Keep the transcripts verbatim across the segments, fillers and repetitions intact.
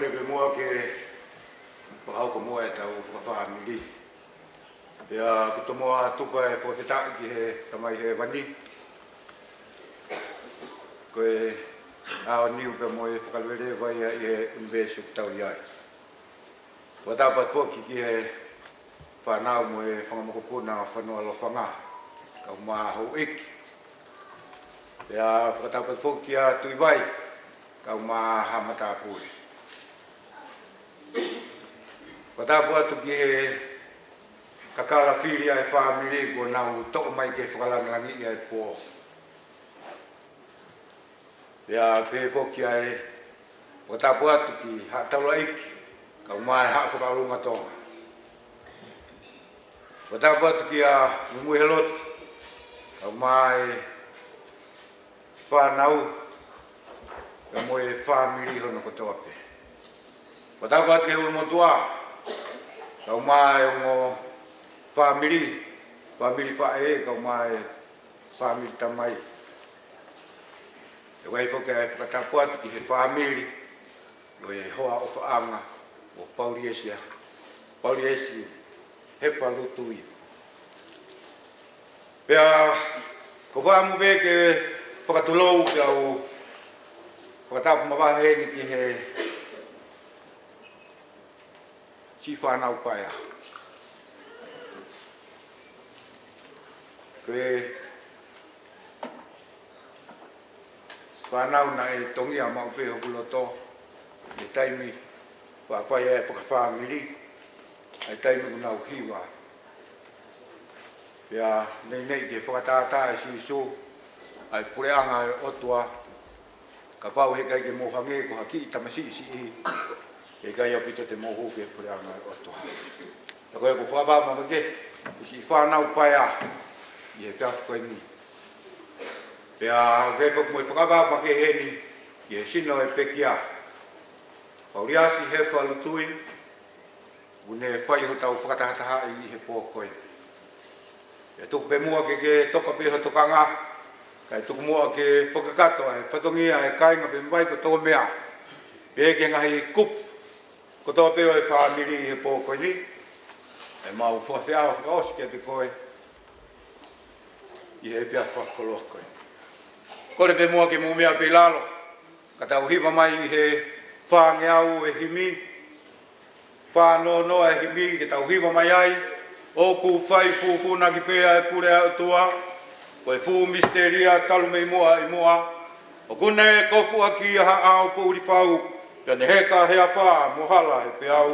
Pea muʻa ke fakahoko muʻa ʻetau fakafāmili. Pea ʻoku tomuʻa tuku ʻa e fakafetaʻi ki he Tamai Hēvani. Ko e ʻaoniu pea mo e fakaleleva ia ʻi he ʻunivēsi ʻoku tau ʻi ai. Fakatapu atu foki ki he fānau mo e fanga mokopuna Fanua Lofanga, kae ʻumaʻā houʻeiki. Pea fakatapu atu foki kia Tuʻivai, kae ʻumaʻā haʻa matāpule. Fakatapu atu ki he kakala fili ʻa e fāmili kuo nau toʻo mai ke fakalāngilangiʻi ʻa e pō. Pea pehē foki ʻa e fakatapu atu ki Haʻa Taulaʻeiki, kae ʻumaʻā e Haʻa Fakaʻolunga Tonga. Fakatapu atu kia Muimui Helotu, kae ʻumaʻā e fānau, pea mo e fāmili hono kotoa pē. Fakatapu atu ki he ʻulumotuʻa, kae ʻumaʻā e ongo fāmili, fāmili faʻē, kae ʻumaʻā e fāmili tamai. ʻE ʻai foki ʻa e fakatapu atu ki he fāmili ʻo e hoa ʻofaʻanga ʻo Pauliesi, Pauliesi Hefalutui. Pea ʻoku ou fakaʻamu pē ke fakatulou pea u fakatapu mavahe heni ki he siʻi fānau paea. Ko e fānau naʻe tongia maʻu pē hoku loto ʻi he taimi faʻa fai ai e fakafāmili, ʻa e taimi ʻoku nau hiva. Pea neʻineʻi ke fakatātā ʻe Sīsū ʻa e puleʻanga ʻo e ʻOtua, kapau heʻikai ke mou hangē ko ha kiʻi tamasiʻi siʻi, heʻikai ʻaupito te mou hū ki he puleʻanga ʻo e ʻOtua. Pea ko e ʻoku ou fakapapau makehe ki he siʻi fānau paea ʻi he efiafi ko eni. Pea ʻoku ou faka-, mo e fakapapau makehe heni ki he sino ʻo e pekia, Pauliasi Hefalutui, ʻoku ne fai hotau fakatahatahaʻi ʻi he pō ko eni. Pea tuku pē muʻa ke ke toka pē ho tokanga, kae tuku muʻa ke fakakakato ʻa e fatongia ʻa e kāinga pea mo e vai kotoa meʻa, pea ki he ngaahi kupu kotoa pē ʻo e fāmili ʻi he pō ko eni. ʻE mau fakafeʻao fakaʻosi kiate koe ʻi he efiafi fakakoloa ko eni. Kole pē muʻa ke mou meʻa pē ʻi lalo, ka tau hiva mai ʻi he fāngeau e himi, fā noa noa e himi ke tau hiva mai ai: ʻOku fai fūfūnaki pē ʻa e pule ʻa e ʻOtua, ko e fuʻu misitelia talu mei muʻa ʻi muʻa. ʻOku ne kofuʻaki ʻa Haʻa ʻAopoʻuli Fau, pea ne heka he afā mo hala he peau.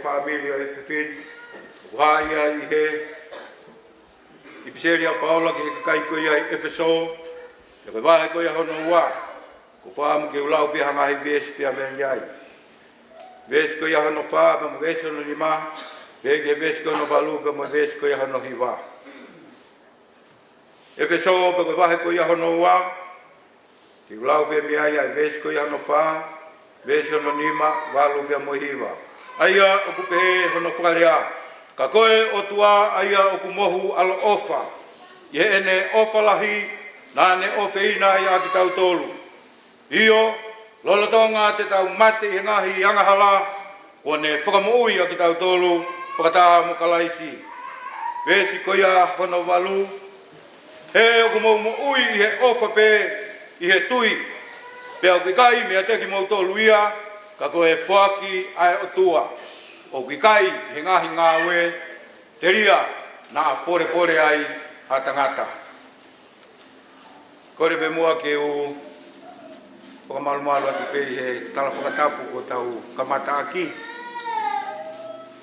Fāmili ʻo e efiafi ni, ʻoku hā ia ʻi he ʻipiseli ʻa Paula ki he kakai ko ia ʻi ʻEfesō, pea ko e vahe ko ia hono ua, ʻoku ou fakaʻamu ke u lau pē ha ngaahi veesi pea mei ai. Veesi ko ia hono fā, pea mo e veesi hono nima, pea ki he veesi ko ia hono valu, pea mo e veesi ko ia hono hiva. ʻEfesō, pea ko e vahe ko ia hono ua, te u lau pē mei ai ʻa e veesi ko ia hono fā, veesi hono nima, valu pea mo e hiva. ʻA ia ʻoku pehē hono fakalea: Ka ko e ʻOtua ʻa ia ʻoku mohu ʻaloʻofa, ʻi heʻene ʻofa lahi naʻa ne ʻofeina ai ʻa kitautolu, ʻio, lolotonga te tau mate ʻi he ngaahi angahala, kuo ne fakamoʻui ʻa kitautolu fakataha mo Kalaisi. Veesi ko ia hono valu: He ʻoku mou moʻui ʻi he ʻofa pē ʻi he tui, pea ʻoku ʻikai meiate kimoutolu ia, ka ko e foaki ʻa e ʻOtua; ʻoku ʻikai ʻi he ngaahi ngāue telia naʻa polepole ai ha tangata. Kole pē muʻa ke u fakamalumalu atu pē ʻi he tala fakatapu kuo tau kamata ʻaki.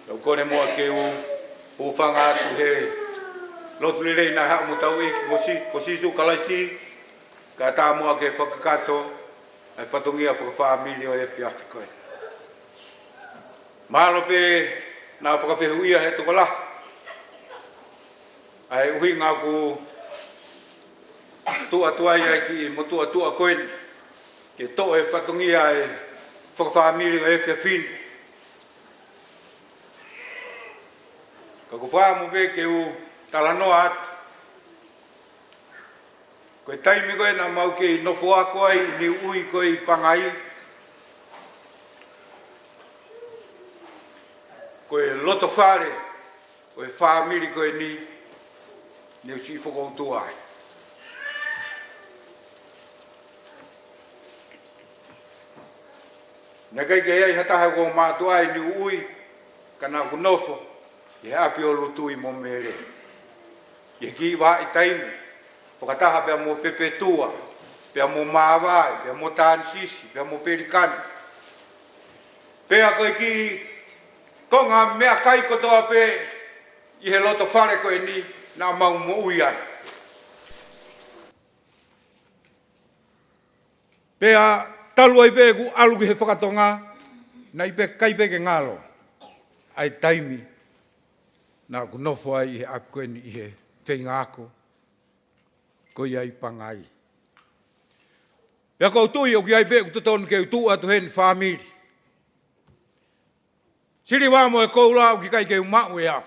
Pea u kole muʻa ke u hūfanga atu he lotu lelei naʻe haʻu mo hotau ʻEiki ko Si-, ko Sīsū Kalaisi, kae ʻatā muʻa ke fakakakato ʻa e fatongia fakafāmili ʻo e efiafi ko eni. Mahalo pē naʻa fakafehuʻia he tokolahi ʻa e ʻuhinga ʻoku tuʻu atu ai ʻa e kiʻi motuʻa tuʻa ko eni ke toʻo e fatongia ʻo e fakafāmili ʻo e efiafi ni. Ka ʻoku ou fakaʻamu pē ke u talanoa atu. Ko e taimi ko ē naʻa mau kei nofo ako ai ʻi Niuʻui ko ē ʻi Pangai, ko e loto fale ʻo e fāmili ko eni ne u siʻi fokoutua ai. Naʻe ʻikai ke ʻi ai ha taha ʻoku ou mātuʻa ai ʻi Niuʻui, ka naʻa ku nofo ʻi he ʻapi ʻo Lutui mo Mele. ʻI he kiʻi vahaʻa taimi, fakataha pea mo Pepetua, pea mo Māvae, pea mo Tanisisi, pea mo Pelikani. Pea ko e kiʻi konga meʻakai kotoa pē ʻi he loto fale ko eni naʻa mau moʻui ai. Pea talu ai pē ʻeku ʻalu ki he fakatonga, naʻe ʻikai pē ke ngalo ʻa e taimi naʻa ku nofo ai ʻi he ʻapi ko eni ʻi he feinga ako ko ia ʻi Pangai. Pea ʻoku ou tui ʻoku ʻi ai pē ʻoku totonu ke u tuʻu atu heni fāmili. Siliva mo e koula ʻoku ʻikai ke u maʻu ʻe au.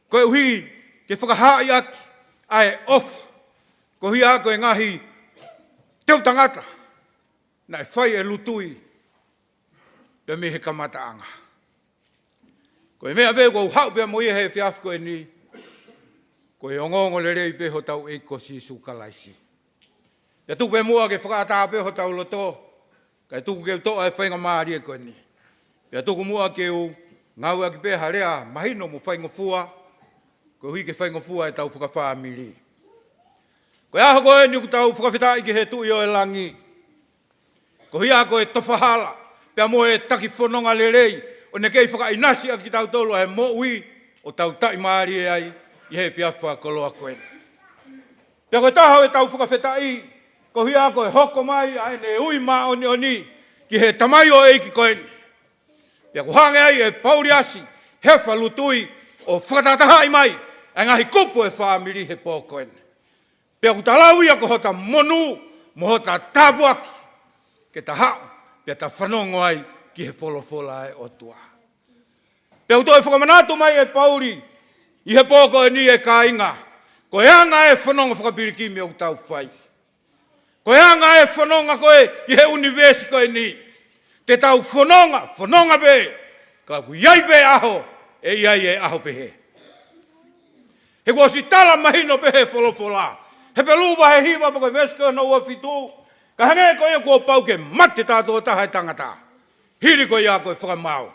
Koeʻuhi ke fakahaaʻi ʻaki ʻa e ʻofa, ko ia ko e ngaahi teu tangata naʻe fai ʻe Lutui pea mei he kamataʻanga. Ko e meʻa pē ʻoku ou haʻu pea mo ia he efiafi ko eni, ko e ongoongolelei pē hotau ʻEiki ko Sīsū Kalaisi. Pea tuku pē muʻa ke fakaʻatā pē hotau loto, kae tuku ke u toʻo ʻa e faingamālie ko eni. Pea tuku muʻa ke u ngāueʻaki pē ha lea mahino mo faingofua, koeʻuhi ke faingofua ʻetau fakafāmili. Ko e ʻaho ko eni ʻoku tau fakafetaʻi ki he Tuʻi ʻo e langi, ko ia ko e tofa hala pea mo e taki fononga lelei, ʻo ne kei fakaʻinasi ʻaki kitautolu ʻa e moʻui ʻo tau taʻimālie ai ʻi he efiafi fakakoloa ko eni. Pea ko e taha ʻo ʻetau fakafetaʻi, ko ia ko e hoko mai ʻa ʻene ui māʻoniʻoni ki he tamaioʻeiki ko eni. Pea ʻoku hanga ai ʻe Pauliasi Hefa Lutui ʻo fakatahatahaʻi mai ʻa e ngaahi kupu ʻo e fāmili he pō ko eni. Pea ʻoku talau ia ko hota monū mo hota tāpuaki ke ta haʻu pea ta fanongo ai ki he folofola ʻa e ʻOtua. Pea ʻoku toe fakamanatu mai ʻe Pauli ʻi he pō ko eni, ʻe kāinga, ko e anga e fononga fakapilikimi ʻoku tau fai. Ko e anga e fononga ko ē ʻi he ʻunivēsi ko eni. Te tau fononga, fononga pē, ka ʻoku ʻi ai pē ʻaho ʻe ʻi ai e ʻaho pehē. He kuo ʻosi tala mahino pē he folofola, Hepelū vahe hiva pea ko e veesi ko hono ua fitu: Ka hangē ko ia kuo pau ke mate taha ʻe taha ʻo e tangata, hili ko ia ko e fakamaau.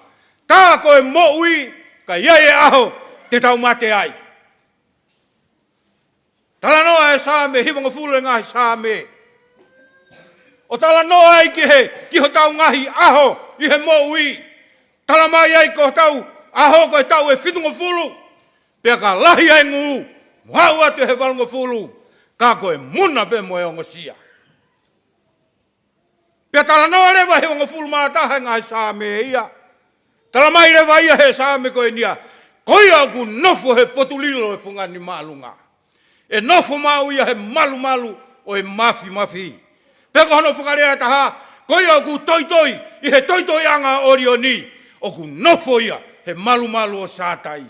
Tā ko e moʻui, ka ʻi ai e ʻaho te tau mate ai. Talanoa e Saame hivangofulu ʻi he ngaahi Saame, ʻo talanoa ai ki he, ki hotau ngaahi ʻaho ʻi he moʻui. Talamai ai ko hotau ʻaho ko e taʻu ʻe fitungofulu, pea ka lahi ʻa e ngū, mo haʻu atu he valungofulu, ka ko e muna pē mo e ongosia. Pea talanoa leva he hongofulu mā taha e ngaahi Saame ia. Talamai leva ia he Saame ko eni ia, ko ia ʻoku nofo he potu lilo e fungani māʻolunga, ʻe nofo maʻu ia he malumalu ʻo e mafimafi. Pea ko hono fakalea ʻe taha, ko ia ʻoku toitoi ʻi he toitoiʻanga ʻo ʻIlioni, ʻoku nofo ia he malumalu ʻo Sātai.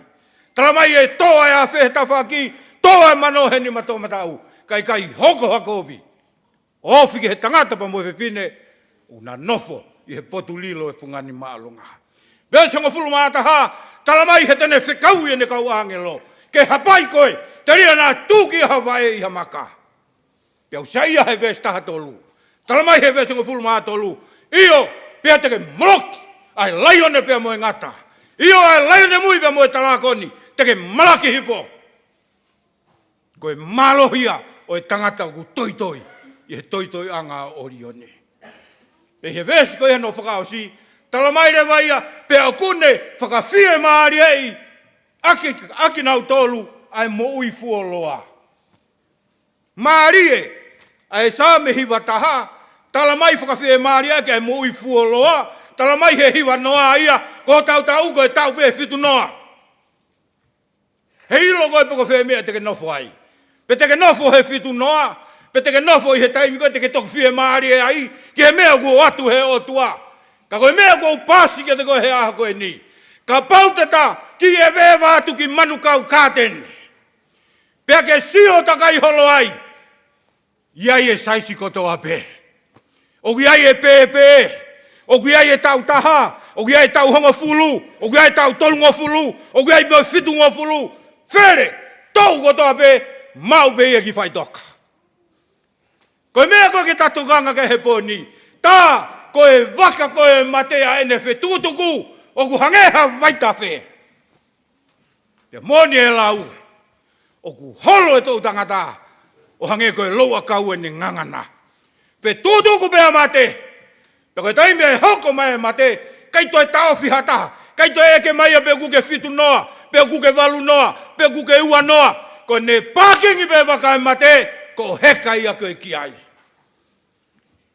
Talamai ʻe tō ʻa e afe he tafaʻaki, tō ʻa e mano he nima toʻomataʻu, ka ʻikai hoko ha kovi ʻo ofi ki he tangata pea mo e fefine ʻoku na nofo ʻi he potu lilo e fungani māʻolunga. Veesi hongofulu mā taha, talamai he te ne fekau ʻene kau ʻāngelo ke hapai koe, telia naʻa tuku ʻi ha vaʻe ʻi ha maka. Pea ʻoku saiʻia he veesi taha tolu. Talamai he veesi hongofulu mā tolu, ʻio, pea te ke moloki ʻa e laione pea mo e ngata. ʻIo, ʻa e laione mui pea mo e talākoni, te ke malaki hifo. Ko e mālohi ia ʻo e tangata ʻoku toitoi ʻi he toitoiʻanga ʻo ʻIlioni. Pea he veesi ko ia hono fakaʻosi, talamai leva ia, pea ʻoku ne fakafiemālieʻi ʻaki, ʻakinautolu ʻa e moʻui fuoloa. Mālie, ʻa e Saame hiva taha, talamai fakafiemālieʻi ʻaki ʻa e moʻui fuoloa, talamai he hiva noa ia, ko hotau taʻu ko e taʻu pē ʻe fitu noa. Heiʻilo koe pe ko fē meʻa te ke nofo ai. Pe te ke nofo he fitu noa, pe te ke nofo ʻi he taimi ko ē te ke toki fiemālie ai ki he meʻa ʻoku ʻoatu he ʻOtua. Ka ko e meʻa ʻoku ou pasi kiate koe he ʻaho ko eni, kapau te ta kiʻi ʻeveʻeva atu ki Manukau Kāteni, pea ke sio takai holo ai, ʻi ai e saisi kotoa pē. ʻOku ʻi ai e pēpē, ʻoku ʻi ai e taʻu taha, ʻoku ʻi ai e taʻu hongofulu, ʻoku ʻi ai e taʻu tolungofulu, ʻoku ʻi ai mo e fitungofulu. Fele, toʻu kotoa pē, maʻu pē ia ki faʻitoka. Ko e meʻa ko ē ke ta tokanga ki ai he pō ni, tā ko e vaka ko ē ʻo e mate ʻa ʻene fetukutuku, ʻoku hangē ha vaitafe. Pea moʻoni e lau, ʻoku holo e toʻu tangata ʻo hangē ko e louʻakau ʻene ngangana. Fetukutuku pē ʻa mate. Pea ko e taimi ʻe hoko mai e mate, ʻikai toe taʻofi ha taha, ʻikai toe ʻeke mai ia pe ʻoku ke fitu noa, pe ʻoku ke valu noa, pe ʻoku ke ua noa. Ko ʻene pākingi pē vaka e mate, ko e heka ia ko ē ki ai.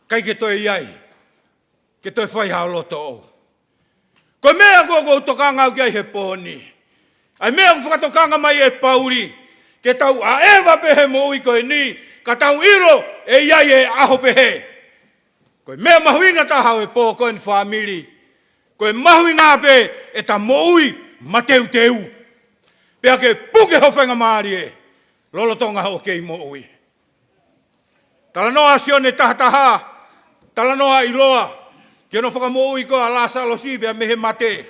ʻIkai ke toe ʻi ai ke toe fai ha loto ʻou. Ko e meʻa ʻoku ou tokanga au ki ai he pō ni, ʻa e meʻa ʻoku fakatokanga mai ʻe Pauli, ke tau ʻaʻeva pē he moʻui ko eni, ka tau ʻilo ʻe ʻi ai e ʻaho pehē. Ko e meʻa mahuʻinga taha ʻo e pō ko eni, fāmili, ko e mahuʻinga pē ʻeta moʻui mateuteu, pea ke puke ho faingamālie lolotonga hoʻo kei moʻui. Talanoa Sione taha taha, talanoa ʻiloa, ki hono fakamoʻui ko ē ʻa Lāsalosi pea mei he mate.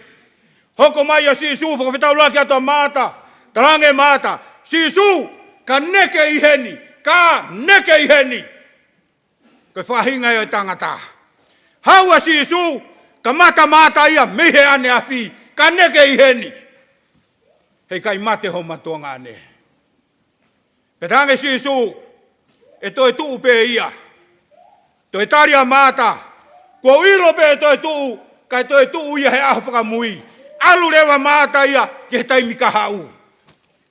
Hoko mai ʻa Sīsū, fakafetaulaki atu ʻa Maʻata, talaange ʻe Maʻata, Sīsū, ka neke ʻi heni, ka neke ʻi heni. Ko e faʻahinga ia ʻo e tangata. Haʻu ʻa Sīsū, kamata Maʻata ia mei he ʻaneafi, ka neke ʻi heni. Heʻikai mate homa tuongaʻane. Pea talaange ʻe Sīsū, ʻe toe tuʻu pē ia. Toe tali ʻa Maʻata, kuo u ʻilo pē ʻe toe tuʻu, kae toe tuʻu ia he ʻaho fakamui. ʻAlu leva Maʻata ia ki he taimi kahaʻu.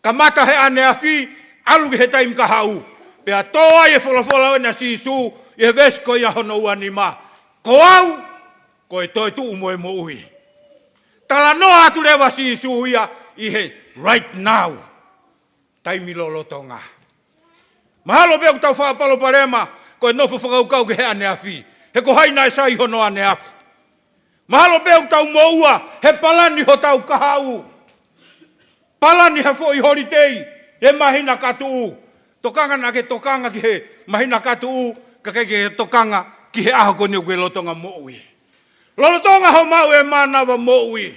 Kamata he ʻaneafi, ʻalu ki he taimi kahaʻu. Pea tō ai e folofola ʻo ʻena ʻa Sīsū, ʻi he veesi ko ia hono ua nima, ko au, ko e toe tuʻu mo e moʻui. Talanoa atu leva ʻa Sīsū ia ʻi he right now. Taimi lolotonga. Mahalo pē ʻoku tau faʻa palopalema ko e nofo fakakaukau ki he ʻaneafi, he ko hai naʻe sai hono ʻaneafi. Mahalo pē ʻoku tau moʻua he palani hotau kahaʻu, palani ha foʻi holitei he māhina ka tuʻu. Tokanga naʻa ke tokanga ki he māhina ka tuʻu, kae ʻikai ke tokanga ki he ʻaho ko eni ʻoku ke lolotonga moʻui. Lolotonga hoʻo maʻu e mānava moʻui,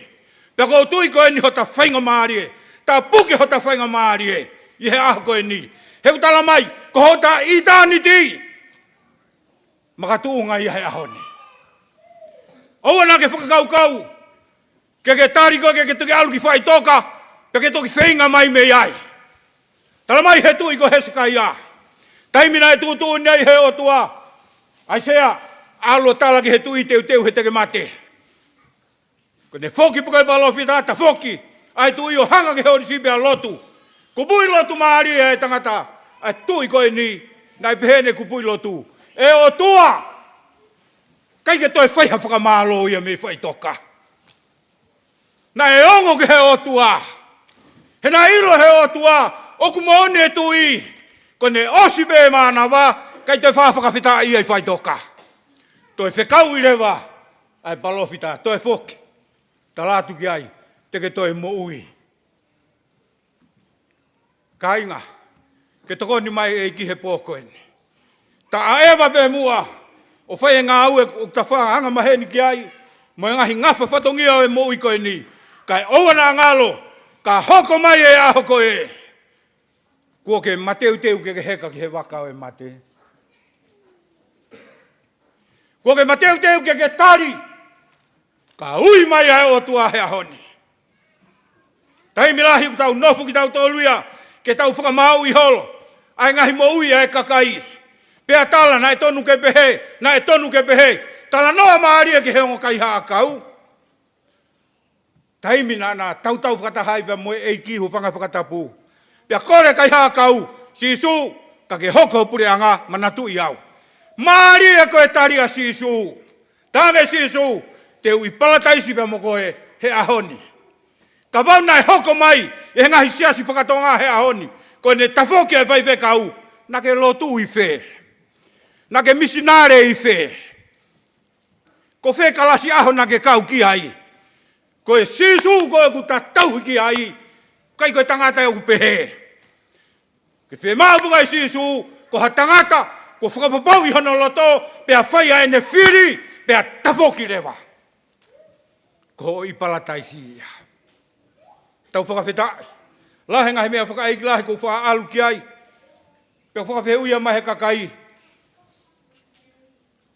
pea ʻoku ou tui ko eni hota faingamālie, ta puke hota faingamālie ʻi he ʻaho ko eni. He ʻoku talamai, ko hota ʻitāniti makatuʻunga ia he ʻaho ni. ʻOua naʻa ke fakakaukau ke ke tali koe ke ke toki ʻalu ki faʻitoka, pea ke toki feinga mai mei ai. Talamai he tuʻi ko Hesekaia, taimi naʻe tuʻutuʻuni ai he ʻOtua ʻa ʻAisea, ʻalu ʻo tala ki he tuʻi teuteu he te ke mate. Ko ʻene foki pē ko e palōfita, tafoki ʻa e tuʻi ʻo hanga ki he holisi pea lotu. Kupuʻi lotu mālie ʻa e tangata, ʻa e tuʻi ko eni, naʻe pehē ʻene kupuʻi lotu: ʻE ʻOtua, ʻikai ke toe fai ha fakamālō ia mei faʻitoka. Naʻe ongo ki he ʻOtua. He naʻe ʻilo he ʻOtua ʻoku moʻoni e tuʻi. Ko ʻene ʻosi pē mānava, ʻikai toe fai ha fakafetaʻi ia ʻi faʻitoka. Toe fekauʻi leva ʻa e palōfita, toe foki. Tala atu ki ai, te ke toe moʻui. Kāinga, ke tokoni mai e ʻEiki he pō ko eni. Taʻaʻeva pē muʻa ʻo fai e ngāue ʻoku ta faʻa anga maheni ki ai, mo e ngaahi ngafa fatongia ʻo e moʻui ko eni. Kae ʻoua naʻa ngalo, ka hoko mai e ʻaho ko ē, kuo ke mateuteu ke ke heka ki he vaka ʻo e mate. Kuo ke mateuteu ke ke tali, ka ui mai ʻa e ʻOtua he ʻaho ni. Taimi lahi ʻoku tau nofo kitautolu ia ke tau fakamāuʻi holo ʻa e ngaahi moʻui ʻa e kakai. Pea tala naʻe tonu ke pehē, naʻe tonu ke pehē. Talanoa mālie ki he ongo kaihaʻa ʻakau. Taimi naʻa na tautau fakataha ai pea mo e ʻEiki, hūfanga he fakatapu. Pea kole kaihaʻa ʻakau, Sīsū, ka ke hoko ho puleʻanga, manatuʻi au. Mālie ko e tali ʻa Sīsū. Talaange Sīsū, te u ʻi palataisi pea mo koe he ʻaho ni. Kapau naʻe hoko mai ʻi he ngaahi siasi fakatonga he ʻaho ni ko ʻene tafoki ʻa e faifekau, naʻa ke lotu ʻi fē? Naʻa ke misinale ʻi fē? Ko fē kalasi ʻaho naʻa ke kau ki ai? Ko e Sīsū ko ē ʻoku ta tauhi ki ai, ʻikai ko e tangata ʻoku pehē. Ke fiemaʻu pē ʻa Sīsū, ko ha tangata kuo fakapapauʻi hono loto, pea fai ʻa ʻene fili, pea tafoki leva. Ko hoʻo ʻi palataisi ia. Tau fakafetaʻi. Lahi e ngaahi meʻa fakaʻeiki lahi ʻoku ou faʻa ʻalu ki ai. Pea fakafehuʻia mai he kakai.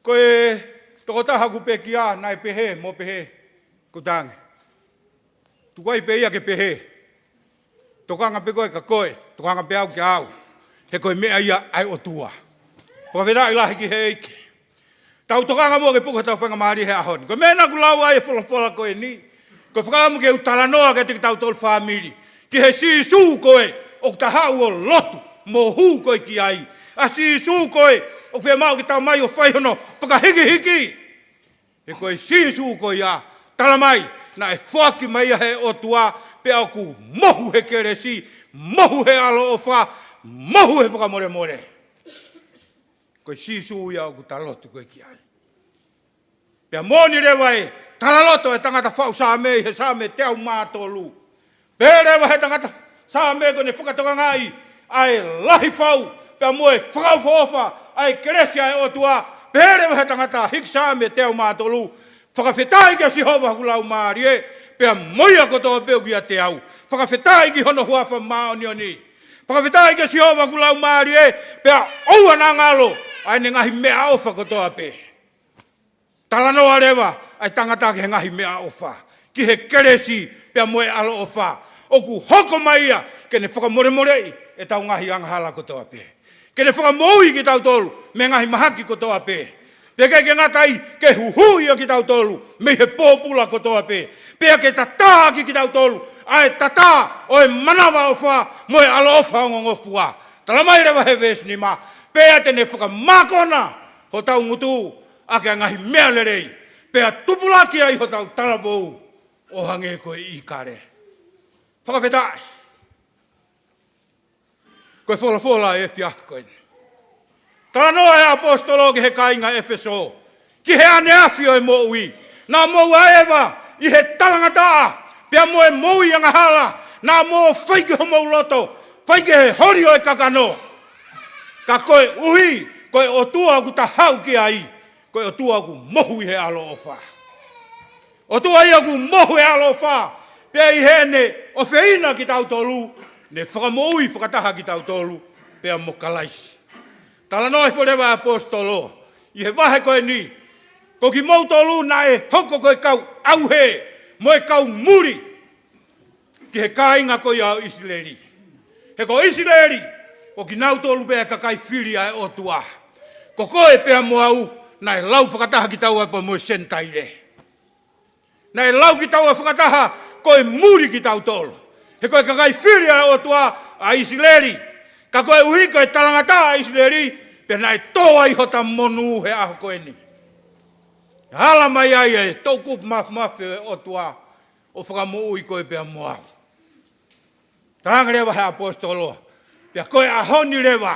Ko e tokotaha ʻoku pekia naʻe pehē, mo pehē, ko tangi. Tuku ai pē ia ke pehē. Tokanga pē koe kia koe, tokanga pē au kia au. He ko e meʻa ia ʻa e ʻOtua. Fakafetaʻi lahi ki he ʻEiki. Tau tokanga muʻa ke puke hotau faingamālie he ʻaho ni. Ko e meʻa naʻa ku lau ai e folofola ko eni. Ko e fakaʻamu ke u talanoa kiate kitautolu fāmili. Ki he Sīsū ko ē ʻoku ta haʻu ʻo lotu mo hū ko ē ki ai. ʻA Sīsū ko ē ʻoku fiemaʻu ke ta mai ʻo fai hono fakahikihiki. He ko e Sīsū ko ia, tala mai, naʻe foaki mai ia he ʻOtua, pea ʻoku mohu he kelesi, mohu he ʻaloʻofa, mohu he fakamolemole. Ko e Sīsū ia ʻoku ta lotu ko ē ki ai. Pea moʻoni leva e talaloto e tangata faʻu Saame ʻi he Saame teau mā tolu. Pehē leva he tangata Saame ko ʻene fakatokangaʻi ʻa e lahi fau, pea mo e fakaʻofoʻofa ʻa e kelesi ʻa e ʻOtua. Pehē leva he tangata hiki Saame teau mā tolu: Fakafetaʻi kia Sihova hoku laumālie, pea mo ia kotoa pē ʻoku ʻiate au. Fakafetaʻi ki hono huafa māʻoniʻoni. Fakafetaʻi kia Sihova hoku laumālie, pea ʻoua naʻa ngalo ʻa ʻene ngaahi meʻaʻofa kotoa pē. Talanoa leva ʻa e tangata ki he ngaahi meʻaʻofa, ki he kelesi pea mo e ʻaloʻofa. ʻOku hoko mai ia ke ne fakamolemoleʻi ʻetau ngaahi angahala kotoa pē. Ke ne fakamoʻui kitautolu mei he ngaahi mahaki kotoa pē. Pea ʻikai ke ngata ai, ke huhuʻi ʻa kitautolu mei he pōpula kotoa pē. Pea ke tatā ʻaki kitautolu ʻa e tatā ʻo e manavaʻofa mo e ʻaloʻofa ongongofua. Tala mai leva he veesi nima, pea te ne fakamākona hotau ngutu ʻaki ʻa e ngaahi meʻa lelei, pea tupulaki ai hotau talavou ʻo hangē ko e ʻīkale. Fakafetaʻi. Ko e folofola ʻo e efiafi ko eni. Talanoa e ʻaposetolo ki he kāinga ʻEfesō, ki he ʻaneafi ʻo e moʻui. Naʻa mou ʻaʻeva ʻi he talangataʻa pea mo e moʻui angahala. Naʻa mou fai ki homou loto, fai ki he holi ʻo e kakano. Ka koeʻuhi ko e ʻOtua ʻoku ta haʻu ki ai, ko e ʻOtua ʻoku mohu ʻi he ʻaloʻofa. ʻOtua ia ʻoku mohu ʻi he ʻaloʻofa, pea ʻi heʻene ʻofeina kitautolu, ne fakamoʻui fakataha kitautolu pea mo Kalaisi. Talanoa hifo leva e ʻaposetolo ʻi he vahe ko eni, ko kimoutolu naʻe hoko ko e kau ʻauhē mo e kau muli ki he kāinga ko ia ʻo ʻIsileli. He ko ʻIsileli, ko kinautolu pē ʻa e kakai fili ʻa e ʻOtua. Ko koe pea mo au, naʻe lau fakataha kitaua pea mo e Senitaile. Naʻe lau kitaua fakataha ko e muli kitautolu. He ko e kakai fili ʻa e ʻOtua ʻa ʻIsileli. Ka koeʻuhi ko e talangataʻa ʻa ʻIsileli, pea naʻe tō ai hota monū he ʻaho ko eni. Hala mai ai e toʻukupu mafimafi ʻo e ʻOtua ʻo fakamoʻui koe pea mo au. Talaange leva he ʻaposetolo, pea ko e ʻaho ni leva,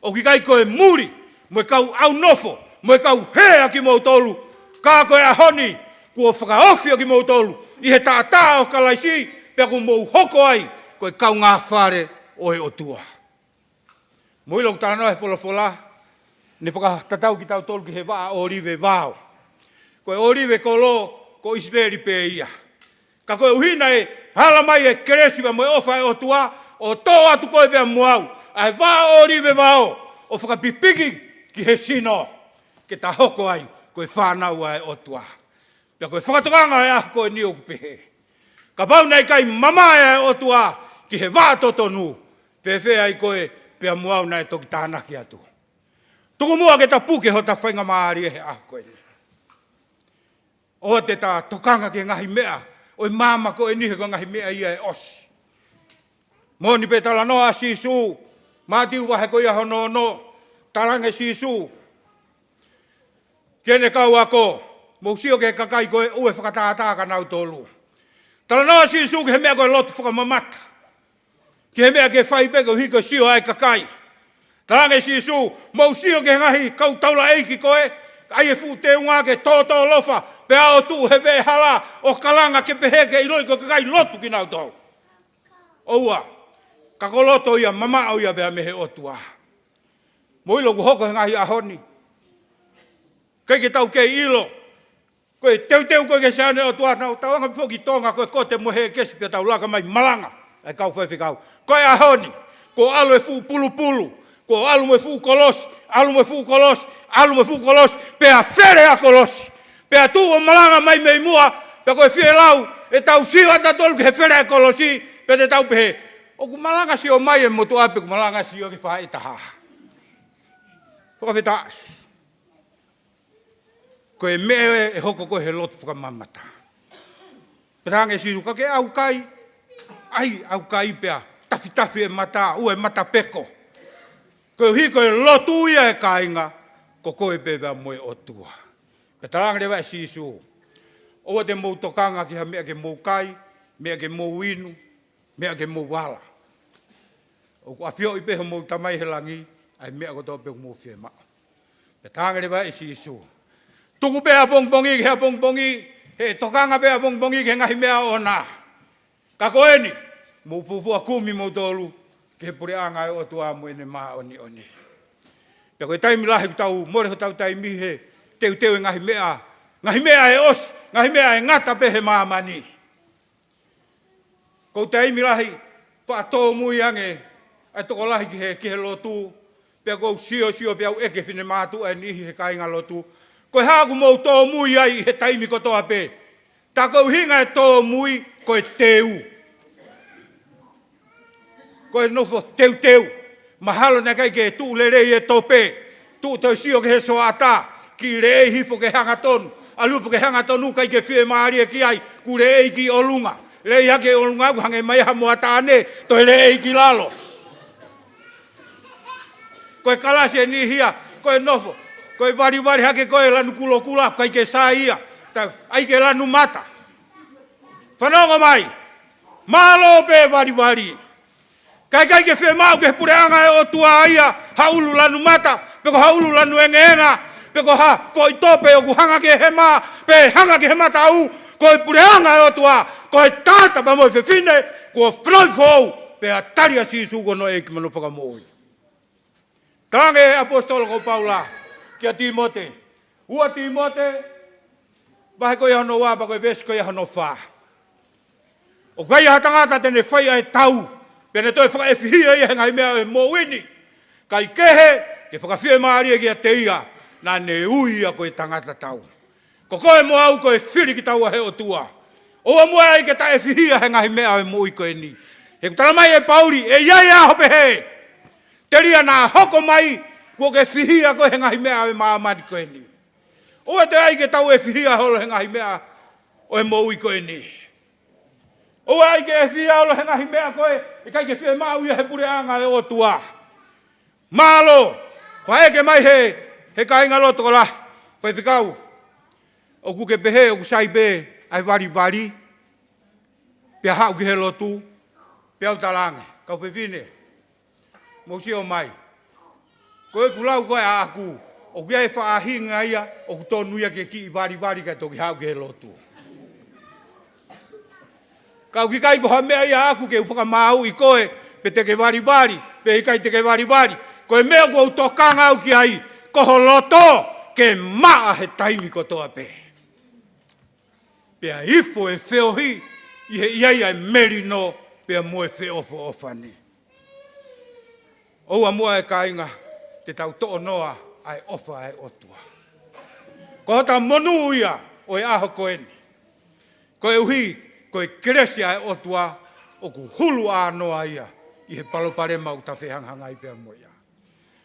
ʻoku ʻikai ko e muli, mo e kau ʻaunofo, mo e kau hē ʻa kimoutolu, ka ko e ʻaho ni, kuo fakaofi ʻa kimoutolu ʻi he taʻataʻa ʻo Kalaisi, pea kuo mou hoko ai ko e kaungāfale ʻo e ʻOtua. Mou ʻilo ʻoku talanoa he folofola, ne fakatatau kitautolu ki he vaʻa ʻōlive vao. Ko e ʻōlive kolo, ko ʻIsileli pē ia. Ka koeʻuhi naʻe hala mai e kelesi pea mo e ʻofa ʻa e ʻOtua, ʻo tō atu koe pea mo au, ʻa e vaʻa ʻōlive vao, ʻo fakapipiki ki he sino, ke ta hoko ai ko e fānau ʻa e ʻOtua. Pea ko e fakatokanga ʻa e ʻaho ko eni ʻoku pehē, kapau naʻe ʻikai mamae ʻa e ʻOtua ki he vaʻa totonu, fēfē ai koe pea mo au naʻe toki tānaki atu? Tuku muʻa ke ta puke hota faingamālie he ʻaho ko eni. ʻOua te ta tokanga ki he ngaahi meʻa ʻo e māmani ko eni he ko e ngaahi meʻa ia ʻe ʻosi. Moʻoni pē talanoa ʻa Sīsū, Mātiu vahe ko ia hono ono, talaange ʻe Sīsū ki heʻene kau ako, mou sio ki he kakai ko ē ʻoku fakatātā kia nautolu. Talanoa ʻa Sīsū ki he meʻa ko e lotu fakamamata. Ki he meʻa ke fai pē koeʻuhi ko e sio ʻa e kakai. Talaange ʻe Sīsū, mou sio ki he ngaahi kau taulaʻeiki ko ē, ʻai e fuʻu teunga ke tōtōlofa, pea ʻo tuʻu he veʻehala ʻo kalanga ke pehē ke ʻiloʻi ko e kakai lotu kinautolu. ʻOua, ka ko e loto ia mamaʻo ia pea mei he ʻOtua. Mou ʻilo ʻoku hoko he ngaahi ʻaho ni, ʻikai ke tau kei ʻilo. Ko e teuteu ko ē ki he Sione ʻo e ʻOtua, naʻa tau anga pē foki ki Tonga ko e kote mo e hēkesi pea tau laka mai malanga ʻa e kau faifekau. Ko e ʻaho ni, kuo ʻalu e fuʻu pulupulu, kuo ʻalu mo e fuʻu kolosi, ʻalu mo e fuʻu kolosi, ʻalu mo e fuʻu kolosi, pea fele ʻa e kolosi. Pea tuʻu ʻo malanga mai mei muʻa, pea ko e fielau, ʻe tau sio ʻatautolu ki he fele ʻa e kolosi, pea te tau pehē, ʻoku malanga sio mai e motuʻa pe ʻoku malanga sio ki he faʻahitaha. Fakafetaʻi. Ko e meʻa ē ʻe hoko ko ē he lotu fakamamata. Pea talaange ʻe Sīsū, ka ke ʻaukai, ʻai ʻaukai pea tafitafi e mata, ʻoua ʻe mata peko. Koeʻuhi ko e lotu ia ʻe kāinga, ko koe pē pea mo e ʻOtua. Pea talaange leva ʻe Sīsū, ʻoua te mou tokanga ki ha meʻa ke mou kai, meʻa ke mou inu, meʻa ke mou ala. ʻOku ʻafioʻi pē ʻe homou Tamai he langi ʻa e meʻa kotoa pē ʻoku mou fiemaʻu. Pea talaange leva ʻe Sīsū, tuku pē ʻapongipongi ki he ʻapongipongi, he ʻe tokanga pē ʻapongipongi ki he ngaahi meʻa ʻoʻona. Ka ko eni, mou fuofua kumi moutolu ki he puleʻanga ʻo e ʻOtua mo ʻene māʻoniʻoni. Pea ko e taimi lahi ʻoku tau mole hotau taimi he teuteu e ngaahi meʻa, ngaahi meʻa ʻe ʻosi, ngaahi meʻa ʻe ngata pē he māmani. Ko e taimi lahi, faʻa tōmui ange ʻa e tokolahi ki he, ki he lotu, pea ʻoku ou siosio pea u ʻeke finemātuʻa ʻe niʻihi he kāinga lotu, ko e hā ʻoku mou tōmui ai he taimi kotoa pē? Tā ko e ʻuhinga e tōmui ko e teu. Ko e nofo teuteu. Mahalo naʻe ʻikai ke tuʻu lelei e tope. Tuʻu toe sio ki he soata. Kiʻi leʻei hifo ki he hangatonu. ʻAlu hifo ki he hangatonu ʻikai ke fiemālie ki ai. Kuo leʻei ki ʻolunga. Leʻei hake ʻolunga kuo hangē mai ha moa taʻane. Toe leʻei ki lalo. Ko e kalasi ʻe niʻihi ia. Ko e nofo. Ko e valivali hake ko e lanu kulokula. ʻIkai ke sai ia. Tā, ʻai ke lanu mata. Fanongo mai. Mālō pē valivali. Ka ʻikai ke fiemaʻu ki he puleʻanga ʻo e ʻOtua ia ha ʻulu lanu mata, pe ko ha ʻulu lanu engeenga, pe ko ha foʻi tope ʻoku hanga ki he hema, pe hanga ki he mataʻu, ko e puleʻanga ʻo e ʻOtua, ko e tangata pea mo e fefine, kuo fanauʻi foʻou, pea tali ʻa Sīsū ko hono ʻEiki mo hono Fakamoʻui. Talaange ʻe he ʻaposetolo ko Paula kia Tīmote. Ua Tīmote, vahe ko ia hono ua, pea ko e veesi ko ia hono fā. ʻOku ʻi ai ha tangata te ne fai ʻa e tau, pea ne toe fakaʻefihia ia he ngaahi meʻa ʻo e moʻui ni. Kae kehe, ke fakafiemālie kiate ia, naʻa ne ui ia ko e tangata tau. Ko koe mo au ko e fili kitaua he ʻOtua. ʻOua muʻa ai ke ta ʻefihia he ngaahi meʻa ʻo e moʻui ko eni. He ʻoku tala mai ʻe Paula, ʻe ʻi ai e ʻaho pehē. Telia naʻa hoko mai, kuo ke fihia koe he ngaahi meʻa ʻo e māmani ko eni. ʻOua te ai ke tau ʻefihia holo he ngaahi meʻa ʻo e moʻui ko eni. ʻOua ʻe ke fie ʻilo he ngaahi meʻa ko ē ʻikai ke fiemaʻu ia he puleʻanga ʻo e ʻOtua. Mālō, fai ke mai he, he kāinga loto ko la, faifekau. ʻOku ke pehē ʻoku sai pē ʻa e valivali, pea haʻu ki he lotu, pea u talaange, kau fefine, mou sio mai. Ko ʻeku lau ko ē ʻaʻaku, ʻoku ʻi ai e faʻahinga ia ʻoku tonu ia ke kiʻi valivali kae toki haʻu ki he lotu. Ka ʻoku ʻikai ko ha meʻa ia ʻaʻaku ke u fakamāuʻi koe, pe te ke valivali, pe ʻikai te ke valivali. Ko e meʻa ʻoku ou tokanga au ki ai, ko ho loto ke maʻa he taimi kotoa pē. Pea ifo e feohi ʻi he ʻi ai ʻa e melino pea mo e feʻofoʻofani. ʻOua muʻa ʻe kāinga te tau toʻo noa ʻa e ʻofa ʻa e ʻOtua. Ko hota monū ia ʻo e ʻaho ko eni. Koeʻuhi, ko e kelesi ʻa e ʻOtua ʻoku hulu ʻānoa ia ʻi he palopalema ʻoku ta fehangahangai pea mo ia.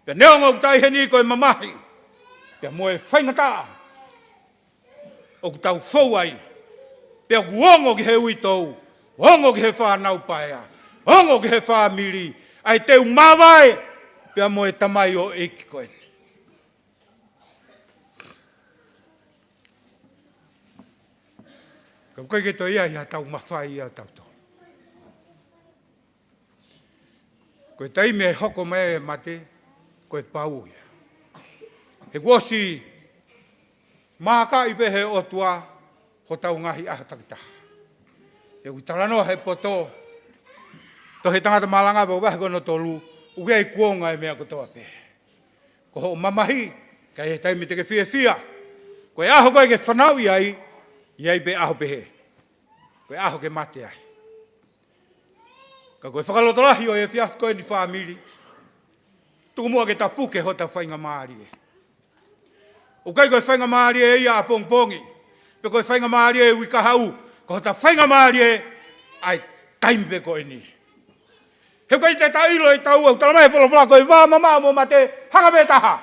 Pea neongo ʻoku ta ʻi heni ko e mamahi, pea mo e faingataʻa ʻoku tau fou ai, pea ʻoku ongo ki he uitou, ongo ki he fānau paea, ongo ki he fāmili, ʻa e teu mavae, pea mo e tamaioʻeiki ko eni. Ka ʻoku ʻikai ke toe ʻi ai ha tau mafai ia ʻa tautolu. Ko e taimi ʻe hoko mai e mate, ko e pau ia. He kuo ʻosi mākaʻi pē he ʻOtua hotau ngaahi ʻaho takitaha. He ʻoku talanoa he poto, tohi Tangata Malanga vahe ko hono tolu, ʻoku ʻi ai kuonga e meʻa kotoa pē. Ko hoʻo mamahi, ka ʻi he taimi te ke fiefia. Ko e ʻaho ko ē ke fanauʻi ai, ʻi ai pē ʻaho pehē. Ko e ʻaho ke mate ai. Ka ko e fakalotolahi ʻo e efiafi ko eni fāmili, tuku muʻa ke ta puke hota faingamālie. ʻOku ʻikai ko e faingamālie ia ʻapongipongi, pe ko e faingamālie uike kahaʻu, ko hota faingamālie ʻa e taimi pē ko eni. He ʻoku ʻikai te ta ʻilo ʻe taua, ʻoku talamai he folofola ko e vā mamaʻo mo mate, hanga pē taha.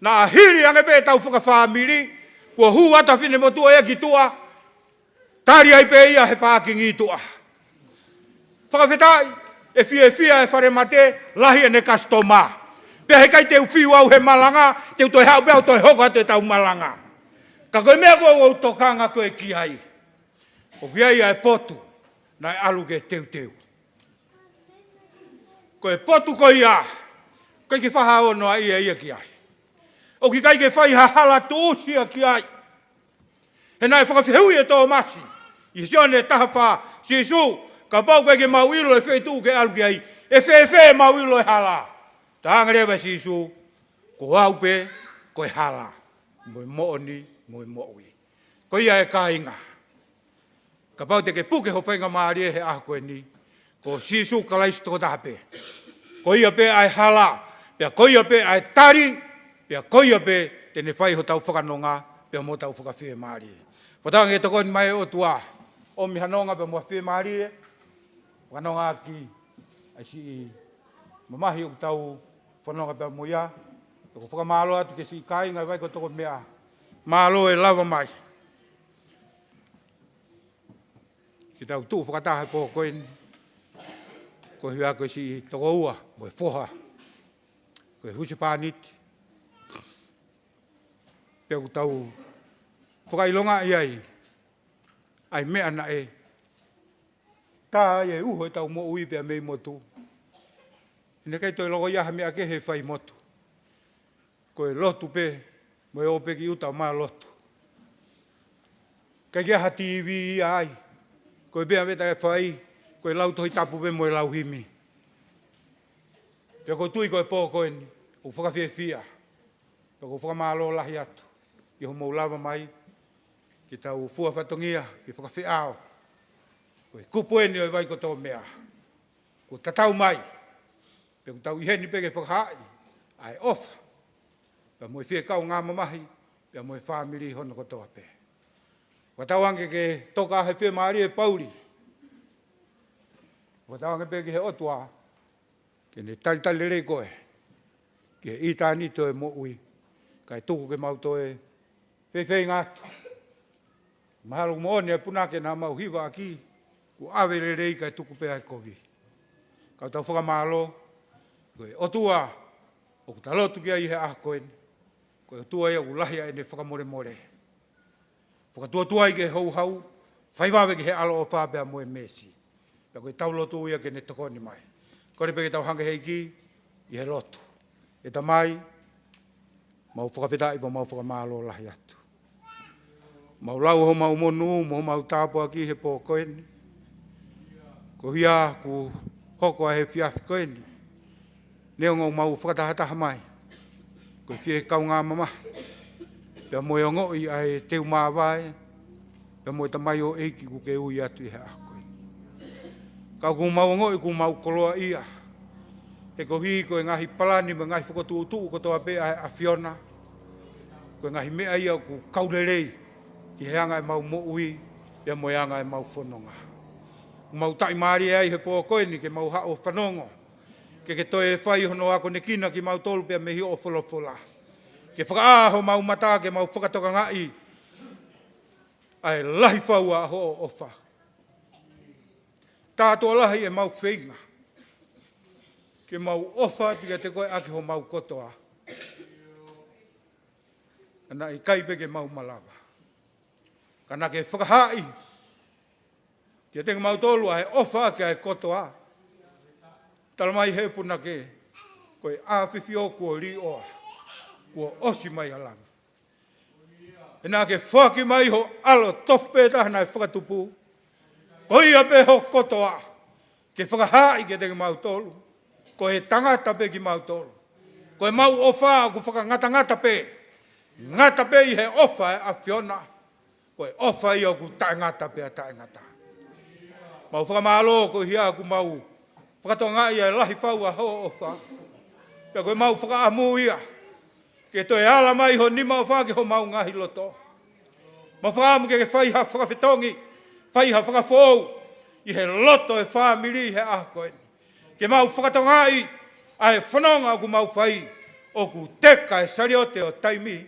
Naʻa hili ange pē ʻetau fakafāmili, kuo hū atu ʻa Finemotuʻa ia ki tuʻa, tali ai pē ia he pākingi ʻi tuʻa. Fakafetaʻi, ʻe fiefia e fale mate, lahi ʻene kasitoma. Pea he ʻikai te u fiu au he malanga, te u toe haʻu pē au toe hoko atu ʻetau malanga. Ka ko e meʻa ko ē ʻoku ou tokanga ko ē ki ai, ʻoku ʻi ai ʻa e potu naʻe ʻalu ke teuteu. Ko e potu ko ia, ʻikai ke fakaonoaʻia ia ki ai. ʻOku ʻikai ke fai ha hala tuʻusi ia ki ai. He naʻe fakafehuʻi ʻe Tōmasi ʻi Sione taha fā, Sīsū, kapau ʻoku ʻikai ke mau ʻilo e feituʻu ke ʻalu ki ai, ʻe fēfē mau ʻilo e hala? Talaange leva ʻe Sīsū, ko au pē ko e hala, mo e moʻoni, mo e moʻui. Ko ia e kāinga, kapau te ke puke ho faingamālie he ʻaho ko eni, ko Sīsū Kalaisi tokotaha pē. Ko ia pē ʻa e hala, pea ko ia pē ʻa e tali, pea ko ia pē te ne fai hotau fakanonga, pea mo hotau fakafiemālie. Fakatauange ke tokoni mai e ʻOtua, ʻomi ha nonga pea mo ha fiemālie, fakanonga ʻaki ʻa e siʻi mamahi ʻoku tau fanonga pea mo ia. ʻOku ou fakamālō atu ki he siʻi kāinga ʻi Vaikotokomea. Mālō e lava mai. Ke tau tuʻu fakataha he pō ko eni, ko e hia ko e siʻi tokoua mo e foha, ko e husepāniti. Pea ʻoku tau fakaʻilongaʻi ai ʻa e meʻa naʻe tā ai e uho ʻetau moʻui pea mei motu. He naʻe ʻikai toe loko ia ha meʻa kehe he fai motu. Ko e lotu pē, mo e ō pē ki ʻuta ʻo mā lotu. ʻIkai ke ʻi ai ha TV ia ai. Ko e meʻa pē ʻe fai, ko e lau Tohi Tapu pē mo e lau himi. Pea ʻoku ou tui ko e pō ko eni, ʻoku fakafiefia. Pea ʻoku ou fakamālō lahi atu ʻi hoʻomou lava mai ke tau fua fatongia, ke fakafeʻao. Ko e kupu eni ʻo e Vaikotokomea. Kuo tatau mai, pea ʻoku tau ʻi heni pē ke fakahaaʻi ʻa e ʻofa, pea mo e fie kaungā mamahi, pea mo e fāmili hono kotoa pē. Fakatauange ke toka he fiemālie ʻa Pauli. Fakatauange pē ki he ʻOtua ke ne talitali lelei koe ki he ʻitāniti ʻo e moʻui, kae tuku ke mau toe feifeinga atu. Mahalo ʻoku moʻoni e punake naʻa mau hivaʻaki, kuo ʻave lelei kae tuku pē ʻa e kovi. Ka tau fakamālō, ko e ʻOtua ʻoku tau lotu ki ai he ʻaho ko eni, ko e ʻOtua ia ʻoku lahi ʻa ʻene fakamolemole. Fakatuotuai ki he houhau, fai vave ki he ʻaloʻofa pea mo e meesi. Pea ko ʻetau lotu ia ke ne tokoni mai. Kole pē ke tau hanga ʻEiki ʻi he lotu. ʻE Tamai, mau fakafetaʻi pea mau fakamālō lahi atu. Mau lau homau monū mo homau tāpuaki he pō ko eni. Ko ia kuo hoko ʻa e efiafi ko eni, neongo ʻoku mau fakatahataha mai ko e fie kaungā mamahi, pea mo e ongoʻi ʻa e teu māvae, pea mo e tamaioʻeiki kuo ke ui atu ʻi he ʻaho ko eni. Ka ʻoku mau ongoʻi ʻoku mau koloaʻia, he koeʻuhi ko e ngaahi palani mo e ngaahi fokotuʻutuʻu kotoa pē ʻa e ʻAfiona, ko e ngaahi meʻa ia ʻoku kau lelei ki he anga ʻemau moʻui, pea mo e anga ʻemau fononga. Mau taʻimālie ai he pō ko eni ke mau haʻu ʻo fanongo, ke ke toe fai hono akonekina kimautolu pea mei hoʻo folofola. Ke fakaʻā homau mata ke mau fakatokangaʻi ʻa e lahi fau ʻa hoʻo ʻofa. Tātuʻa lahi ʻemau feinga ke mau ʻofa atu kiate koe ʻaki homau kotoa, ka naʻe ʻikai pē ke mau malava. Ka naʻa ke fakahaaʻi kiate kimautolu ʻa e ʻofa ʻaki ʻa e kotoa. Tala mai he punake, ko e ʻAfifio kuo līʻoa, kuo ʻosi mai ʻa langi. He naʻa ke foaki mai ho ʻAlo tofu pē taha naʻe fakatupu, ko ia pē ho kotoa, ke fakahaaʻi kiate kimautolu ko e tangata pē kimautolu. Ko ʻemau ʻofa ʻoku fakangatangata pē, ngata pē ʻi he ʻofa ʻa e ʻAfiona. Ko e ʻofa ia ʻoku taʻengata pea taʻengata. Mau fakamālō koeʻuhi ʻoku mau fakatokangaʻi ʻa e lahi fau ʻa hoʻo ʻofa. Pea ko ʻemau fakaʻamu ia ke toe ala mai ho nima ʻofa ki homau ngaahi loto. Mau fakaʻamu ke ke fai ha fakafetongi, fai ha fakafoʻou ʻi he loto ʻo e fāmili he ʻaho ko eni. Ke mau fakatokangaʻi ʻa e fononga ʻoku mau fai, ʻoku teka e saliote ʻo taimi,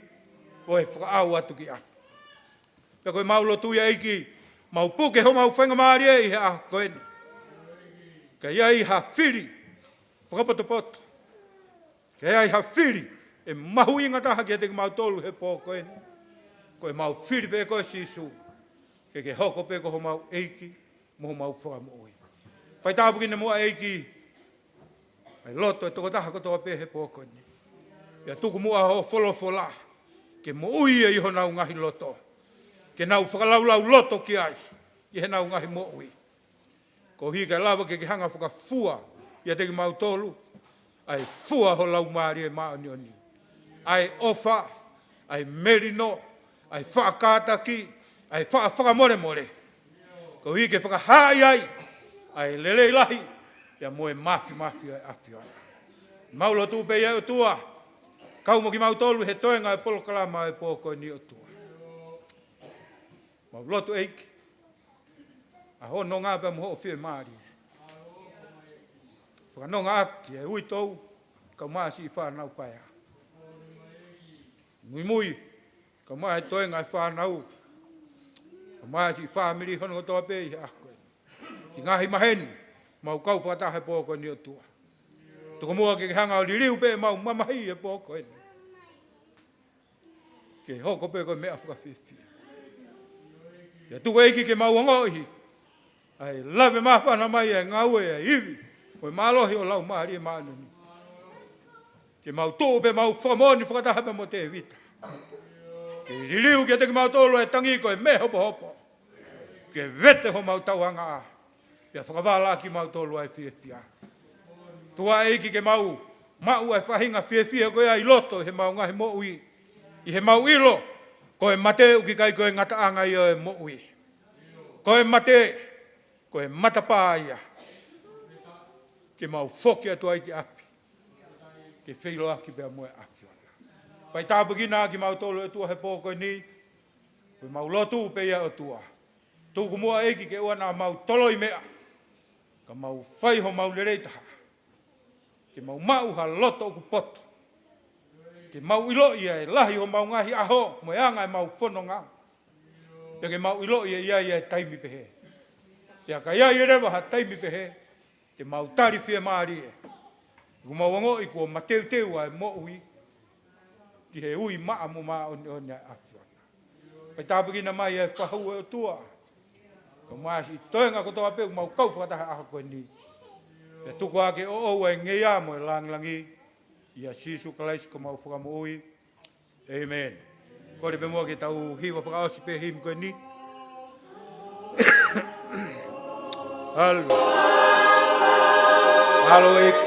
ko e fakaʻau atu ki ʻapi. Pea ko ʻemau lotu ia ʻEiki, mau puke homau faingamālie ʻi he ʻaho ko eni. Ka ʻi ai ha fili fakapotopoto, ka ʻi ai ha fili ʻe mahuʻinga taha kiate kimautolu he pō ko eni, ko ʻemau fili pē koe Sīsū, ke ke hoko pē ko homau ʻEiki mo homau Fakamoʻui. Fai tāpuekina muʻa ʻEiki ʻa e loto ʻo e tokotaha kotoa pē he pō ko eni. Pea tuku muʻa hoʻo folofola ke moʻui ia ʻi honau ngaahi loto, ke nau fakalaulauloto ki ai ʻi heʻenau ngaahi moʻui. Koeʻuhi ke lava ke ke hanga ʻo fakafua ʻiate kimautolu ʻa e fua ho Laumālie Māʻoniʻoni, ʻa e ʻofa, ʻa e melino, ʻa e faʻa kātaki, ʻa e faʻa fakamolemole, koeʻuhi ke fakahaaʻi ai ʻa e lelei lahi pea mo e māfimafi ʻo e ʻAfiona. Mau lotu pē ia ʻOtua, kau mo kimautolu he toenga ʻo e polokalama ʻo e pō ko eni ʻOtua. Mau lotu ʻEiki, ʻa hoʻo nonga pea mo hoʻo fiemālie. Fakanonga ʻaki e uitou, kaeʻumaʻā siʻi fānau paea. Muimui, kaeʻumaʻā e toenga e fānau, kaeʻumaʻā siʻi fāmili hono kotoa pē ʻi he ʻaho ko eni. Siʻi ngaahi maheni, mau kau fakataha he pō ko eni ʻOtua. Tuku muʻa ke ke hanga ʻo liliu pē ʻemau mamahi he pō ko eni, ke hoko pē ko e meʻa fakafiefia. Pea tuku ʻEiki ke mau ongoʻi ʻa e lave māfana mai ʻa e ngāue ʻa e ivi mo e mālohi ʻo Laumālie Māʻoniʻoni. Ke mau tuʻu pē mau fakamoʻoni fakataha pē mo Tēvita, ke liliu kiate kimautolu ʻa e tangi ko e meʻa hopohopo, ke vete homau tauangaʻa, pea fakavala kimautolu ʻa e fiefia. Tuku ʻEiki ke mau maʻu ʻa e faʻahinga fiefia ko ia ʻi loto ʻi heʻemau ngaahi moʻui, ʻi heʻemau ʻilo ko e mate ʻoku ʻikai ko e ngataʻanga ia ʻo e moʻui. Ko e mate ko e matapā ia ke mau foki atu ai ki ʻapi, ke feʻiloaki pea mo e ʻAfiona. Fai tāpuekina kimautolu ʻOtua he pō ko eni, ko ʻemau lotu pē ia ʻOtua. Tuku muʻa ʻEiki ke ʻoua naʻa mau toloi meʻa, ka mau fai homau lelei taha, ke mau maʻu ha loto ʻoku poto, ke mau ʻiloʻi ʻa e lahi homau ngaahi ʻaho mo e anga ʻemau fononga. Pea ke mau ʻiloʻi ʻe ʻi ai e taimi pehē. Pea ka ʻi ai leva ha taimi pehē, te mau tali fiemālie. Kuo mau ongoʻi kuo mateuteu ʻa e moʻui ki he ui maʻa mo māʻoniʻoni ʻa e ʻAfiona. Kae tāpuekina mai e fahu ʻo e ʻOtua, kae ʻumaʻā siʻi toenga kotoa pē ʻoku mau kau fakataha he ʻaho ko eni. Pea tuku ā ke ʻoʻou ʻa e ngeia mo e lāngilangi, ʻia Sīsū Kalaisi ko homau Fakamoʻui. ʻĒmeni. Kole pē muʻa ke tau hiva fakaʻosi pē himi ko eni. Halo. Halo ʻEiki.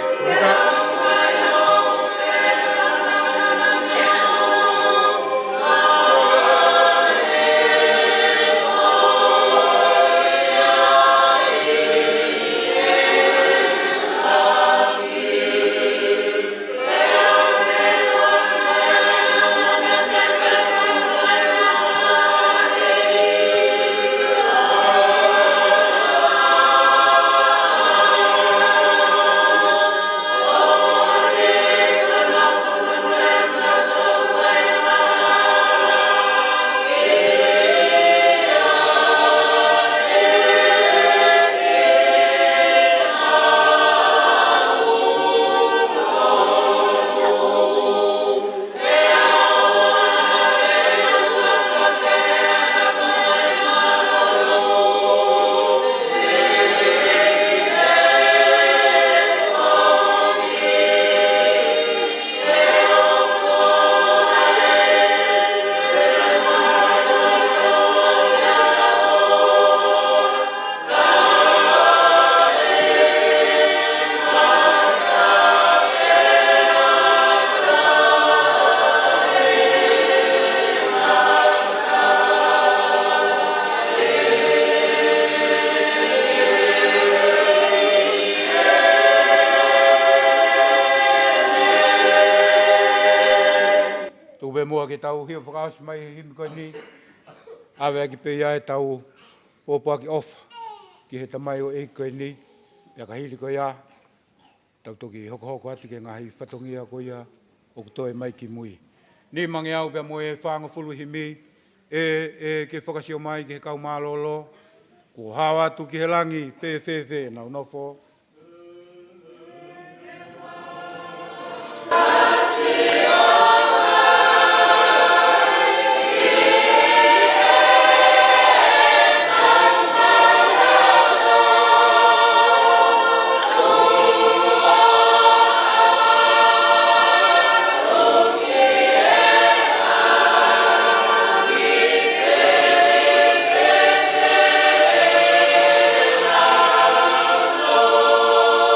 Tuku pē muʻa ke tau hiva fakaʻosi mai e himi ko eni. ʻAve ʻaki pē ia ʻetau pōpoaki ʻofa ki he tamaioʻeiki ko eni. Pea ka hili ko ia, tau toki hokohoko atu ki he ngaahi fatongia ko ia ʻoku toe mai ki mui. Nimangeau pea mo e fāngofulu himi. ʻE, ʻe ke fakasio mai ki he kau mālōlō, kuo hao atu ki he langi pe fēfē ʻenau nofo.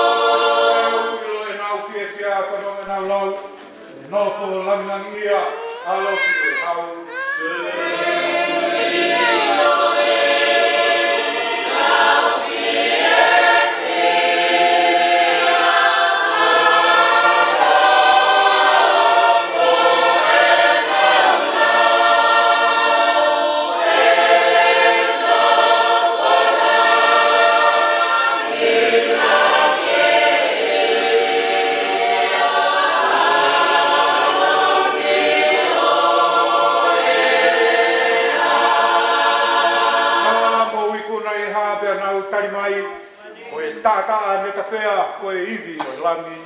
ʻIlo ʻenau fiefia, fanongo ʻenau lau, ʻe nofo langilangiʻia ʻa Loki ʻo e Hau. Mo ikuna ʻi he hā pea nau tali mai, ko e taʻataʻa ne tafea, ko e ivi ʻo e Lami.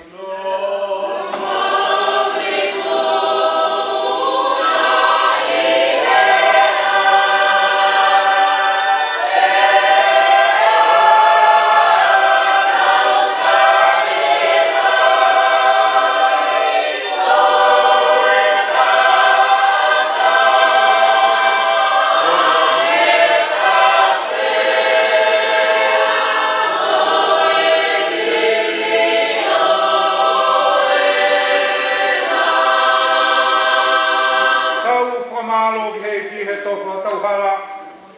Tau fakamālō ki he, ki he tofa tau hala,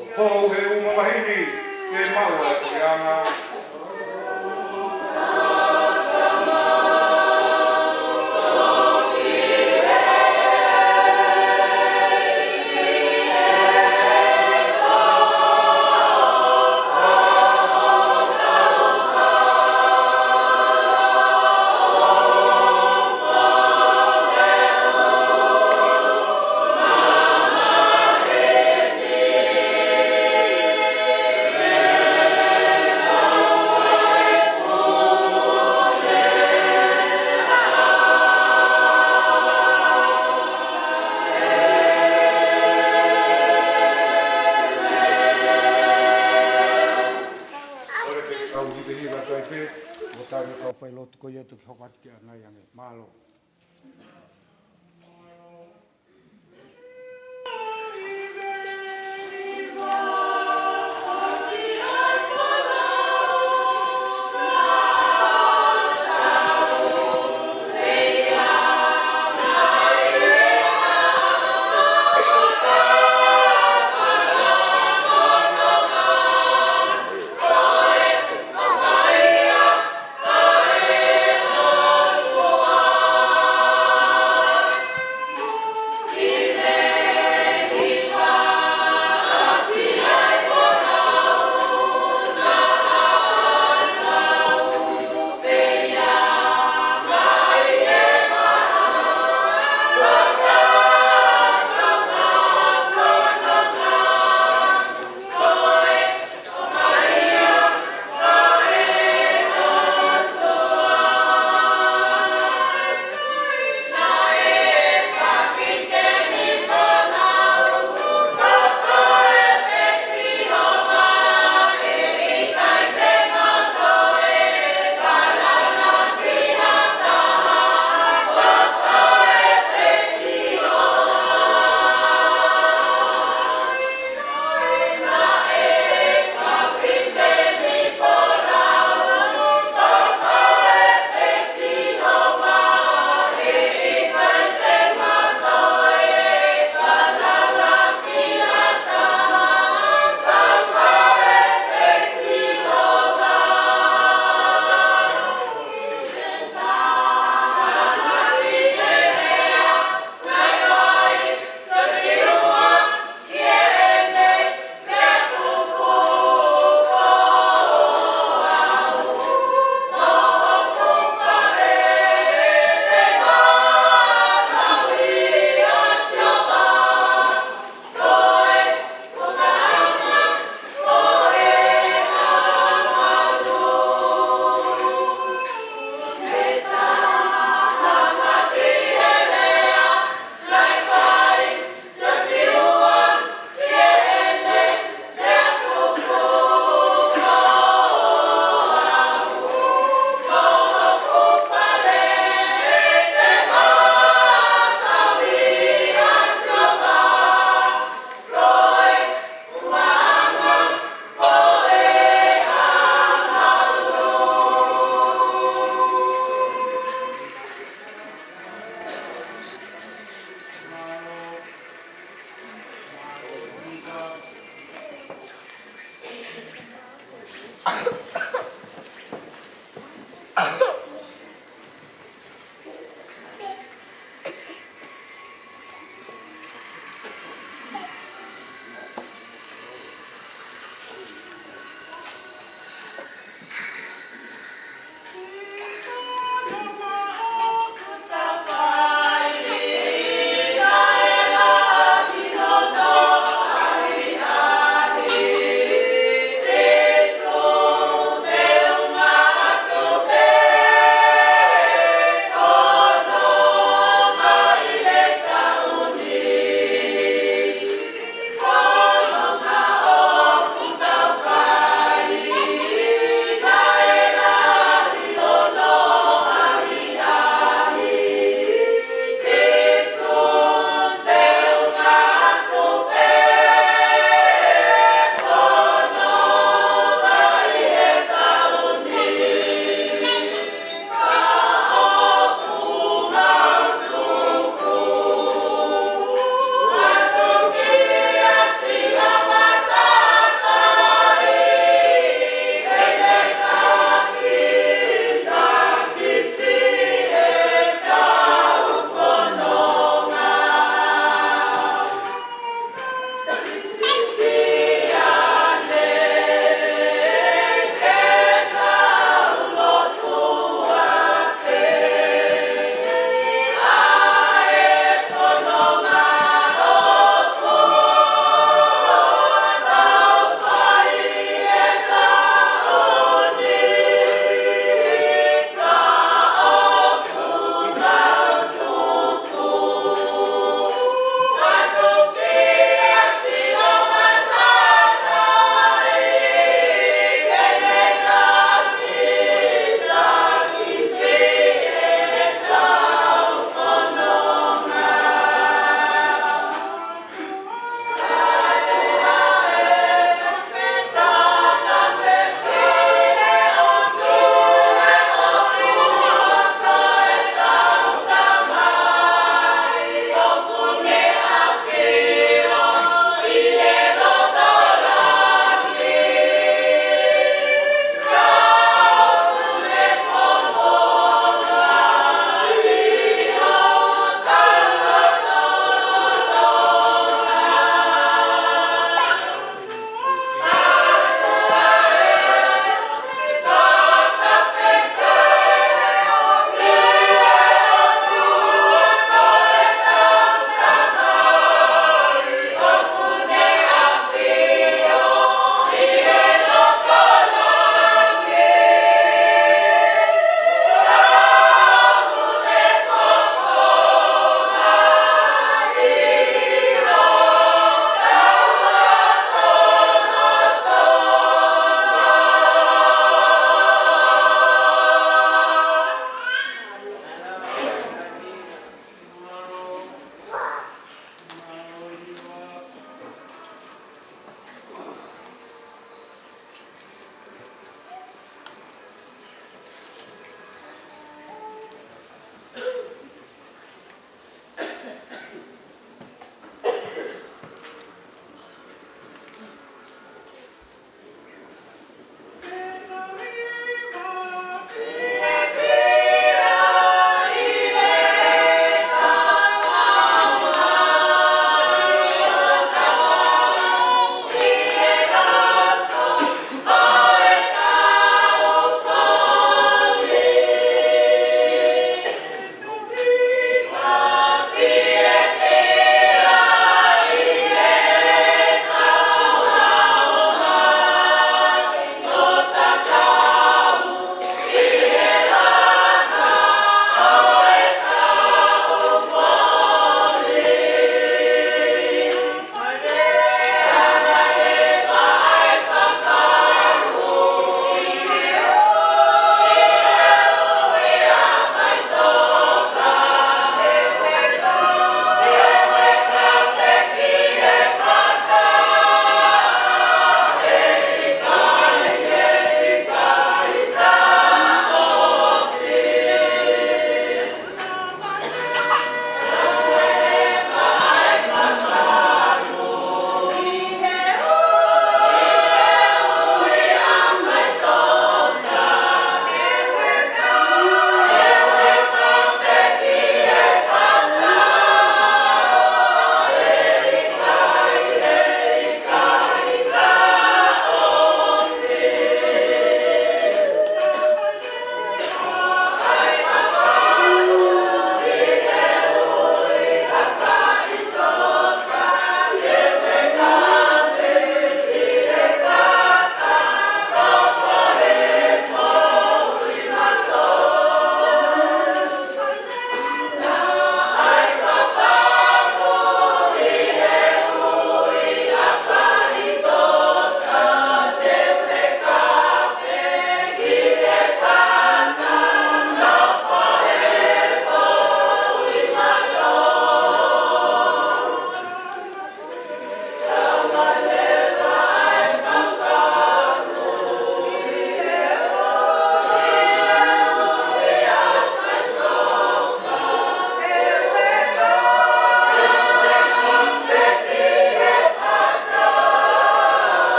ʻo fou he ʻū mamahi ni, ke maʻu ʻa e puleʻanga.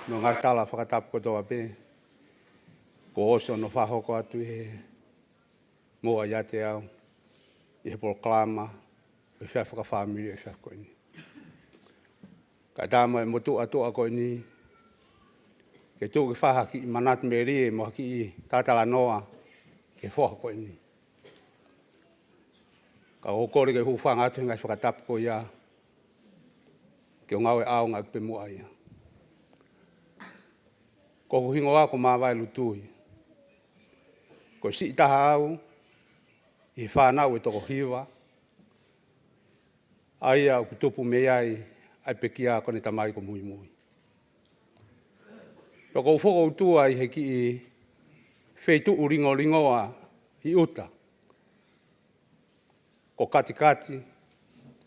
Mo e ngaahi tala fakatapu kotoa pē kuo ʻosi hono fakahoko atu ʻi he moʻua ʻiate au ʻi he polokalama ʻo e efiafi fakafāmili ʻo e efiafi ko eni. Kae ʻatā mo e motuʻa tuʻa ko eni ke tuku ke fai ha kiʻi manatu melie mo ha kiʻi talatalanoa ki he foha ko eni. Ka ʻoku ou kole ke u hūfanga atu he ngaahi fakatapu ko ia ke u ngāue ʻaonga ʻeku pē muʻa ia. Ko hoku hingoa ko Māvae Lutui. Ko e siʻi taha au ʻi he fānau ʻe toko hiva, ʻa ia ʻoku tupu mei ai ʻa e pekia ko ʻene tamai ko Muimui. Pea ʻoku ou fokoutua ʻi he kiʻi feituʻu lingolingoa ʻi ʻuta, ko Katikati,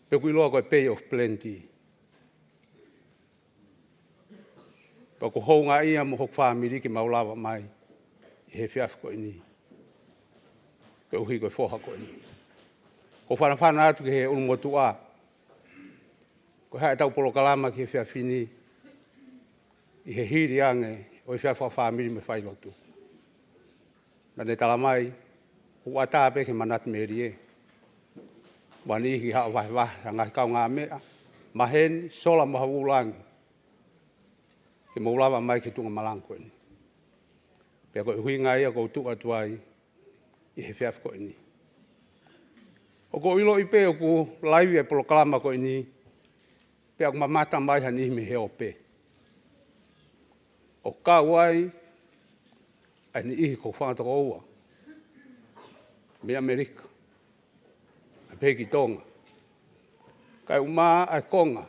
pe ʻoku ʻiloa ko e Bay of Plenty. Pea ʻoku ou houngaʻia mo hoku fāmili ke mau lava mai ʻi he efiafi ko eni koeʻuhi ko e foha ko eni. ʻOku ou fanafana atu ki he ʻulumotuʻa, ko e hā ʻetau polokalama ki he efiafi ni ʻi he hili ange ʻo e efiafi fakafāmili mo e failotu. Naʻá ne talamai ʻoku ʻatā pē ke manatu melie mo ha niʻihi ke haʻu ʻo vahevahe ha ngaahi kaungāmeʻa, maheni, sola mo ha vūlangi ke mou lava mai ki he tuʻunga malanga ko eni. Pea ko e ʻuhinga ia ʻoku ou tuʻu atu ai ʻi he efiafi ko eni. ʻOku ou ʻiloʻi pē ʻoku laivi e polokalama ko eni, pea ʻoku mamata mai ha niʻihi mei he ope. ʻOku kau ai ʻa e niʻihi ko e fanga tokoua mei ʻAmelika, ʻa pehē ki Tonga. Kae ʻumaʻā ʻa e konga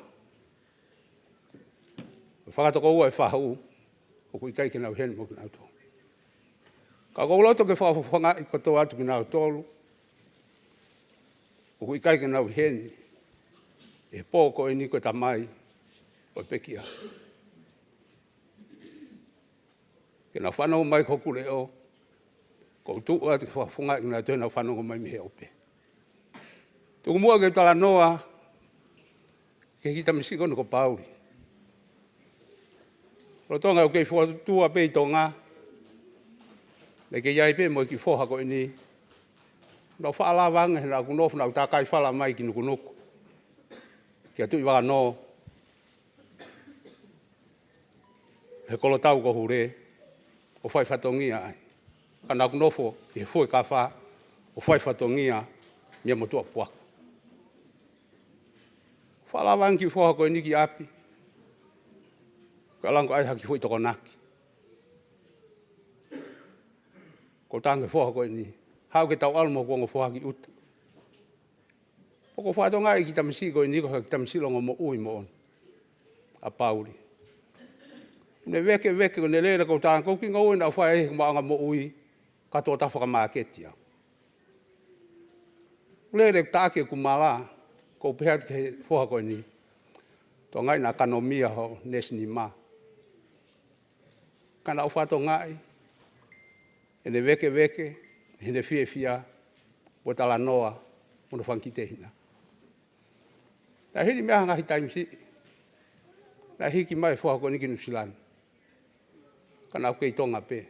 ʻo e fanga tokoua ʻe faʻu, ʻoku ʻikai ke nau ʻi heni mo kinautolu. Ka ʻoku ou loto ke fakafofongaʻi kotoa atu kinautolu ʻoku ʻikai ke nau ʻi heni he pō ko eni ko e tamai ʻo e pekia. Ke nau fanongo mai ki hoku leʻo, ʻoku ou tuʻu atu ke fakafofongaʻi kinautolu ke nau fanongo mai mei he ope. Tuku muʻa ke u talanoa ki he kiʻi tamasiʻi ko eni ko Pauli. Lolotonga ʻeku kei fokotuʻutuʻu pē ʻi Tonga, naʻe kei ʻi ai pē mo e kiʻi foha ko eni. Naʻá ku faʻa lava ange he naʻá ku nofo, naʻá ku takai fala mai ki Nukunuku kia Tuʻivakanō, he kolotau ko Hule, ʻo fai fatongia ai. Ka naʻá ku nofo ʻi he Fuekafa ʻo fai fatongia meia Motuʻapuaka. Faʻa lava ange kiʻi foha ko eni ki ʻapi, kae lava ke ʻai ha kiʻi foʻi tokonaki. Ko e tangi foha ko eni, haʻu ke tau ʻalu mo hoku ongo foha ki ʻuta. Pea ʻoku ou fakatokangaʻi e kiʻi tamasiʻi ko eni ko e kiʻi tamasiʻi longomoʻui moʻoni ʻa Pauli. Ne vēkeveke, ko ʻene lele, ko e tangi, ko e kiʻi ngoue naʻá ku fai ai he maʻuʻanga moʻui, ka tō tafa ka māketi au. Lele taʻaki ʻeku mala, ʻoku ou pehē atu ki he foha ko eni, Tonga ʻi he kanomia hoʻo nesi nima. Ka naʻá ku fakatokangaʻi ʻene vēkeveke, ʻene fiefia, mo e talanoa mo hono fanga kiʻi tehina. Naʻe hili mei ai ha ngaahi taimi siʻi, naʻe hiki mai e foha ko eni ki Nuʻusila ni. Ka naʻá ku kei ʻi Tonga pē.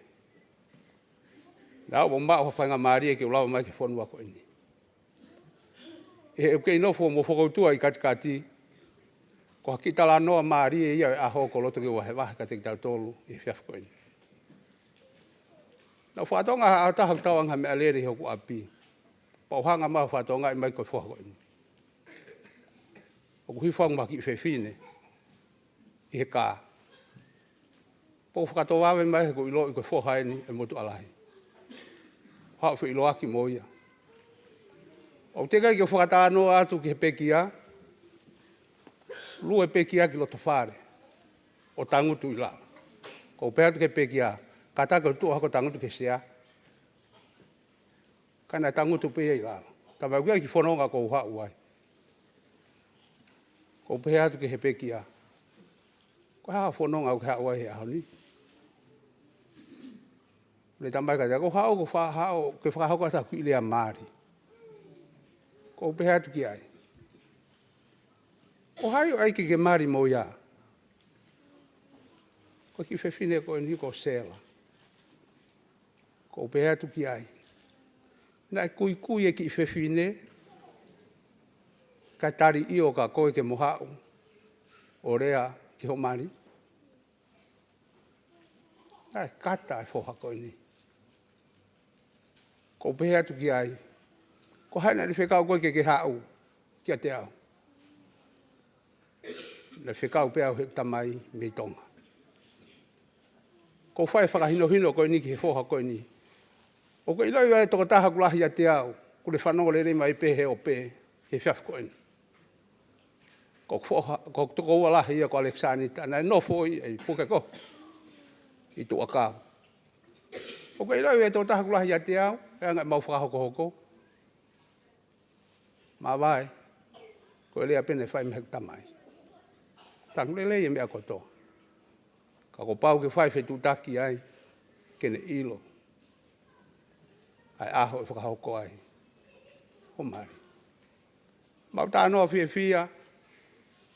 Naʻá ku maʻu ha faingamālie ke u lava mai ki he fonua ko eni. ʻI heʻeku kei nofo mo fokoutua ʻi Katikati, ko ha kiʻi talanoa mālie ia ʻo e ʻaho ʻoku ou loto ke u vahevahe kiate kitautolu ʻi he efiafi ko eni. Naʻá ku fakatokangaʻi ha ʻaho ʻe taha ʻoku tau anga ha meʻalele ʻi hoku ʻapi. Pea u hanga mai ʻo fakatokangaʻi mai ko e foha ko eni. ʻOku hifo ange mo ha kiʻi fefine ʻi he kā. Pea u fakatovave mai he ʻoku ou ʻiloʻi ko e foha eni ʻo e motuʻa lahi. Haʻu ʻo feʻiloaki mo ia. ʻOku teʻeki ai ke u fakatalanoa atu ki he pekia, lue pekia ki loto fale ʻo tangutu ʻi lalo. ʻOku ou pehē atu ki he pekia, kātaki ʻo tuʻu ʻo hoko ʻo tangutu ki he sea. Ka naʻe tangutu pē ia ʻi lalo. Talamai ʻoku ʻi ai e kiʻi fononga ʻoku ou haʻu ai. ʻOku ou pehē atu ki he pekia, ko e hā e fononga ʻoku ke haʻu ai he ʻaho ni? Lele mai kiate au, ʻoku ou haʻu, ʻoku ou fa-, haʻu ke fakahoko atu ha kiʻi lea mali. ʻOku ou pehē atu ki ai, ko hai ʻoku ʻai ke ke mali mo ia? Ko e kiʻi fefine ko eni ko Sela. Ko u pehē atu ki ai, naʻe kuikui e kiʻi fefine, kae tali ʻio kia koe ke mo haʻu ʻo lea ki ho mali. Naʻe kata e foha ko eni. Ko u pehē atu ki ai, ko hai naʻa ne fekau koe ke ke haʻu kiate au? Naʻe fekau pē au ʻe heʻeku tamai mei Tonga. Ko u fai e fakahinohino ko eni ki he foha ko eni. ʻOku ke ʻiloʻi ʻa e tokotaha ʻoku lahi ʻiate au, ʻoku ne fanongo lelei mai pē he ope he efiafi ko eni? Ko hoku foha, ko hoku tokoua lahi ia ko ʻAlekisānita, naʻe nofo ia ʻi Pukeko, ʻi Tuʻakau. ʻOku ke ʻiloʻi ʻa e tokotaha ʻoku lahi ʻiate au, e anga ʻemau fakahokohoko? Māvae, ko e lea pē naʻe fai mei heʻeku tamai. Tangi lelei e meʻa kotoa, ka kuo pau ke fai fetuʻutaki ai ke ne ʻilo ʻa e ʻaho ʻe fakahoko ai ho mali. Mau talanoa fiefia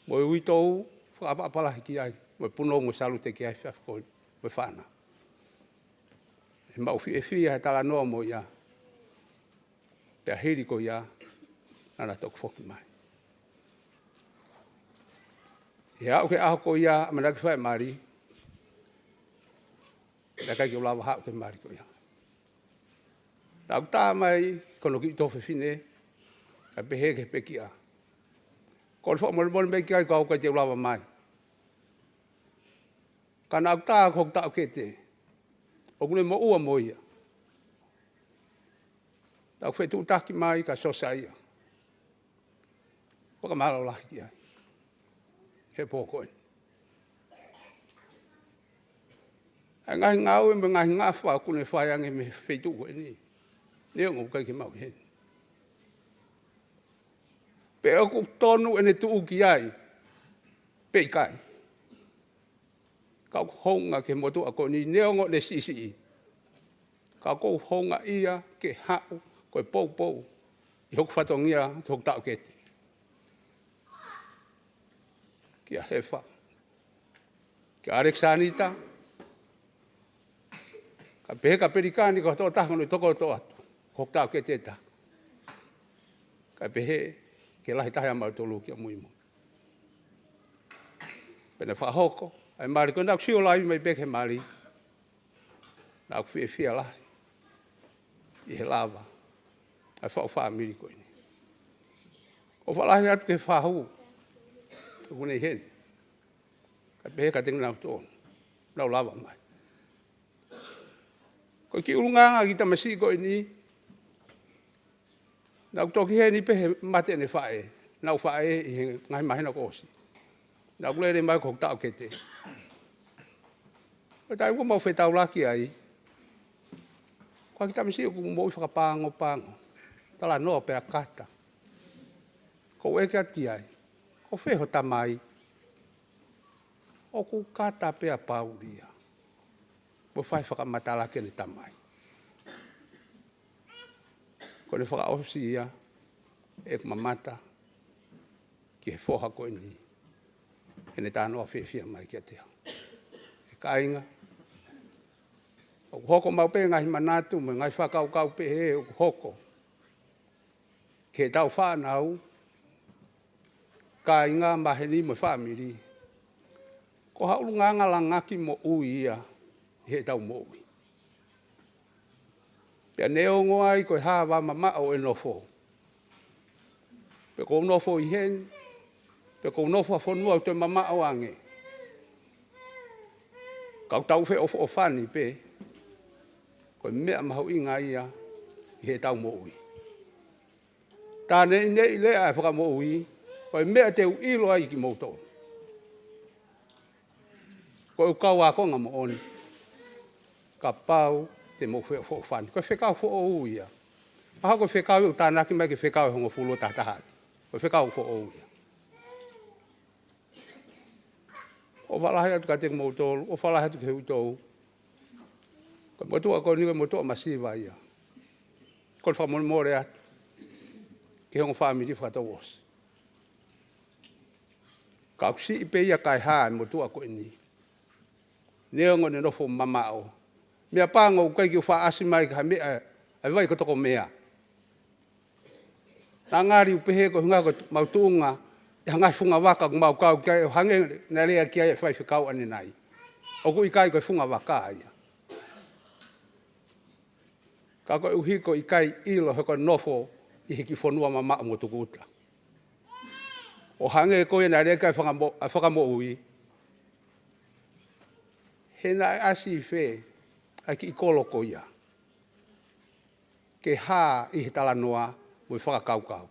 mo e uitou, fakaʻapaʻapa lahi ki ai, mo e punou mo e salute ki ai, efiafi ko eni, mo e fānau. He mau fiefia he talanoa mo ia. Pea hili ko ia, naʻa na toki foki mai. ʻI he aʻu ki he ʻaho ko ia, ʻamanaki fai e mali, naʻe ʻikai ke u lava haʻu ki he mali ko ia. Naʻa ku tā mai ki hono kiʻi tuofefine, kae pehē ki he pekia, ko e fakamolemole mai ki ai, ka ʻoku ʻikai te u lava mai. Ka naʻa ku tā ki hoku taʻokete, ʻoku ne moʻua mo ia. Naʻa ku fetuʻutaki mai kia Siosaia. Fakamālō lahi ki ai he pō ko eni. ʻA e ngaahi ngāue mo e ngaahi ngafa ʻoku ne fai ange mei he feituʻu ko eni, neongo ʻoku ʻikai ke mau ʻi heni. Pe ʻoku tonu ʻene tuʻu ki ai pe ʻikai, ka ʻoku hounga ki he motuʻa ko eni, neongo ʻene siʻisiʻi. Ka ʻoku ou houngaʻia ke haʻu ko e poupou ʻi hoku fatongia ki hoku taʻokete, kia Hefa, kia ʻAlekisānita, kae pehē kia Pelikani, ko e tokotaha naʻe tokoto atu, ko hoku taʻokete ʻe taha. Kae pehē ki he lahi taha ʻia mautolu kia Muimui. Pea naʻe fakahoko ʻa e mali ko ē, naʻa ku sio laivi mai pē ki he mali. Naʻa ku fiefia lahi ʻi he lava ʻa e faʻu fāmili ko eni. ʻOfa lahi atu ki he fahu ʻoku ne ʻi heni, kae pehē kiate kinautolu, nau lava mai. Ko e kiʻi ʻulungaanga kiʻi tamasiʻi ko eni, naʻa ku toki ʻi heni pē he mate ʻene faʻē. Naʻa ku faʻē ʻi he ngaahi māhina kuo ʻosi. Naʻa ku lele mai ko hoku taʻokete. Ko e taimi ʻoku mau fetaulaki ai, ko e kiʻi tamasiʻi ʻoku moʻui fakapangopango, talanoa pea kata. Ko u ʻeke atu ki ai, ko fē ho tamai? ʻOku kata pē ʻa Paulia. Mo fai fakamatala ki heʻene tamai. Ko ʻene fakaʻosi ia ʻeku mamata ki he foha ko eni, heʻene talanoa fiefia mai kiate au. ʻE kāinga, ʻoku hoko maʻu pē ngaahi manatu mo e ngaahi fakakaukau pehē ʻoku hoko ki heʻetau fānau, kāinga, maheni mo e fāmili. Ko ha ʻulungaanga langaki moʻui ia ʻi heʻetau moʻui. Pea neongo ai ko e hā e vā mamaʻo ʻe nofo, pe ʻoku ou nofo ʻi heni, pe ʻoku ou nofo ha fonua ʻoku toe mamaʻo ange, ka ʻoku tau feʻofoʻofani pē. Ko e meʻa mahuʻinga ia ʻi heʻetau moʻui. Tā neʻineʻi lea ʻa e Fakamoʻui, ko e meʻa te u ʻilo ai kimoutolu, ko ʻeku kau ākonga moʻoni, kapau te mou feʻofoʻofani. Ko e fekau foʻou ia. Mahalo ko e fekau ʻoku tānaki mai ki he fekau ʻe hongofulu ʻo tahataha ʻaki. Ko e fekau foʻou ia. ʻOfa lahi atu kiate kimoutolu, ʻofa lahi atu ki he uitou. Ko e motuʻa ko eni ko e motuʻa masiva ia. Ko e fakamolemole atu ki he ongo fāmili fakatouʻosi. Ka ʻoku siʻi pē ia kae hā e motuʻa ko eni, neongo ʻene nofo mamaʻo. Meʻapango ʻoku ʻikai ke u faʻa ʻasi mai ki ha meʻa ʻa e vai ko Tokomea. Naʻa ngali u pehē ko e ʻuhinga ko ʻemau tuʻunga ʻi he ngaahi funga vaka ʻoku mau kau ki ai, ʻo hangē naʻe lea ki ai e faifekau ʻanenai. ʻOku ʻikai ko e funga vaka ia. Ka koeʻuhi ko e ʻikai ʻilo he ko e nofo ʻi he kiʻi fonua mamaʻo mo tukuʻuta. ʻO hangē ko ia naʻe lea ki ai e fakamo-, ʻa e Fakamoʻui. He naʻe ʻasi ʻi fē ʻa e kiʻi kolo ko ia ke hā ʻi he talanoa mo e fakakaukau.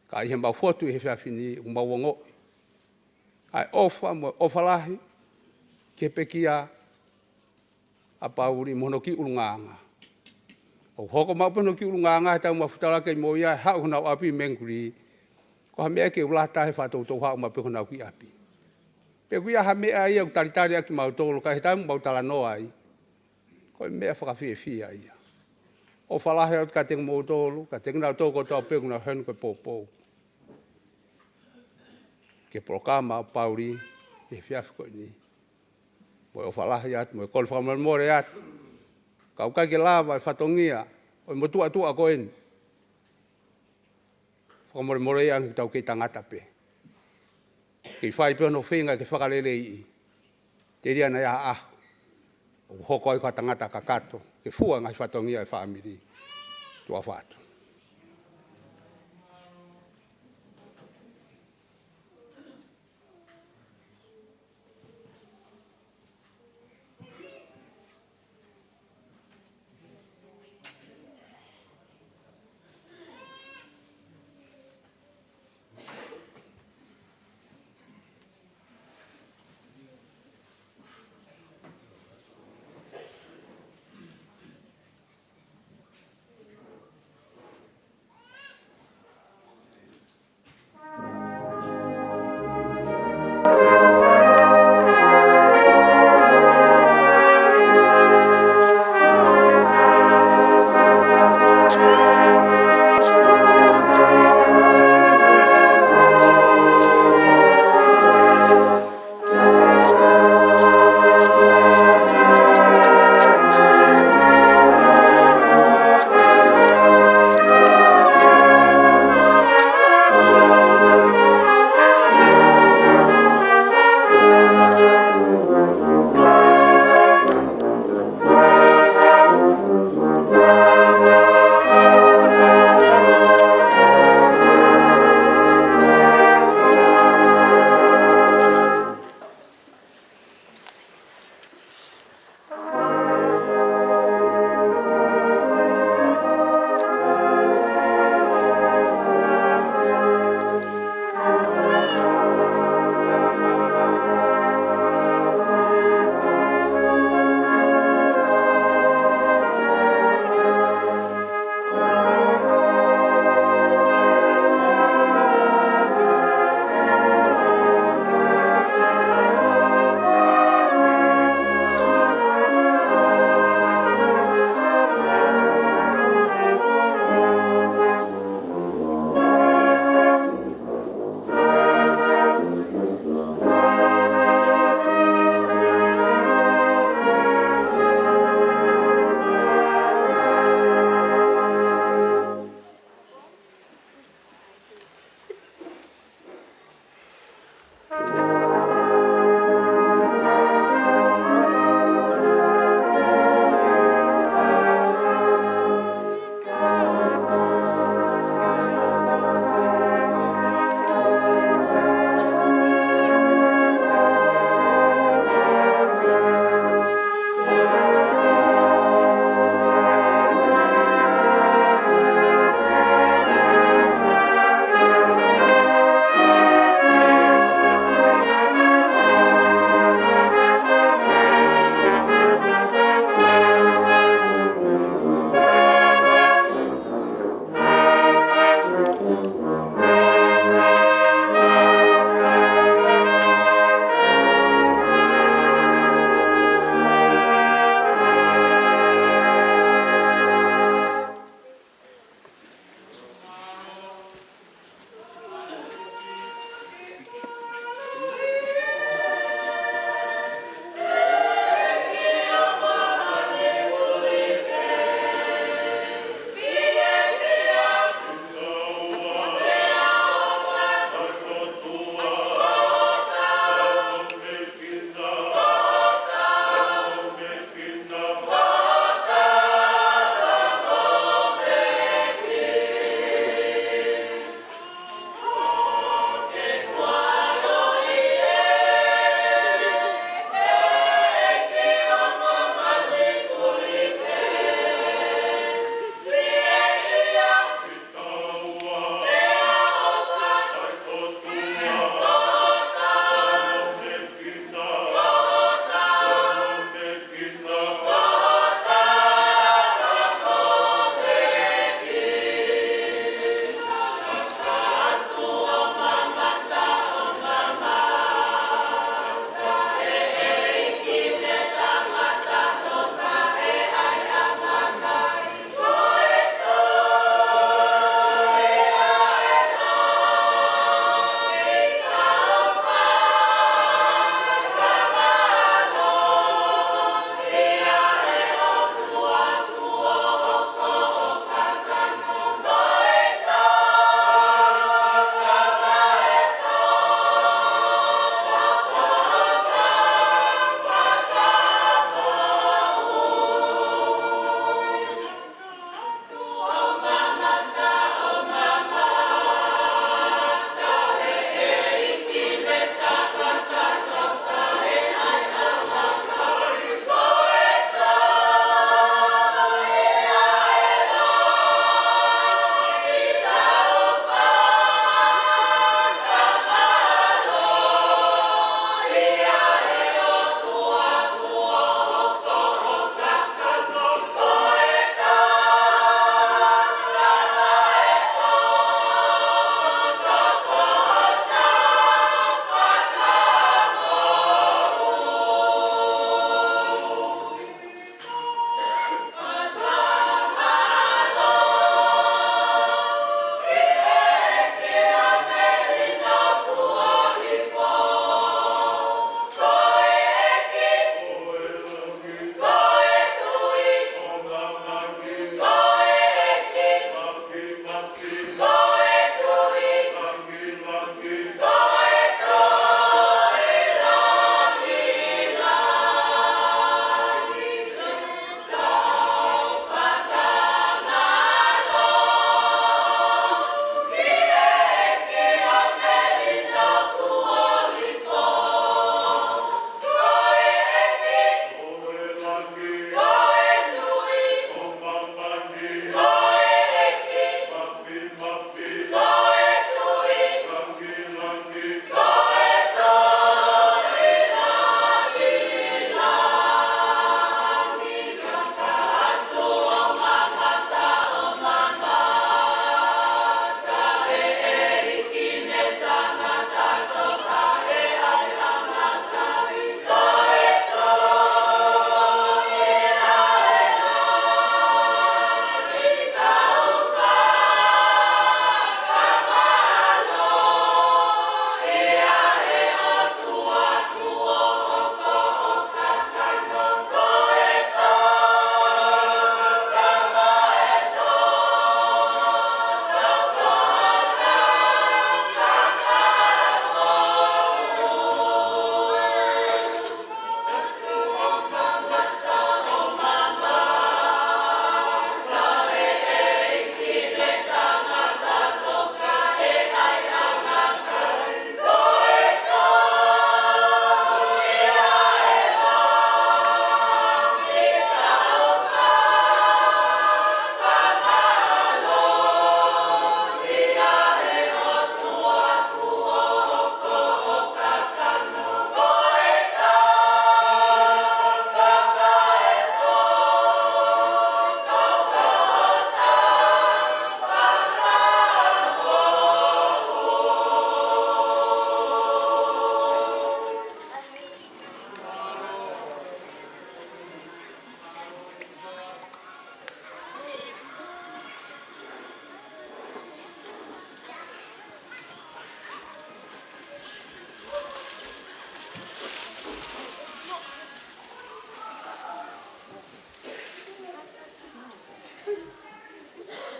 Ka ʻi heʻemau fotu ʻi he efiafi ni, ʻoku mau ongoʻi ʻa e ʻofa mo e ʻofa lahi ki he pekia ʻa Pauli mo hono kiʻi ʻulungaanga. ʻOku hoko maʻu pē hono kiʻi ʻulungaanga he taimi ʻoku mau fetaulaki mo ia, haʻu honau ʻapi Menguli. Ko ha meʻa ke u lata he faʻa toutou haʻu maʻu pē honau kiʻi ʻapi. Pe ʻoku ʻi ai ha meʻa ia ʻoku talitali ʻaki kimautolu, ka ʻi he taimi ʻoku mau talanoa ai, ko e meʻa fakafiefia ia. ʻOfa lahi atu kiate kimoutolu, kiate kinautolu kotoa pē ʻoku nau henu ko e poupou ki he polokalama ʻa Pauli ʻi he efiafi ko eni. Mo e ʻofa lahi atu, mo e kole fakamolemole atu. Ka ʻoku ʻikai ke lava e fatongia ʻo e motuʻa tuʻa ko eni. Fakamolemole ia ange ke tau kei tangata pē. Kei fai pē hono feinga ke fakaleleiʻi. Telia naʻa ʻi ai ha ʻaho ʻoku hoko ai ko ha tangata kakato ke fua e ngaahi fatongia ʻo e fāmili. Tuʻa ʻofa atu.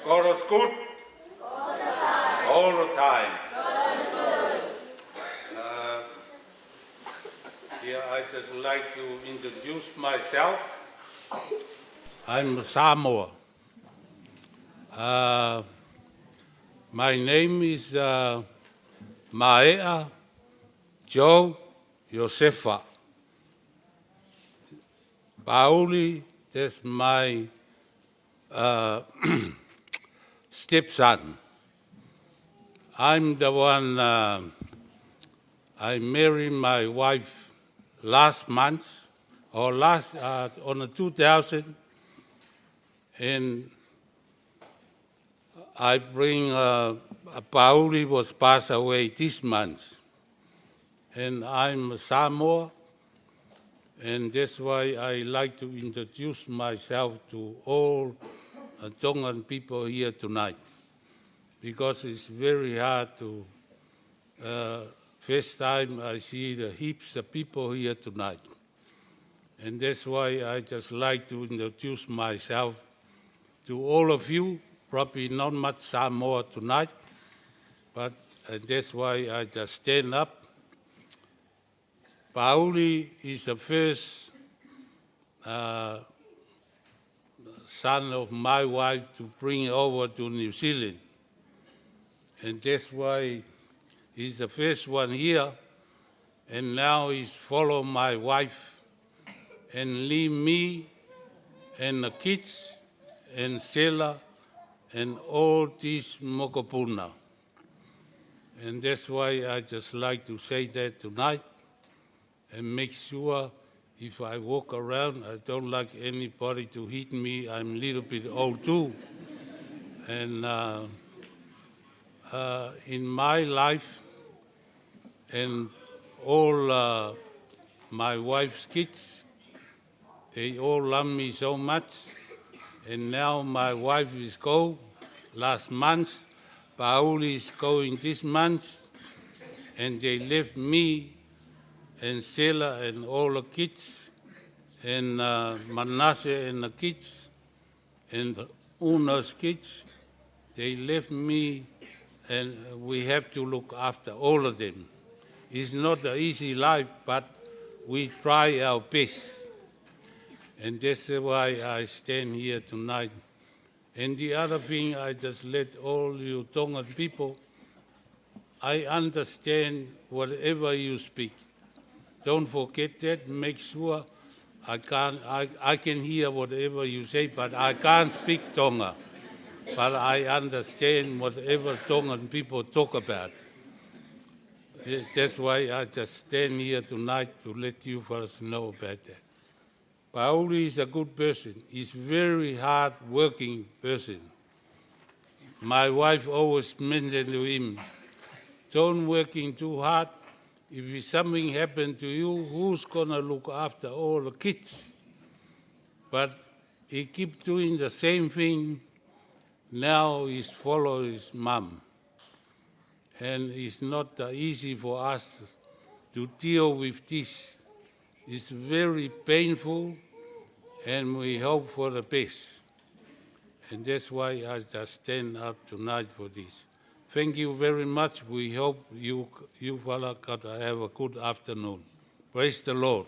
God is good. All the time. Uh, yeah, I just like to introduce myself. I'm Samoa. Uh, my name is, uh, Maea Joe Josefa. Pauli, that's my, uh, stepson. I'm the one, uh, I married my wife last month, or last, uh, on the two thousand, and I bring, uh, Pauli was passed away this month. And I'm Samoa, and that's why I like to introduce myself to all, uh, Tongan people here tonight, because it's very hard to, uh, first time I see the heaps of people here tonight. And that's why I just like to introduce myself to all of you. Probably not much Samoa tonight, but, uh, that's why I just stand up. Pauli is the first, uh, son of my wife to bring over to New Zealand. And that's why he's the first one here. And now he's follow my wife and leave me and the kids and Sela and all this mokopuna. And that's why I just like to say that tonight and make sure if I walk around, I don't like anybody to hit me. I'm a little bit old too. And, uh, uh, in my life, and all, uh, my wife's kids, they all love me so much. And now my wife is go last month. Pauli is going this month. And they left me and Sela and all the kids and, uh, Manasseh and the kids and Una's kids. They left me, and we have to look after all of them. It's not an easy life, but we try our best. And that's why I stand here tonight. And the other thing, I just let all you Tongan people, I understand whatever you speak. Don't forget that. Make sure I can, I, I can hear whatever you say, but I can't speak Tonga. But I understand whatever Tongan people talk about. Eh, that's why I just stand here tonight to let you fellas know about that. Pauli is a good person. He's very hard working person. My wife always mentioned to him, "Don't working too hard. If something happened to you, who's gonna look after all the kids?" But he keep doing the same thing. Now he's follow his mom. And it's not, uh, easy for us to deal with this. It's very painful, and we hope for the best. And that's why I just stand up tonight for this. Thank you very much. We hope you, you fella got to have a good afternoon. Praise the Lord.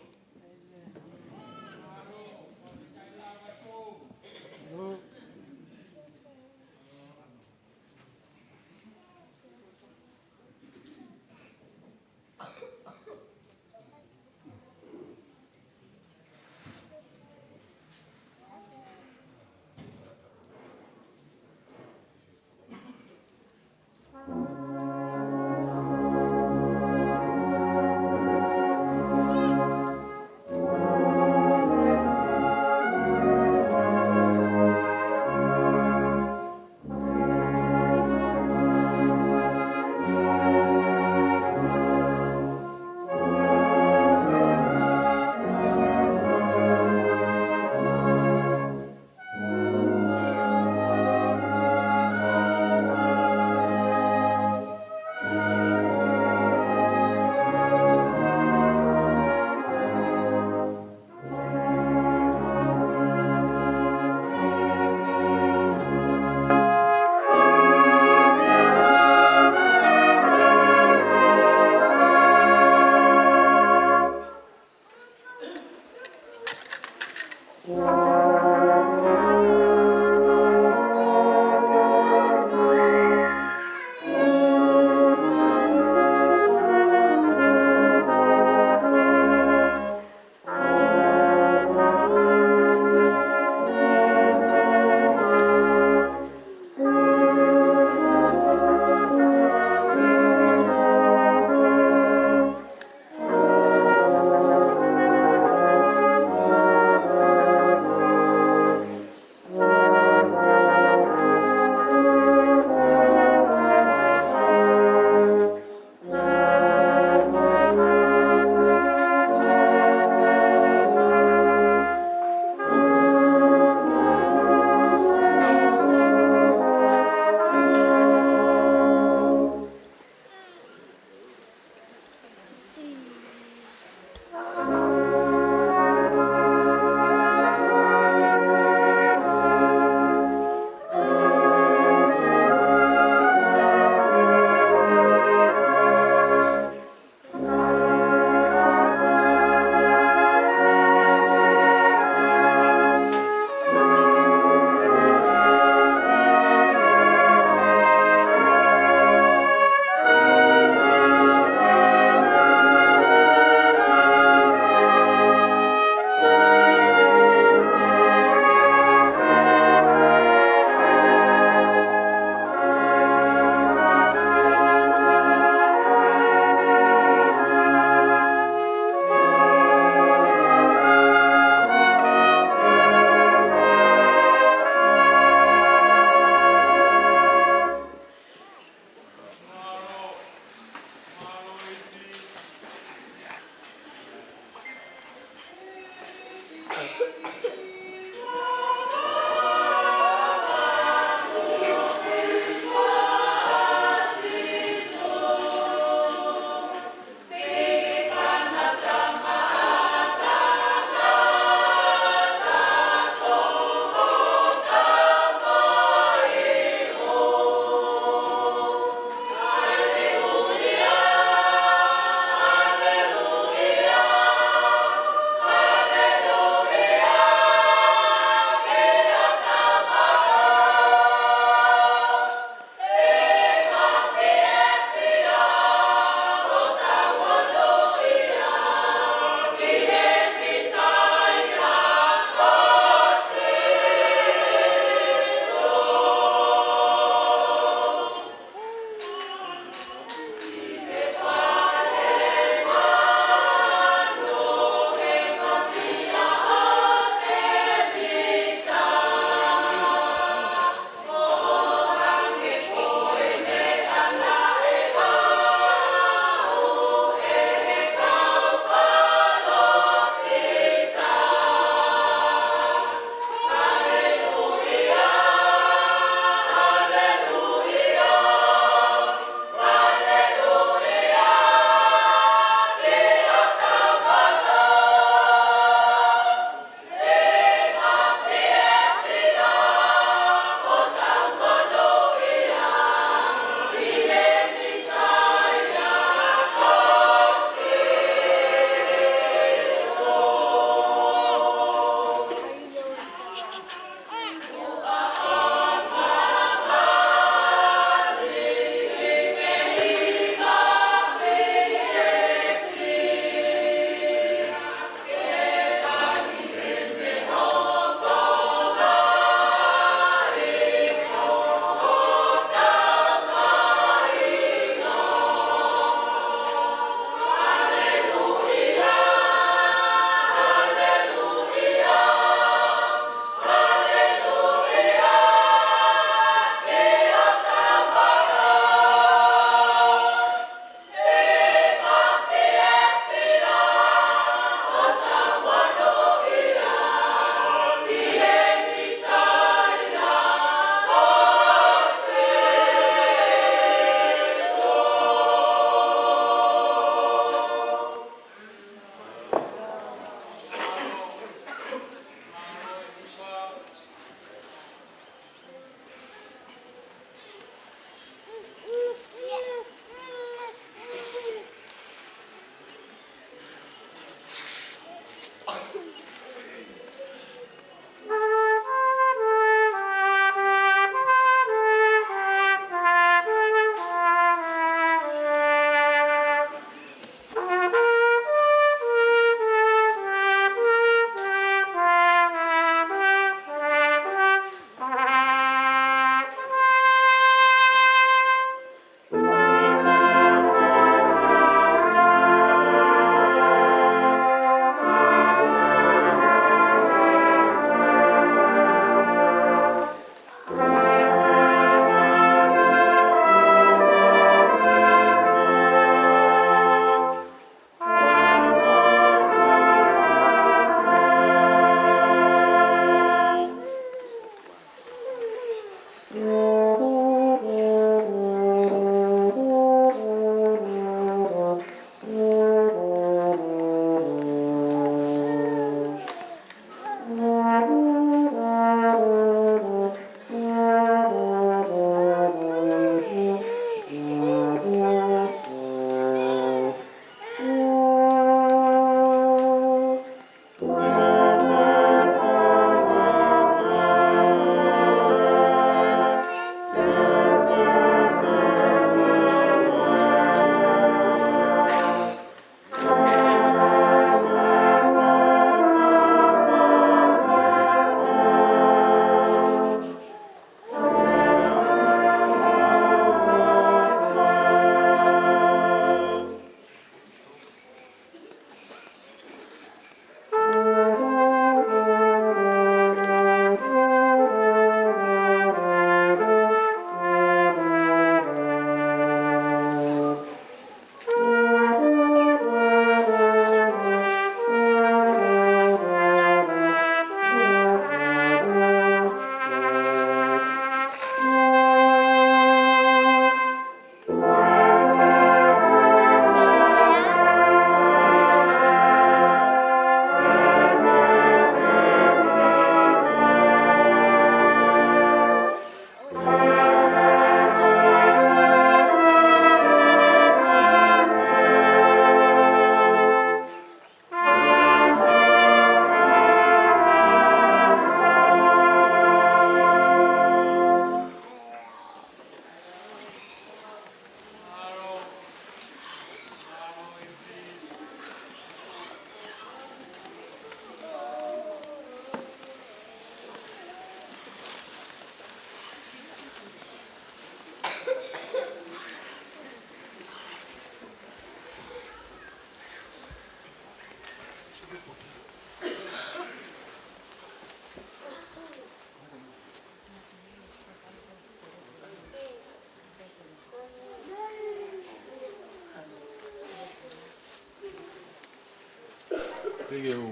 Ke u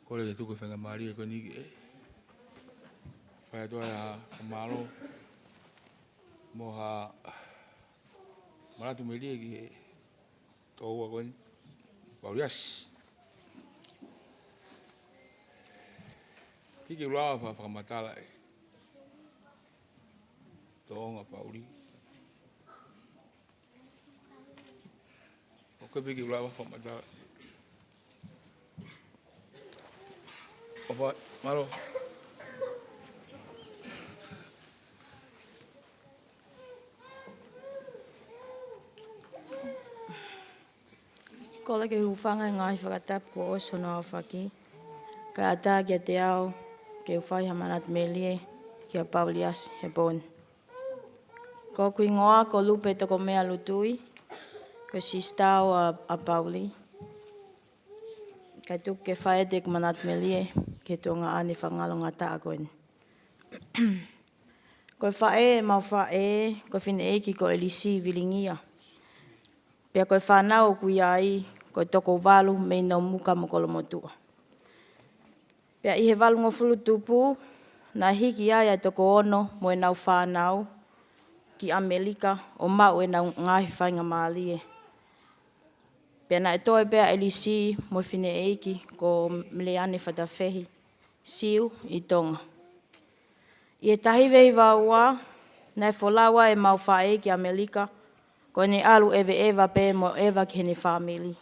kole ke tuku e faingamālie ko eni ke fai atu ai ha fakamālō mo ha manatu melie ki he tokoua ko eni, Pauliasi. Ke ke ula fa fakamatala e tōʻonga Pauli. ʻOku piki ula fa fakamatala. ʻOfa, mālō. Kole ke u hūfanga he ngaahi fakatapu kuo ʻosi hono aofaki, kae ʻatā kiate au ke u fai ha manatu melie kia Pauliasi he pō ni. Ko hoku hingoa ko Lupe Tokomea Lutui, ko e sisitā au ʻa, ʻa Pauli. Kae tuku ke fai ʻeku manatu melie ki he tuongaʻane fakangalongataʻa ko eni. Ko e faʻē ʻemau faʻē, ko e fineʻeiki ko ʻElisi Vilingia. Pea ko e fānau ʻoku ʻi ai, ko e toko valu mei Nomuka mo Kolomotuʻa. Pea ʻi he valungofulu tupu, naʻe hiki ai ʻa e toko ono mo ʻenau fānau ki ʻAmelika ʻo maʻu ʻenau ngaahi faingamālie. Pea naʻe toe pē ʻa ʻElisi mo e fineʻeiki ko Meleane Fatafehi Siu ʻi Tonga. ʻI he taha hiva hiva ua, naʻe folau ai ʻemau faʻē ki ʻAmelika, ko ʻene ʻalu ʻeveʻeva pē mo ʻeva ki heʻene fāmili.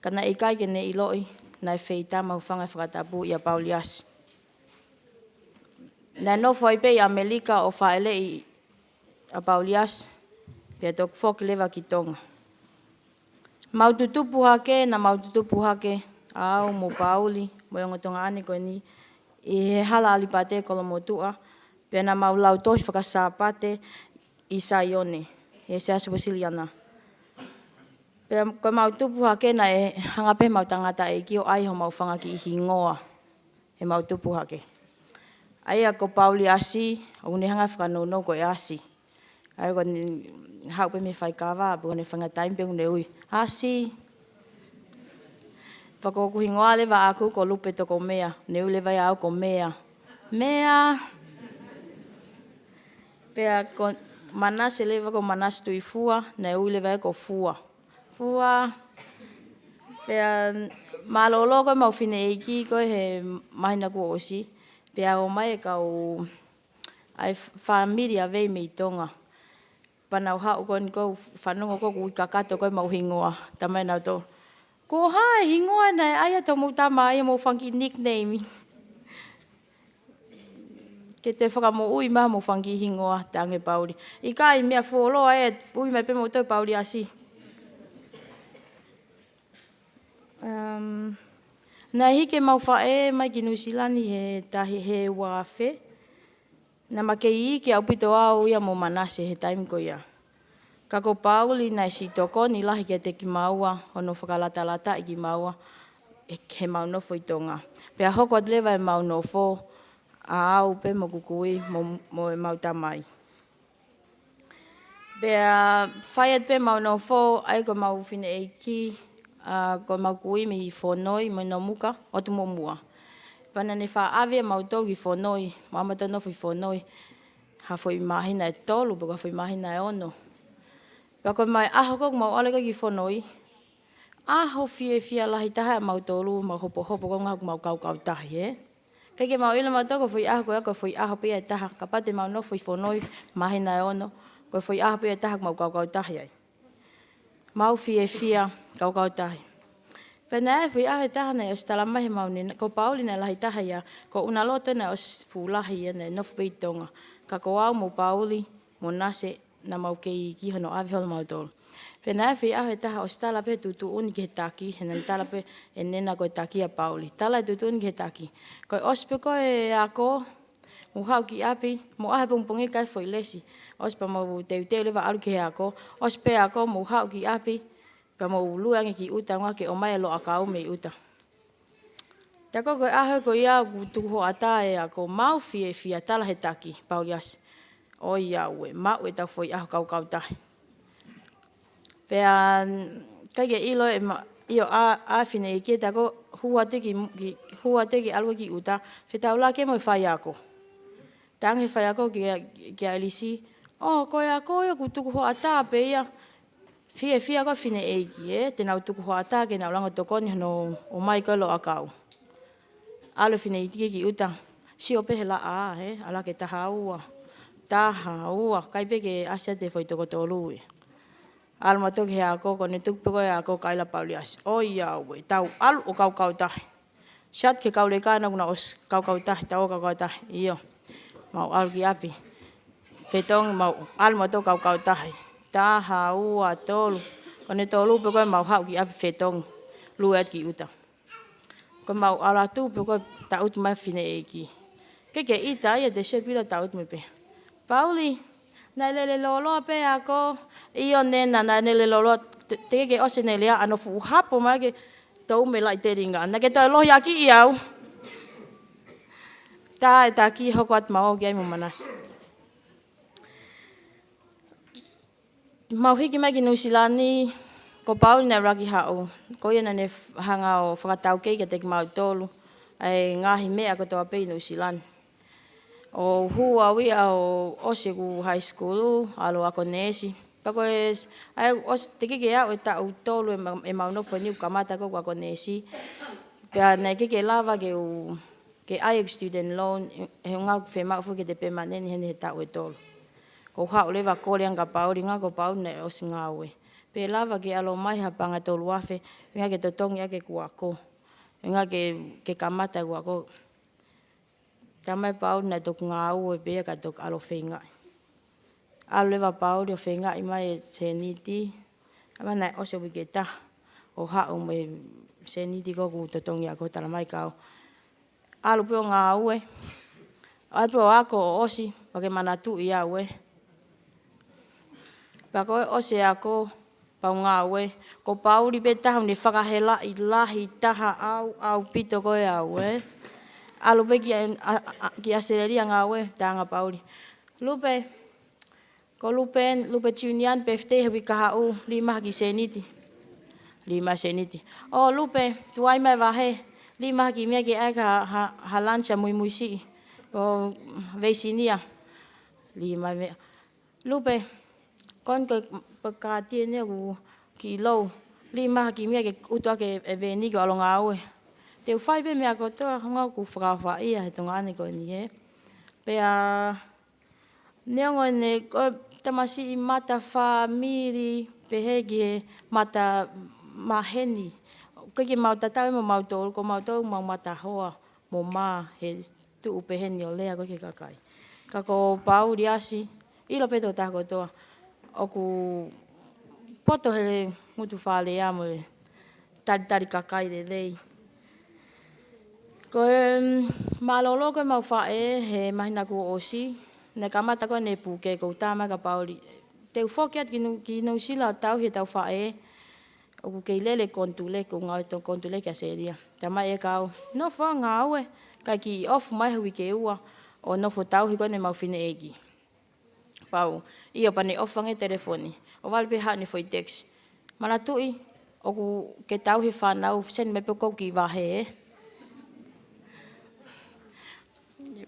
Ka naʻe ʻikai ke ne ʻiloʻi naʻe feitama, hūfanga he fakatapu, ʻia Pauliasi. Naʻe nofo ai pē ʻi ʻAmelika ʻo fāʻeleʻi ʻa Pauliasi, pea toki foki leva ki Tonga. Mau tutupu hake, naʻa mau tutupu hake, ʻa au mo Pauli, mo e ongo tuongaʻane ko eni, ʻi he Hala ʻAlipate Kolomotuʻa, pea naʻa mau lau tohi faka-Sāpate ʻi Saione, he Siasi Uēsiliana. Pea ko ʻemau tupu hake naʻe hanga pē ʻemau tangataʻeiki ʻo ʻai homau fanga kiʻi hingoa heʻemau tupu hake. ʻA ia ko Pauliasi, ʻoku ne hanga fakanounou ko e ʻasi. ʻA ia ko ʻene haʻu pē mei faikava, pe ko ʻene fanga taimi pē ʻoku ne ui, ʻAsi. Pea ko hoku hingoa leva ʻaʻaku ko Lupe Tokomea, ne ui leva ia ʻe au ko Mea. Mea. Pea ko Manase leva, ko Manase Tuʻifua, ne ui leva ia ko Fua. Fua. Pea mālōlō ko ʻemau fineʻeiki ko ē he māhina kuo ʻosi. Pea ō mai e kau, ʻa e fāmili ʻa Vei mei Tonga. Pea nau haʻu ko eni ʻo fanongo ko ē ʻoku ui kakato ko ē ʻemau hingoa. Talamai ʻe nautolu, ko e hā e hingoa naʻe ʻai ʻe hoʻomou tama ia, mou fanga kiʻi nickname. Ke toe fakamoʻui mai homou fanga kiʻi hingoa, talaange ʻe Pauli. ʻIkai, meʻa fuoloa ē, ui mai pē moutolu Pauliasi. Um, naʻe hiki ʻemau faʻē mai ki Nuʻusila ni he taha hiva ua afe. Naʻa ma kei iiki ʻaupito au ia mo Manase he taimi ko ia. Ka ko Pauli naʻe siʻi tokoni lahi kiate kimaua hono fakalatalataʻi kimaua he, heʻemau nofo ʻi Tonga. Pea hoko atu leva ʻemau nofo ʻa au pē mo hoku kui mo, mo ʻemau tamai. Pea fai atu pē ʻemau nofo, ʻa ia ko ʻemau fineʻeiki, ʻa, ko ʻemau kui mei Fonoi, mei Nomuka, ʻOtu Muʻomuʻa. Pea naʻa ne faʻa ʻave ʻamautolu ki Fonoi, mau ō ʻamautolu ʻo nofo ʻi Fonoi ha foʻi māhina ʻe tolu, pe ko ha foʻi māhina ʻe ono. Pea ko e ʻū ʻaho ko ē ʻoku mau ʻalu ai ki Fonoi, ʻaho fiefia lahi taha ʻamautolu, mau hopohopo ko ē ʻoku mau kaukau tahi, ē? ʻIkai ke mau ʻilo ʻamautolu ko e foʻi ʻaho ko ia ko e foʻi ʻaho pē ia ʻe taha, kapau te mau nofo ʻi Fonoi māhina ʻe ono, ko e foʻi ʻaho pē ia ʻe taha ʻoku mau kaukau tahi ai. Mau fiefia, kaukau tahi. Pea naʻe ʻi ai e foʻi ʻaho ʻe taha naʻe ʻosi talamai heʻemau nenā, ko Pauli naʻe lahi taha ia, ko ʻUnaloto naʻe ʻosi fuʻu lahi ia, naʻe nofo pē ʻi Tonga. Ka ko au mo Pauli mo Nase naʻa mau kei iiki hono ʻave holo ʻamautolu. Pea naʻe ʻi ai e foʻi ʻaho ʻe taha ʻosi tala pē tuʻutuʻuni ki he taki, he naʻa ne tala pē ʻe nenā ko e taki ʻa Pauli. Tala e tuʻutuʻuni ki he taki, ko e ʻosi pē ko ē e ako, mou haʻu ki ʻapi, mou ʻā he pongipongi kae ʻai e foʻi lesi. ʻOsi pea mou teuteu leva ʻalu ki he ako, ʻosi pē ako, mou haʻu ki ʻapi, pea mou lue ange ki ʻuta, ʻuhinga ke ʻomai e loʻakau mei ʻuta. Pea ko e ʻaho ko ia ʻoku tuku hoʻatā e ako, mau fiefia, tala he taki, Pauliasi, ʻoiauē, maʻu ʻetau foʻi ʻaho kaukau tahi. Pea ʻIkai ke ʻilo e ma-, ʻio ʻa, ʻa fineʻeiki ē, tā ko e hū atu ki, ki, hū atu ki ʻalu ki ʻuta, fetaulaki mo e faiako. Talaange he faiako kia, kia ʻElisi, ʻō, ko e ako ia ʻoku tuku hoʻatā pē ia, fiefia ko e fineʻeiki ē, te nau tuku hoʻatā ke nau langa tokoni hono ʻomai ko e loʻakau. ʻAlu e fineʻeiki ki ʻuta, sio pē he laʻā ē, ʻalu hake taha ua, taha ua, ʻikai pē ke ʻasi atu e foʻi toko tolu ē. ʻAlu mautolu ki he ako, ko ʻene tuku pē ko e ako kaila Pauli ʻasi. ʻOiauē, tau ʻalu ʻo kaukau tahi. Sio atu ki he kau leka naʻa nau ʻosi kaukau tahi, tau ō kaukau tahi. ʻIo. Mau ʻalu ki ʻapi. Fetongi mau ʻalu mautolu kaukau tahi. Taha, ua, tolu. Ko ʻene tolu pē ko ē mau haʻu ki ʻapi fetongi. Lue atu ki ʻuta. Ko ʻemau ʻalu atu pē ko e tangutu mai fineʻeiki. Ke ke ʻita ia te sio pē ʻo tangutu mai pē. Pauli, naʻe lele lōloa pē ako, ʻio Nena, naʻa ne lele lōloa, te, teʻeki ke ʻosi ʻene lea, ʻa hono fuʻu hapo mai ke tō mai e laʻi telinga. Naʻa ke toe lohiakiʻi au. Tā e taki hoko atu mau ki ai mo Manase. Mau hiki mai ki Nuʻusila ni, ko Pauli naʻe ʻuluaki haʻu. Ko ia naʻa ne f-, hanga ʻo fakataukei kiate kimautolu ʻa e ngaahi meʻa kotoa pē ʻi Nuʻusila ni. ʻO hū au ia ʻo ʻosi ʻeku high school, ʻalu ʻo ako neesi. Pea ko e s-, ʻa ia ʻosi teʻeki ke aʻu e taʻu tolu ʻe ma-, ʻemau nofo ni ʻo kamata ko ʻeku ako neesi. Pea naʻe ʻikai ke lava ke u ke ʻai ʻeku student loan, he ʻuhinga ʻoku fiemaʻu foki ke te pē maneni heni he taʻu ʻe tolu. Ko u haʻu leva ʻo kole ange kia Pauli, ʻuhinga ko Pauli naʻe ʻosi ngāue. Pe lava ke ʻalu mai ha paʻanga ʻe tolu afe, ʻuhinga ke totongi ʻaki ʻeku ako. ʻUhinga ke, ke kamata ʻeku ako. Talamai ʻe Pauli naʻe toki ngāue pē ia ka toki ʻalu ʻo feingaʻi. ʻAlu leva Pauli ʻo feingaʻi mai e sēniti. Talamai naʻe ʻosi e uike ʻe taha ʻo haʻu mo e sēniti ko ē ʻoku totongi ako, talamai kia au, ʻalu pē ʻo ngāue. ʻAlu pē ʻo ako ʻo ʻosi, pea ke manatuʻi au ē. Pea ko e ʻosi e ako, pea u ngāue. Ko Pauli pē taha ʻoku ne fakahelaʻi lahi taha au, ʻaupito ko e au ē. ʻAlu pē ki ʻa, ʻa, ʻa, ki ʻAositelēlia ngāue, talaange ʻe Pauli, Lupe, ko Lupe, Lupe Junior, birthday he uike kahaʻu, lī mai ha kiʻi sēniti. Lī mai sēniti. ʻŌ Lupe, tuai mai vahe, lī mai ha kiʻi meʻa ke ʻai ha, ha, ha lunch ʻa e muimui siʻi ʻo e veisinia. Lī mai meʻa. Lupe, ko eni ko e, ko e kātini ʻoku kiʻi lou. Lī mai ha kiʻi meʻa ke ʻutu ʻaki e veeni ke u ʻalu ʻo ngāue. Te u fai pē meʻa kotoa, ʻuhinga ʻoku fakaʻofaʻia he tuongaʻane ko eni ē. Pea neongo ʻene ko e tamasiʻi mata fāmili, pehē ki he mata maheni. ʻOku ʻikai ke mau tatau ia mo mautolu, ko mautolu mau mata hoa mo mā he tuʻu peheni ʻo lea ko ē ki he kakai. Ka ko Pauli ʻasi, ʻilo pē tokotaha kotoa, ʻoku poto he ngutu fale ia mo e talitali kakai lelei. Ko e, mm, mālōlō ko ē ʻemau faʻē he māhina kuo ʻosi, naʻe kamata ko ē ʻene puke, ko u talamai kia Pauli, te u foki atu ki Nu-, ki Nuʻusila ʻo tauhi ʻetau faʻē, ʻoku kei lele konituleki, ʻoku ngāue to-, konituleki ʻAositelēlia. Talamai ʻe ia kia au, nofo ā ngāue, kae kiʻi off mai he uike ʻe ua, ʻo nofo tauhi ko eni ʻemau fineʻeiki. Pea u, ʻio pea ne off ange e telefoni. ʻO vale pē haʻu ʻene foʻi text. Manatuʻi, ʻoku ke tauhi e fānau, send mai pē ʻoku ou kiʻi vahe ē.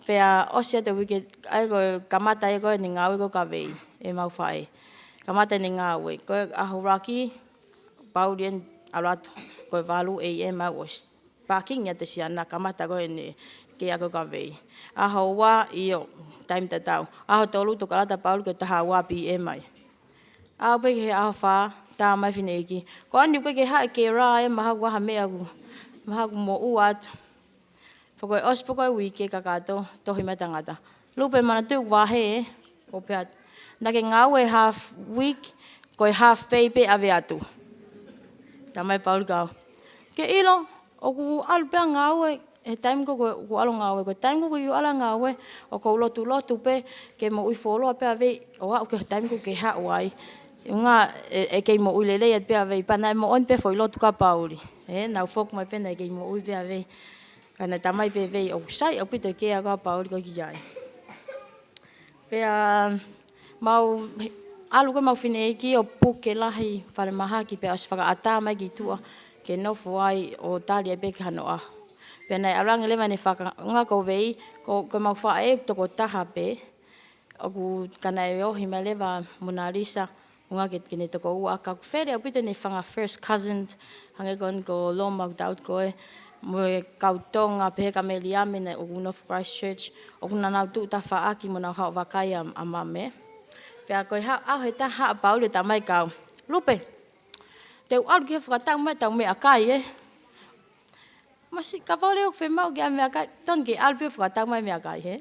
Pea ʻosi atu e uike, ʻa ia ko e kamata ia ko ē ʻene ngāue ko ē ʻa Kavei, ʻemau faʻē. Kamata ʻene ngāue, ko e ʻaho ʻuluaki, Pauli ʻene ʻalu atu, ko e valu A M au ʻosi. Pākingi atu ʻa Siana, kamata ko ē ʻene kei ako ʻa Kavei. ʻAho ua, ʻio, taimi tatau. ʻAho tolu, toki ʻalu atu ʻa Pauli ko e taha ua P M ai. Aʻu pē ki he ʻaho fā, talamai ʻe he fineʻeiki, ko eni ʻoku ʻikai ke haʻu e kera ē, mahalo ʻoku ʻi ai ha meʻa ʻoku, mahalo ʻoku moʻua atu. Pea ko e ʻosi pē ko ē uike kakato, tohi mai e tangata. Lupe, manatuʻi ʻeku vahe ē, ʻo pehē atu, naʻa ke ngāue half week, ko e half pay pē ʻave atu. Talamai ʻe Pauli kia au, ke ʻilo, ʻoku ou ʻalu pē ʻo ngāue, he taimi ko ē ʻoku ou ʻalu ʻo ngāue, ko e taimi ko ē ʻoku ou ʻalu ʻo ngāue, ʻoku ou lotulotu pē, ke moʻui fuoloa pē ʻa Vei, ʻo aʻu ki he taimi ko ē ʻoku ke haʻu ai. ʻUhinga ʻe, ʻe kei moʻui lelei atu pē ʻa Vei, pea naʻe moʻoni pē foʻi lotu kia Pauli. Ē, naʻa ku foki mai pē naʻe kei moʻui pē ʻa Vei. Ka naʻe talamai pē ʻe Vei, ʻoku sai ʻaupito e kea ko ē ʻa Pauli ko ē ki ai. Pea mau, ʻAlu ko ē ʻemau fineʻeiki ʻo puke lahi falemahaki pea ʻosi fakaʻatā mai ki tuʻa ke nofo ai ʻo tali ai pē ki hano ʻaho. Pea naʻe ʻalu ange leva ʻene faka-, ʻuhinga ko Vei, ko, ko ʻemau faʻē tokotaha pē, ʻoku ka naʻe ohi mai leva Mona Lisa, ʻuhinga ke, ke ne tokoua, ka ʻoku fele ʻaupito ʻene fanga first cousins, hangē ko eni ko Loma, ʻoku tau ko ē, mo e kau Tonga, pehē kia Meliame naʻe ʻoku nofo Christchurch, ʻoku nau tuʻu tafaʻaki mo nau haʻu vakai ʻa, ʻa Mame. Pea ko e ha-, ʻaho ʻe taha haʻu ʻa Pauli ʻo talamai kia au, Lupe, te u ʻalu ki he fakatau mai ʻetau meʻakai, ē. Masiʻi, kapau leva ʻoku fiemaʻu ke ʻai meʻakai, tonu ke ʻalu pē ʻo fakatau mai meʻakai, hē?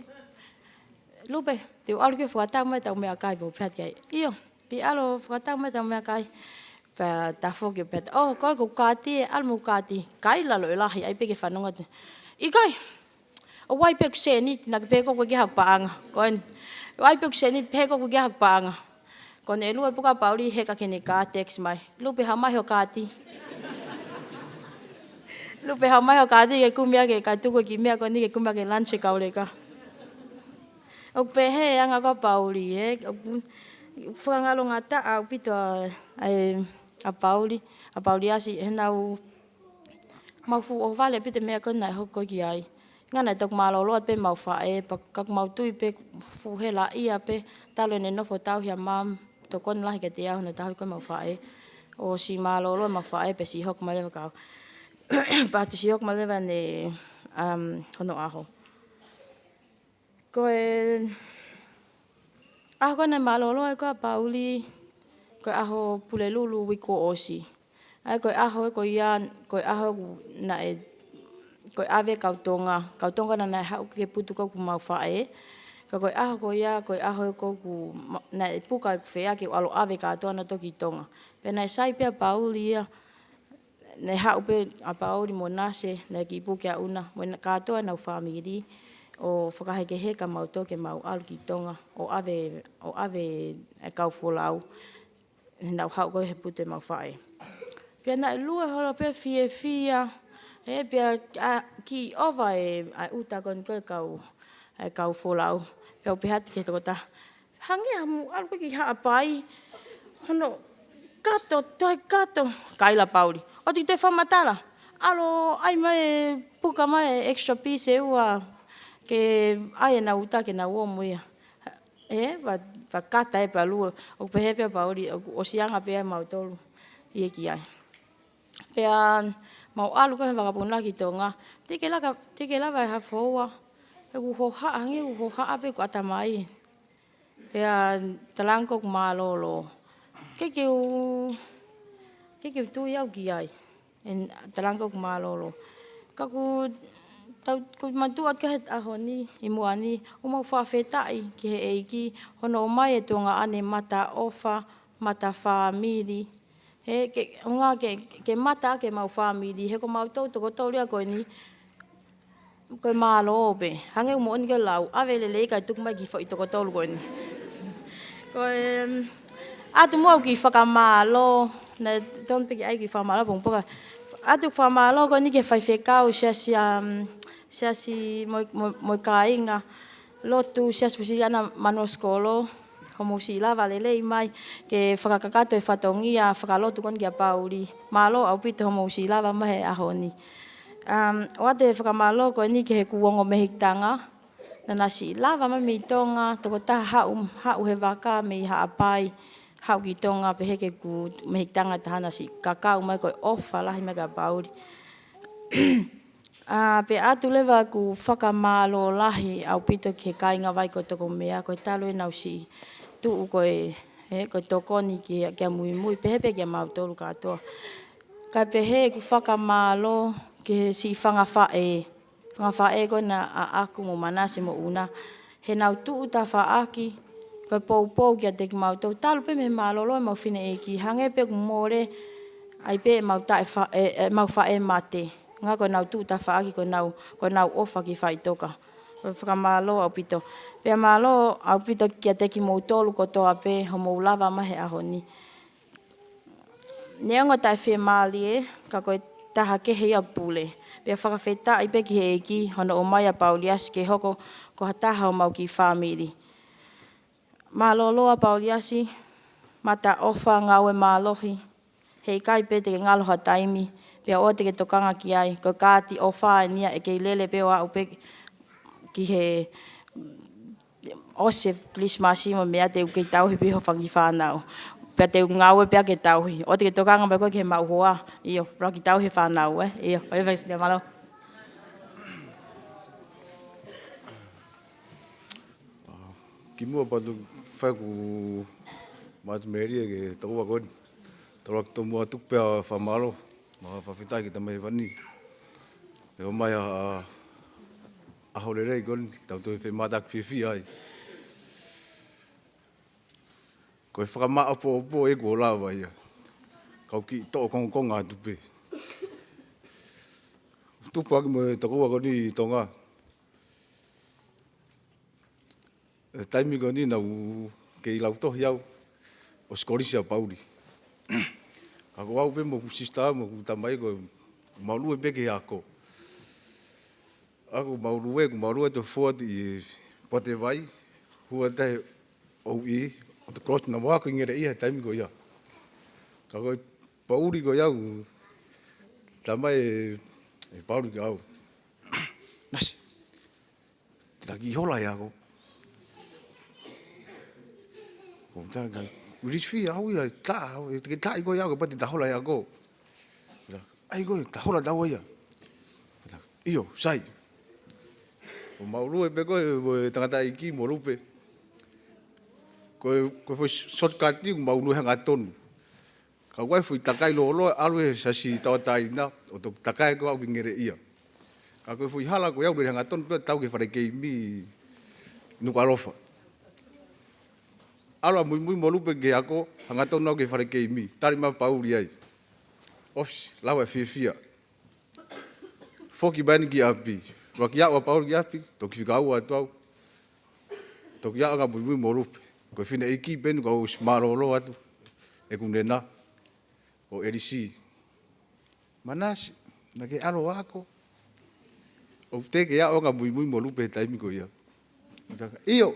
Lupe, te u ʻalu ki he fakatau mai ʻetau meʻakai, pea u pehē atu ki ai, ʻIo, pea ʻalu ʻo fakatau mai ʻetau meʻakai. Pea tafoki pē atu, ʻo, ko e ko kaati ē, ʻalu mo kaati, kaila loi lahi, ʻai pē ke fanongo atu. ʻIkai, ʻoku ʻi ai pē ʻeku sēniti, naʻa ke pehē ʻoku ʻikai ke ʻi ai haku paʻanga. Ko eni, ʻoku ʻi ai pē ʻeku sēniti, pehē ʻoku ʻikai ke ʻi ai haku paʻanga. Ko ʻene ʻalu ʻo puka ʻa Pauli, heka ki heʻene kā, text mai, Lupe, haʻu mai ho kaati. Lupe, haʻu mai ho kaati ke kumi ʻaki e kai tuku e kiʻi meʻa ko eni ke kumi ʻaki e lunch e kau leka. ʻOku pehē ʻa e anga ko ē ʻa Pauli, ē, ʻoku, ʻoku fakangalongataʻa ʻaupito ʻa, ʻa e, ʻa Pauli, ʻa Pauliasi, he naʻa mau fuʻu ʻohovale pē ki he meʻa ko ē naʻe hoko ki ai. ʻUhinga naʻe toki mālōlō atu pē ʻemau faʻē, pea ka ʻoku mau tui pē fuʻu helaʻia pē, talu ʻene nofo tauhi ʻa Mum, tokoni lahi kiate au hono tauhi ko ē ʻemau faʻē. ʻOsi mālōlō ʻemau faʻē pea siʻi hoko mai leva kau. Pea siʻi hoko mai leva ʻene, um, hono ʻaho. Ko e ʻaho ko ē naʻe mālōlō ai ko ē ʻa Pauli, ko e ʻaho Pulelulu uike kuo ʻosi. ʻA ia ko e ʻaho ē ko ia, ko e ʻaho ʻoku naʻe, ko e ʻave kau Tonga, kau Tonga naʻa nau haʻu ki he putu ko ē ʻoku mau faʻē. Ka ko e ʻaho ko ia, ko e ʻaho ē ko ē ʻoku ma-, naʻe puka e feʻaki ʻo ʻalu ʻo ʻave kātoa nautolu ki Tonga. Pea naʻe sai pē ʻa Pauli ia, naʻe haʻu pē ʻa Pauli mo Nase, naʻe kiʻi puke ʻa ʻUna, mo e kātoa ʻenau fāmili, ʻo fakahekeheka mautolu ke mau ʻalu ki Tonga, ʻo ʻave, ʻo ʻave e kau folau, he naʻa nau haʻu ko ē he putu ʻemau faʻē. Pea naʻe lue holo pē fiefia, ē, pea, ʻa, kiʻi ʻova e, ʻa e ʻuta ko eni ko ē kau, e kau folau. Pea u pehē atu ki he tokotaha, hangē ha mou ʻalu ko ē ki Haʻapai, hono kato, toe kato, kaila Pauli. ʻOua te ke toe fakamatala. ʻAlu ʻo ʻai mai e puka mai e extra piece ʻe ua ke ʻai ʻenau ʻuta ke nau ō mo ia. Ē, pea, pea kata ē pea lue, ʻoku pehē pē ʻa Pauli, ʻoku ʻosi anga pē ʻa mautolu ia ki ai. Pea mau ʻalu ko ē he vakapuna ki Tonga, teʻeki ke laka, teʻeki ke lava ʻe ha foua, he ʻoku hohaʻa, hangē ʻoku hohaʻa pē ʻeku ʻatamai. Pea talaange ʻoku mālōlō. ʻIkai ke u, ʻikai ke u tui au ki ai. ʻE, talaange ʻoku mālōlō. Ka ʻoku tau, ʻoku mātuʻa ki he ʻaho ni, ʻi muʻa ni, ʻoku mau fakafetaʻi ki he ʻEiki, hono ʻomai e tuongaʻane mataʻofa, matafāmili. He, ke, ʻuhinga ke, ke mata ʻaki ʻemau fāmili, he ko mautolu toko tolu ia ko eni, ko e mālō pē. Hangē ʻoku moʻoni ke lau, ʻave lelei kae tuku mai ki he foʻi toko tolu ko eni. Ko e, ʻatu muʻa ʻeku kiʻi fakamālō, naʻe tonu pē ke ʻai e kiʻi fakamālō, pongipongi. ʻAtu e fakamālō ko eni ki he faifekau, siasi, um, siasi mo, mo, mo e kāinga lotu Siasi Uēsiliana Manuasikolo, hoʻomou siʻi lava lelei mai ke fakakakato e fatongia fakalotu ko eni kia Pauli. Mālō ʻaupito hoʻomou siʻi lava mai he ʻaho ni. Um, ʻoatu e fakamālō ko eni ki he kau ongo mehikitanga, naʻa na siʻi lava mai mei Tonga, tokotaha haʻu, haʻu he vaka mei Haʻapai, haʻu ki Tonga, pehē ki he kau mehikitanga ʻe taha naʻa na siʻi kakau mai ko e ʻofa lahi mai kia Pauli. ʻA, pea ʻatu leva ʻeku fakamālō lahi ʻaupito ki he kāinga Vai ko Tokomea, ko e talu ʻenau siʻi tuʻu ko e, ē, ko e tokoni ki, kia Muimui, pehē pē kia mautolu kātoa. Kae pehē ʻeku fakamālō ki he siʻi fanga faʻē, fanga faʻē ko ena ʻaʻaku mo Manase mo ʻUna. He naʻa nau tuʻu tafaʻaki, ko e poupou kiate kimautolu. Talu pē mei he mālōlō ʻemau fineʻeiki, hangē pē ʻoku mole ai pē ʻemau taʻe fa-, ē, ē, ʻemau faʻē mate. ʻUhinga ko ʻenau tuʻu tafaʻaki, ko ʻenau, ko ʻenau ʻofa ki faʻitoka. Ko e fakamālō ʻaupito. Pea mālō ʻaupito kiate kimoutolu kotoa pē, hoʻomou lava mai he ʻaho ni. Neongo taʻe fiemālie, ka ko e taha kehe ia ʻo e pule. Pea fakafetaʻi pē ki he ʻEiki, hono ʻomai ʻa Pauliasi ke hoko ko ha taha homau kiʻi fāmili. Mālōlō ʻa Pauliasi, mataʻofa, ngāue mālohi. He ʻikai pē te ke ngalo ha taimi, pea ʻoua te ke tokanga ki ai. Ko e kaati ʻofa eni ia, ʻe kei lele pē ʻo aʻu pē ki he ʻosi e Kilisimasi mo e meʻa, te u kei tauhi pē ho fanga kiʻi fānau. Pea te u ngāue pē au ke tauhi. ʻOua te ke tokanga mai koe ki he maʻu hoa. ʻIo, ʻuluaki tauhi e fānau, ē? ʻIo, ʻo e fai sini malo. Kimuʻa pea u fai ʻeku mātuʻa melie ki he tokoua ko eni. Tala ki tomuʻa atu pē ʻa e fakamālō mo e fakafetaʻi ki he Tamai Hēvani. ʻE ʻomai ʻa e ʻaho lelei ko eni, tau toe femātakifiefia ai. Ko e fakamāʻopoʻopo ʻeku ʻo lava ia. Kau kiʻi toʻo kongokonga atu pē. Tupu ʻaki mo e tokoua ko eni ʻi Tonga. ʻI he taimi ko eni naʻa ku kei lautohi au ʻo sikolisi ʻa Pauli. Ka ko au pē mo hoku sisitā mo hoku tamai ko e mālue pē ke ako. Ako mālue, ko mālue to forward ʻi Potevai, hua tahi ʻo ui, ʻo to cross na waka ʻi Ngeleʻia he taimi ko ia. Ka ko e Pauli ko ia ʻoku tamai ʻe, ʻe Pauli kia au. Nasi. Te ta kiʻi hola ʻe ako. Ko ta ka, Risifi, au ia, ta, au, ʻe te ke taʻi koe ʻe ako, pea te ta hola ʻe ako. ʻAi koe, ta hola taua ia. ʻIo, sai. Ko mālue pē ko e, ko e tangataʻeiki mo Lupe. Ko e, ko e foʻi shortcut ʻoku mālue hangatonu. Ka ʻoku ʻi ai e foʻi takai lōloa, ʻalu he siasi tauʻatāina, ʻo toki takai ko au ki Ngeleʻia. Ka ko e foʻi hala ko ia ʻoku lele hangatonu pē ʻo tau ki he fale keimi ʻi Nukuʻalofa. ʻAlu ʻa Muimui mo Lupe ki he ako, hangatonu au ki he fale keimi, tali mai ʻa Pauli ai. ʻOsi, lava e fiefia. Foki mai eni ki ʻapi. Ua ki aʻu ʻa Pauli ki ʻapi, toki fika ua atu au. Toki aʻu ange ʻa Muimui mo Lupe. Ko e fineʻeiki pē eni ʻoku ou ʻosi mālōlō atu. ʻEku nena. ʻO Elisi. Manasi, naʻa ke ʻalu ʻo ako. ʻOku te ke aʻu ange ʻa Muimui mo Lupe he taimi ko ia. ʻIo.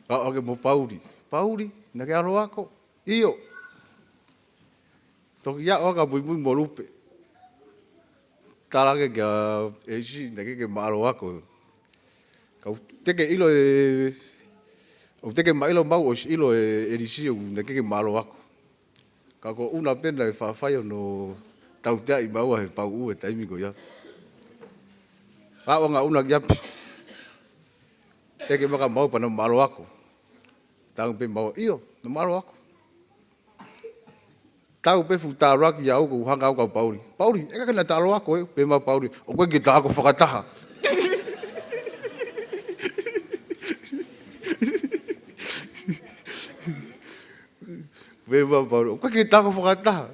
Aʻu ange mo Pauli. Pauli, naʻa ke ʻalu ʻo ako. ʻIo. Toki aʻu ange ʻa Muimui mo Lupe. Tala ange kia Elisi, naʻa ke ke mālō ako. Ka ʻoku te ke ʻilo ē, ʻoku te ke mālō maʻu ʻosi ʻilo ē Elisi ʻoku naʻa ke ke mālō ako. Ka ko ʻuna pē naʻe faʻa fai hono tauteaʻi maua he pauʻu he taimi ko ia. Aʻu ange ʻuna ki ʻapi. ʻEke mai kia maua pea na mālō ako. Tala ange pē maua, ʻio, na mālō ako. Tau pē fuʻu tāluaki au ʻoku ou hanga au kia Pauli. Pauli, ʻe ʻikai ke na tālō ako ē, pehē mai ʻa Pauli, ʻoku ʻikai ke ta ako fakataha. Pehē mai ʻa Pauli, ʻoku ʻikai ke ta ako fakataha.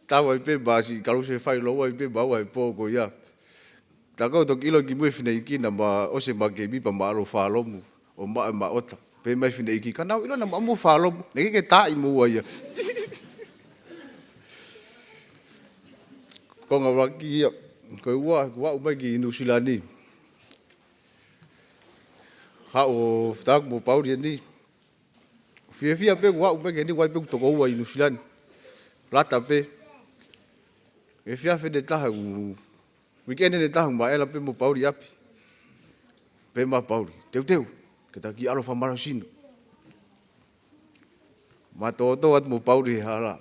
Tau ai pē basi, kalu se fai lou ai pē bau ai pō ko ia. Ta ko toki ʻilo ki mui fineʻeiki naʻa ma ʻosi ma keimi pea ma ʻalu ʻo fālomu, ʻo maʻu e maʻota. Pehē mai fineʻeiki, ka naʻa ku ʻilo naʻa ma ʻalu ʻo fālomu, naʻe ʻikai ke taaʻi moua ia. Ko e ngaahi ʻuluaki ia, ko e ua, ko e aʻu mai ki Nuʻu Sila ni. Haʻu ʻo fetaulaki mo Pauli eni. Fiefia pē ʻeku aʻu mai ki heni, ʻoku ʻi ai pē ʻeku tokoua ʻi Nuʻu Sila ni. Lata pē. Efiafi ʻe taha ʻeku, uikeʻeni ʻe taha ʻeku maʻela pē mo Pauli ʻi ʻapi. Pehē mai ʻa Pauli, teuteu, ke ta kiʻi ʻalu ʻo fakamālohisino. Ma tōtō atu mo Pauli he hala.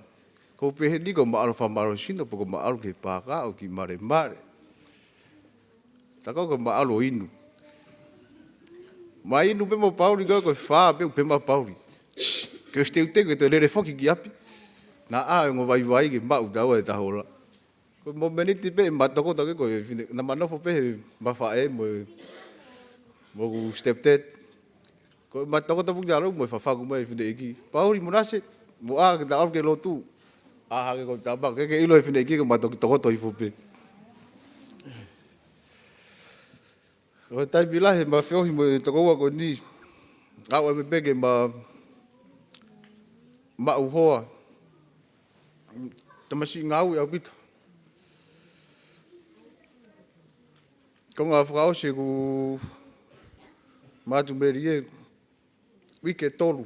Ko u pehē ni ko e ma ʻalu ʻo fakamālohisino, pe ko e ma ʻalu ki he pāka ʻo kiʻi malemale. Ta ko e ko e ma ʻalu ʻo inu. Ma inu pē mo Pauli ko e, ko e fā pē ʻoku pehē mai ʻa Pauli. Ke ʻosi teuteu ke toe lele foki ki ʻapi. Naʻa ʻa e ongo vaivai ke maʻu taua e tahola. Ko e momeniti pē ma tokoto ke ko e fine, naʻa ma nofo pē he ma faʻē mo, mo ʻeku stepdad. Ko e ma tokoto pē ki lalo mo e fafaku mai fineʻeiki. Pauli mo Nase, mo ʻā ke ta ʻalu ki he lotu. ʻĀ hake ko e tama, ke ke ʻilo e fineʻeiki ke ma toki tokoto hifo pē. Ko e taimi lahi ma feohi mo e tokoua ko eni. Aʻu ai pē ke ma maʻu hoa. Tamasiʻi ngāue ʻaupito. Tonga fakaʻosi ʻeku manatu melie, uike tolu.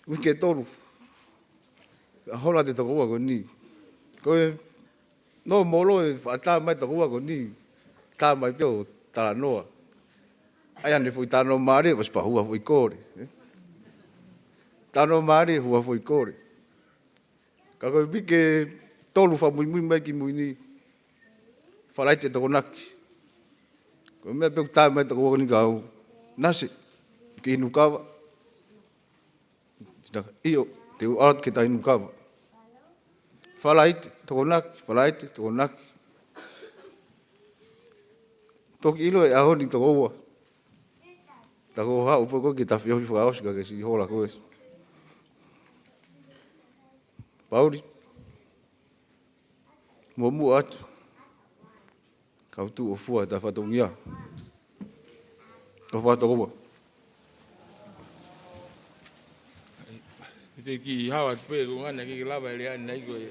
Uike tolu. ʻA hola atu e tokoua ko eni. Ko e nōmolo e faʻa tā mai e tokoua ko eni. Tā mai pē ʻo talanoa. ʻAi ʻene foʻi talanoa mālie, ʻosi pea hua foʻi kole. Talanoa mālie, hua foʻi kole. Ka ko e uike tolu fakamuimui mai ki mui ni. Falaite Tokonaki. Ko e meʻa pē ʻoku tā mai e tokoua ko eni kia au. Nasi, ke inu kava. ʻIo, te u ʻalu atu ke ta inu kava. Falaite Tokonaki, Falaite Tokonaki. Toki ʻilo e ʻaho ni tokoua. Ta ko e haʻu pē koe ke ta feohi fakaʻosi ka ke siʻi hola koe. Pauli. Muʻomuʻa atu. Kau tuʻu ʻo fua ta fatongia. ʻO fua tokoua. Te u kiʻi hao atu pē, ko e ʻuhinga naʻe ʻikai ke lava e lea ni ko e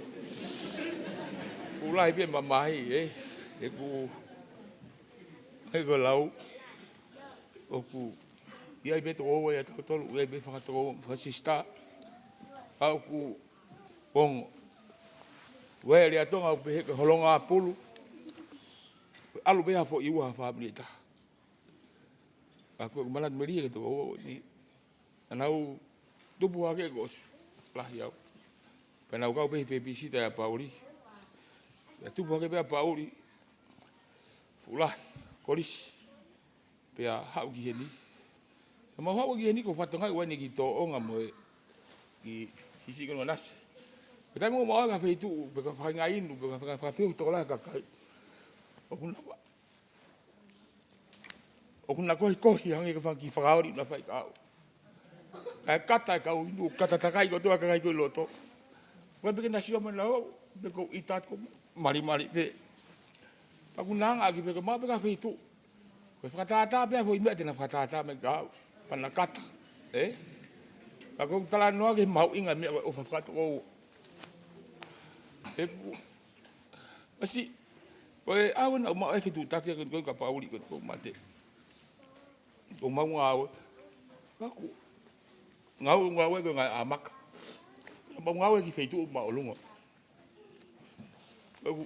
fuʻu lahi pē mamahi, ē? ʻEku, ʻeku lau. ʻOku ʻi ai pē tokoua ʻia tautolu, ʻi ai pē fakatokoua, fakasisitā. ʻOku ongo. Ko e lea Tonga ʻoku pehē ko e holonga pulu. ʻAlu pē ha foʻi ua ha fāmili ʻe taha. Ka ko ʻeku manatu melie ki he tokoua ko eni. Naʻa nau tupu hake ko ʻosi lahi au. Pea nau kau pē he pēpisita ʻia Pauli. Pea tupu hake pē ʻa Pauli. Fuʻu lahi, kolisi. Pea haʻu ki heni. Pea mau haʻu ki heni ko e fatongia ʻoku ʻi ai ʻene kiʻi tōʻonga mo e kiʻi siʻisiʻi ko eni ʻo Nasi. Pea taimi ʻoku mau ʻalu ki ha feituʻu, pe ko ha faʻahinga inu, pe ko ha faʻahinga fakafeohi tokolahi e kakai. ʻOku na ʻOku na kohikohi hangē ko e fanga kiʻi fakaoli ʻoku na fai kia au. Kae kata e kau inu, kata takai kotoa e kakai ko ē ʻi loto. Ko e peke na sio mai na o, pe ko e ʻita ko e malimali pē. Pea ʻoku na anga ʻaki pē ko e maʻu pē ka feituʻu. Ko e fakatātā pē ʻa e foʻi meʻa te na fakatātā mai kia au. Pea na kata. Ē? Ka ko e talanoa ki he mahuʻinga e meʻa ko e ʻofa fakatokoua. ʻEku ʻasi, ko e ʻaho naʻa ku maʻu ai e fetuʻutaki ko ē kia Pauli ko ē ʻoku mate. ʻOku mau ngāue. Ka ʻoku ngāue, ngāue ko e ngāue ʻa maka. Mau ngāue ki he feituʻu māʻolunga. Ka ʻoku,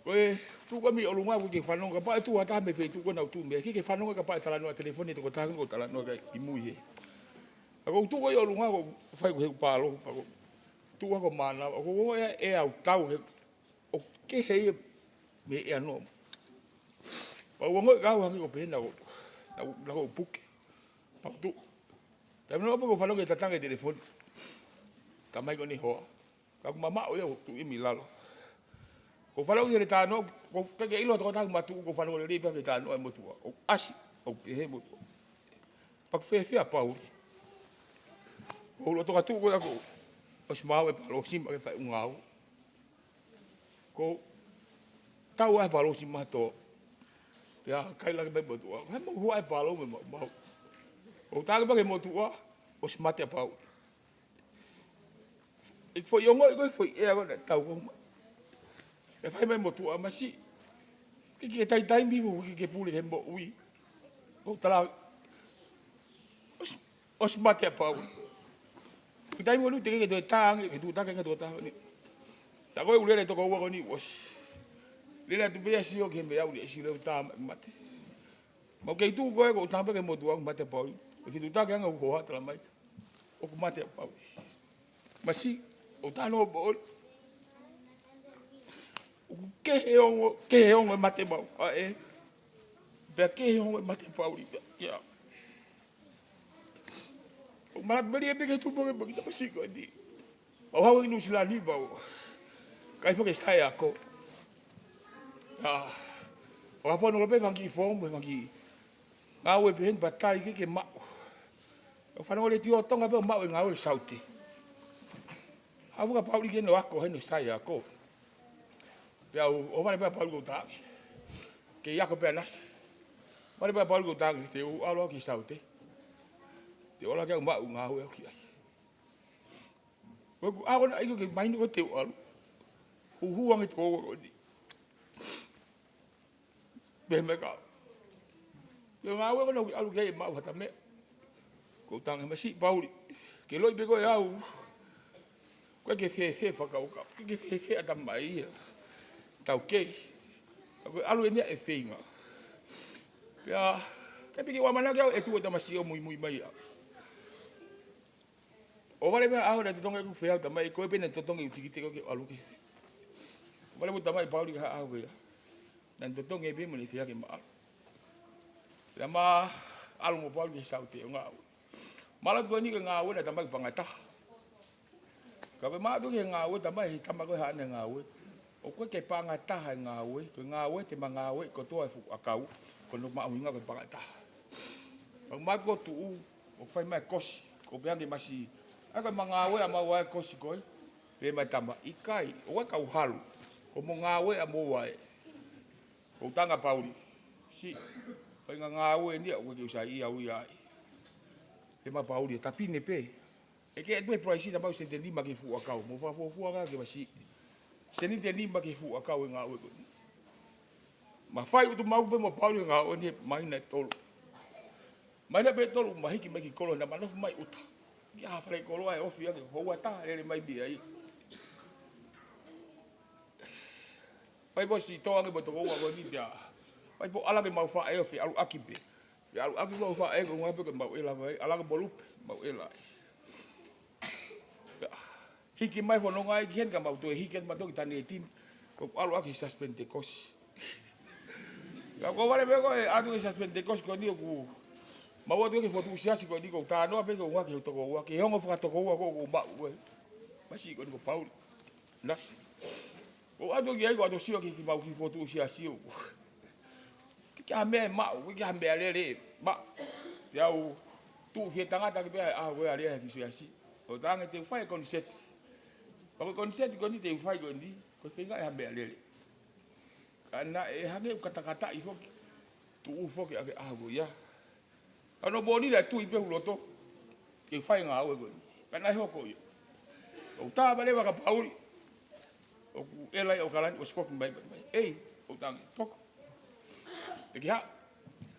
ko e tuʻu ko ē mei ʻolunga ʻoku ʻikai ke fanongo, kapau ʻe tuʻu ha taha mei he feituʻu ko ē naʻa ku tuʻu mei ai, ʻikai ke fanongo kapau ʻe talanoa telefoni e tokotaha ko ē naʻa ku talanoa ki ai ʻi mui hē. Ka ʻoku ou tuʻu ko ē ʻi ʻolunga ʻoku ou fai ko ē ʻeku pālō, pea ʻoku ou tuʻu hake ʻo mānava, ʻoku ou ʻoange ʻe au tau he ʻoku kehe ia mei he ʻea noa. Pea u ongoʻi ʻe au hangē ko e pehē naʻa ku, naʻa ku, naʻa ku puke. Pea u tuʻu. Taimi naʻe ʻosi pē ʻeku fanongo ki he tatanga e telefoni. Tamai ko eni hoa. Ka ʻoku mamaʻo ia ʻo tuʻu ia mei lalo. ʻOku ou fanongo ki heʻene talanoa, ʻoku ou, ʻikai ke ʻilo ʻe ha tokotaha ʻoku ma tuʻu, ʻoku ou fanongo lelei pē ki he talanoa e motuʻa. ʻOku ʻasi, ʻoku pehē e motuʻa. Pea ʻoku fiefia ʻa Pauli. ʻOku ou loto ka tuʻu ko ia ʻoku ʻosi maʻu e pālōsima ke fai ʻeku ngāue. ʻOku ou tau ai e pālōsima tō. Pea kaila ki he motuʻa. Kae mau hua e pālō mei maʻu. ʻOku ou tala pē ki he motuʻa, ʻosi mate ʻa Pauli. ʻEku foʻi ongoʻi ko e foʻi ʻea ko ē naʻe tau ko ē mai. ʻE fai mai e motuʻa masi. Ke ke taimi ʻoku ke pule he moʻui. ʻOku ou tala. ʻOsi, ʻosi mate ʻa Pauli. Ko e taimi ko eni teʻeki ke toe tā ange, ke tuʻu taki ange tuʻu taki ni. Tā ko e ʻū lele tokoua ko eni ʻosi. Lele atu pē ia sio ki he meʻa ʻoku ne ʻasi leo tā mate. Mau kei tuʻu ko ē ʻoku ou tala pē ki he motuʻa ʻoku mate ʻa Pauli. ʻE fitu taki ange ʻoku hoha tala mai. ʻOku mate ʻa Pauli. Masi, ʻoku ou talanoa pē ʻoku kehe ongo, kehe ongo e mate mau. ʻA ē. Pea kehe ongo e mate ʻa Pauli. Pea, ia. ʻOku manatu melie pē ki he tupu ange pē ki he masi ko eni. ʻOku ou haʻu ki Nuʻu Sila ni pea u. Kai fo ke sai ako. ʻA. Fakafonu pē fanga kiʻi fomu, fanga kiʻi ngāue pehē ni pea tali ke ke maʻu. ʻOku fanongo letiō Tonga pē ʻo maʻu e ngāue ʻi Saute. Haʻu faka Pauli ke ne ʻo ako, heni ʻo sai ako. Pea u, ʻo vale pē ʻa Pauli ʻoku ou tā ange. Kei ako pē ʻa Nasi. Vale pē ʻa Pauli ʻoku ou tā ange, te u ʻalu au ki Saute. Te u ʻalu au ke u maʻu ngāue au ki ai. Ko ʻeku ʻalu naʻe ʻikai ke mahino ko e te u ʻalu. Uhu ange toko ua ko eni. Pehē mai ka. Ko e ngāue ko ena ʻoku ʻalu ki ai ʻe maʻu ha meʻa. Ko u tangi masiʻi Pauli. Ke loi pē ko e au. Ko e ke fēfē fakakaukau. Ke ke fēfē ʻatamai ia. Tau kei. Ko e ʻalu eni ʻa e feinga. Pea. Ka piki ua mana ke au e tu e tamasiʻi ʻo muimui mai au. ʻO vale pē ʻaho naʻe totongi ʻeku feau tamai, ko e pē naʻe totongi ʻeku tikite ko ke ʻalu ke. ʻO vale mo tamai Pauli ka ʻaho ia. Naʻe totongi pē mo ne fea ke ma ʻalu. Pea ma ʻalu mo Pauli ke Saute ʻo ngāue. Mālō atu ko eni ko e ngāue naʻe tamai pangataha. Ka ko e mātuʻa ke ngāue tamai he tama ko e haʻane ngāue. ʻOku ʻikai ke pangataha e ngāue, ko e ngāue te ma ngāue kotoa e fuʻu ʻakau, ko hono mahuʻinga ko e pangataha. Ka ko mātuʻa ko tuʻu, ʻoku fai mai kosi, ko pē ange masiʻi. ʻA ko e ma ngāue ʻa maua e kosi ko ē, pehē mai tama, ʻikai, ʻoua kau halu, ko mo ngāue ʻa maua ē. Ko u tangi Pauli, siʻi, fai ngā ngāue ni ʻoku ke usai ia ui ai. Pehē mai Pauli, ʻe tapine pē. ʻE ke ʻatu e price ta mau sente nima ki he fuʻu ʻakau. Mo fakafuofua ka ke masiʻi. Sente nima ki he fuʻu ʻakau e ngāue ko eni. Ma fai utu mau pē mo Pauli ngāue ni mai na tolu. Mai na pē tolu ma hiki mai ki kolo na ma nofo mai uta. Ki ha fale kolo ai ofi ake houa taha lele mai pē ai. Fai po si toa ange mo toko ua ko eni pea. Fai po ʻalu ange mau faʻē ʻo fie ʻalu ʻaki pē. Fie ʻalu ʻaki mau faʻē ko ngā pē ko mau ʻela mai. ʻAlu ange mo Lupe, mau ʻela ai. Pea. Hiki mai fononga ai ki heni ka mau toe hiki atu mātou ki Tanetini. Ko ʻalu ʻaki suspend te kosi. Ka ko vale pē ko e ʻatu ke suspend te kosi ko eni ʻoku. Mau ʻatu ke fotu siasi ko eni ko u talanoa pē ko ngā ke toko ua. Ke hongo fakatoko ua ko u maʻu ko e. Masiʻi ko eni ko Pauli. Nasi. ʻO ʻatu ki ai ko ʻatu sio ki, ki mau ki fotu siasi ʻoku. Ke ke ha meʻa maʻu, ke ke ha meʻa lele, maʻu. Ia u, tuʻu fie tangata ki pea, ʻa, ko e alea ki siasi. ʻO tangi te u fai koniseti. Pea ko koniseti ko eni te u fai ko eni, ko e feinga ʻe ha meʻa lele. Ka naʻe hangē ʻoku katakataʻi foki, tuʻu foki ʻa ke ʻaho ko ia. Ka no moni la tui pē ʻi loto. Ke fai ngāue ko eni. Ka naʻe hoko ia. ʻO tā vale vaka Pauli. ʻOku ʻela ʻo kalani ʻo sifoki mai, mai, mai. Ei, ʻo tangi, toko. Te ke haʻu.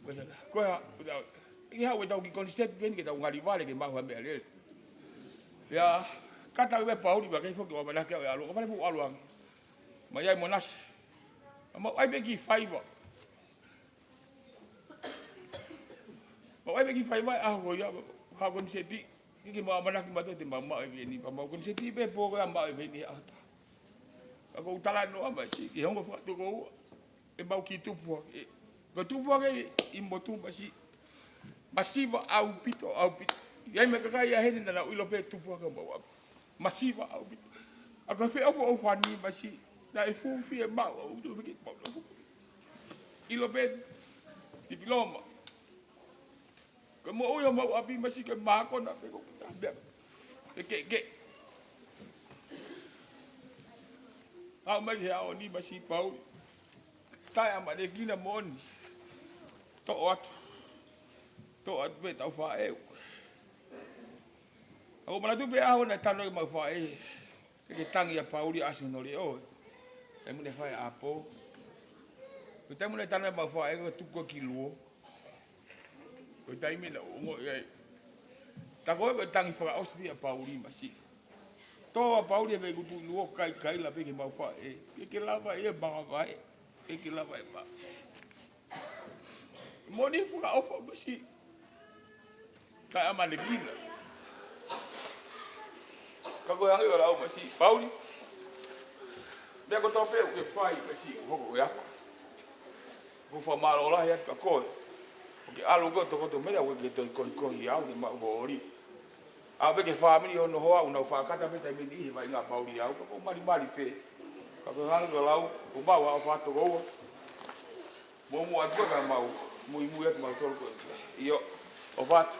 Ko e haʻu, ko e haʻu, ʻo tau. Te ke haʻu ʻe tau ki koniseti pē eni ke tau ngali vale ke maʻu ha meʻa lele. Ia, ka tau pē Pauli, pea ke foki ʻo manake ʻo e ʻalu, ʻo vale pu ʻalu ange. Mai ai mo Nasi. Ma ʻai pē ki faiva. Ma ʻai pē ki faiva ʻaho ko ia, ha koniseti, ki ke ma manaki mātou te ma maʻu e veni, pea ma koniseti pē pō ko ia maʻu e veni ʻaho ta. Ka ko u talanoa masiʻi, ke hongo fakatoko ua, ʻe mau ki tupu hake, ko tupu hake ʻi motu masiʻi, masiva ʻaupito, ʻaupito. ʻI ai mo e kakai ia heni naʻa nau ʻilo pē tupu hake mau ʻapi. Masiva ʻaupito. ʻA ko e feʻofoʻofani masiʻi. Naʻe fuʻu fiemaʻu ʻaupito pē ke mau nofo. ʻIlo pē tipiloma. Ko e moʻui ʻo mau ʻapi masiʻi ko e mākona pē ko e taha pē. Ke, ke, ke. Aʻu mai he ʻaho ni masiʻi Pauli. Taʻeʻamanekina moʻoni. Toʻo atu. Toʻo atu pē tau faʻē. ʻOku ou manatu pē ʻaho naʻe tano ʻemau faʻē. Ke ke tangi ʻa Pauli ʻasi hono leʻo. Taimi naʻe fai ʻa ʻapo. Ko e taimi naʻe tano ʻemau faʻē ko e tuku ki luo. Ko e taimi naʻe ongo ia. Tā ko e ko e tangi fakaʻosi pē ʻa Pauli masiʻi. Tō ʻa Pauli ʻe vei kutu luo kai kai la pē ke mau faʻē. Ke ke lava ia manga vai. Ke ke lava ia manga. Moʻoni fakaʻofa masiʻi. Taʻeʻamanekina. Ka ko e hangē ʻo lau masiʻi Pauli. Meʻa kotoa pē ʻoku ke fai masiʻi ʻoku hoko ko e apa. ʻOku ou fakamālō lahi atu kia koe. ʻOku ke ʻalu ko e tokoto mea ʻoku ke toe koikohi au ke maʻu ko oli. ʻAve ke fāmili ʻo noho au nau fakata pē taimi ni he vaʻinga Pauli au ka ko malimali pē. Ka ko e hangē ʻo lau, ʻoku mau ʻa ʻofa atu ko ua. Muʻomuʻa atu ka mau, muimui atu mau tolu ko ē. ʻIo, ʻofa atu.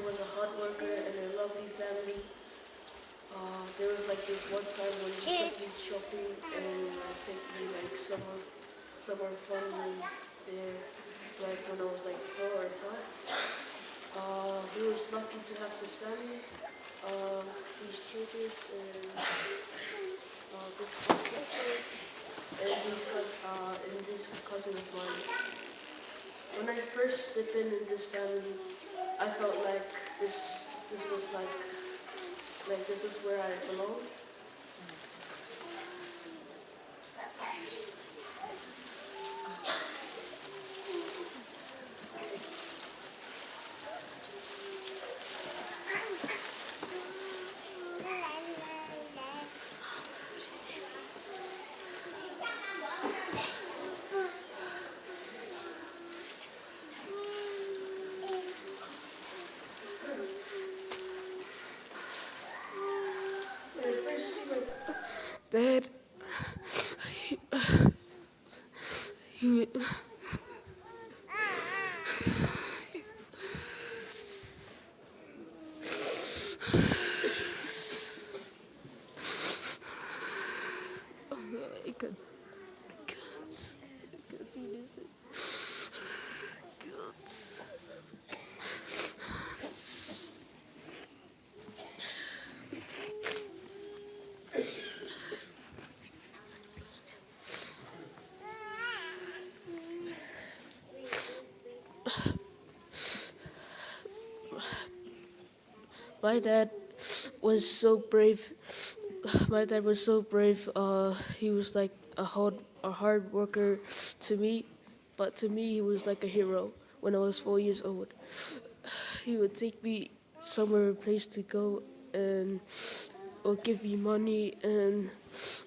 was a hard worker and a lovely family. Uh, there was, like, this one time when he took me shopping and, like, take me, like, somewhere, somewhere fun there, like, when I was, like, four or five. Uh, he was lucky to have this family, uh, these children, and, uh, this cousin, and this cou-, uh, and this cousin of mine. When I first stepped in, in this family, I felt like this, this was like, like, this is where I belong. Dad, he, he, I can't, I can't, I can't do this. My dad was so brave. My dad was so brave. Uh, he was like a hard, a hard worker to me, but to me, he was like a hero when I was four years old. He would take me somewhere, a place to go, and would give me money and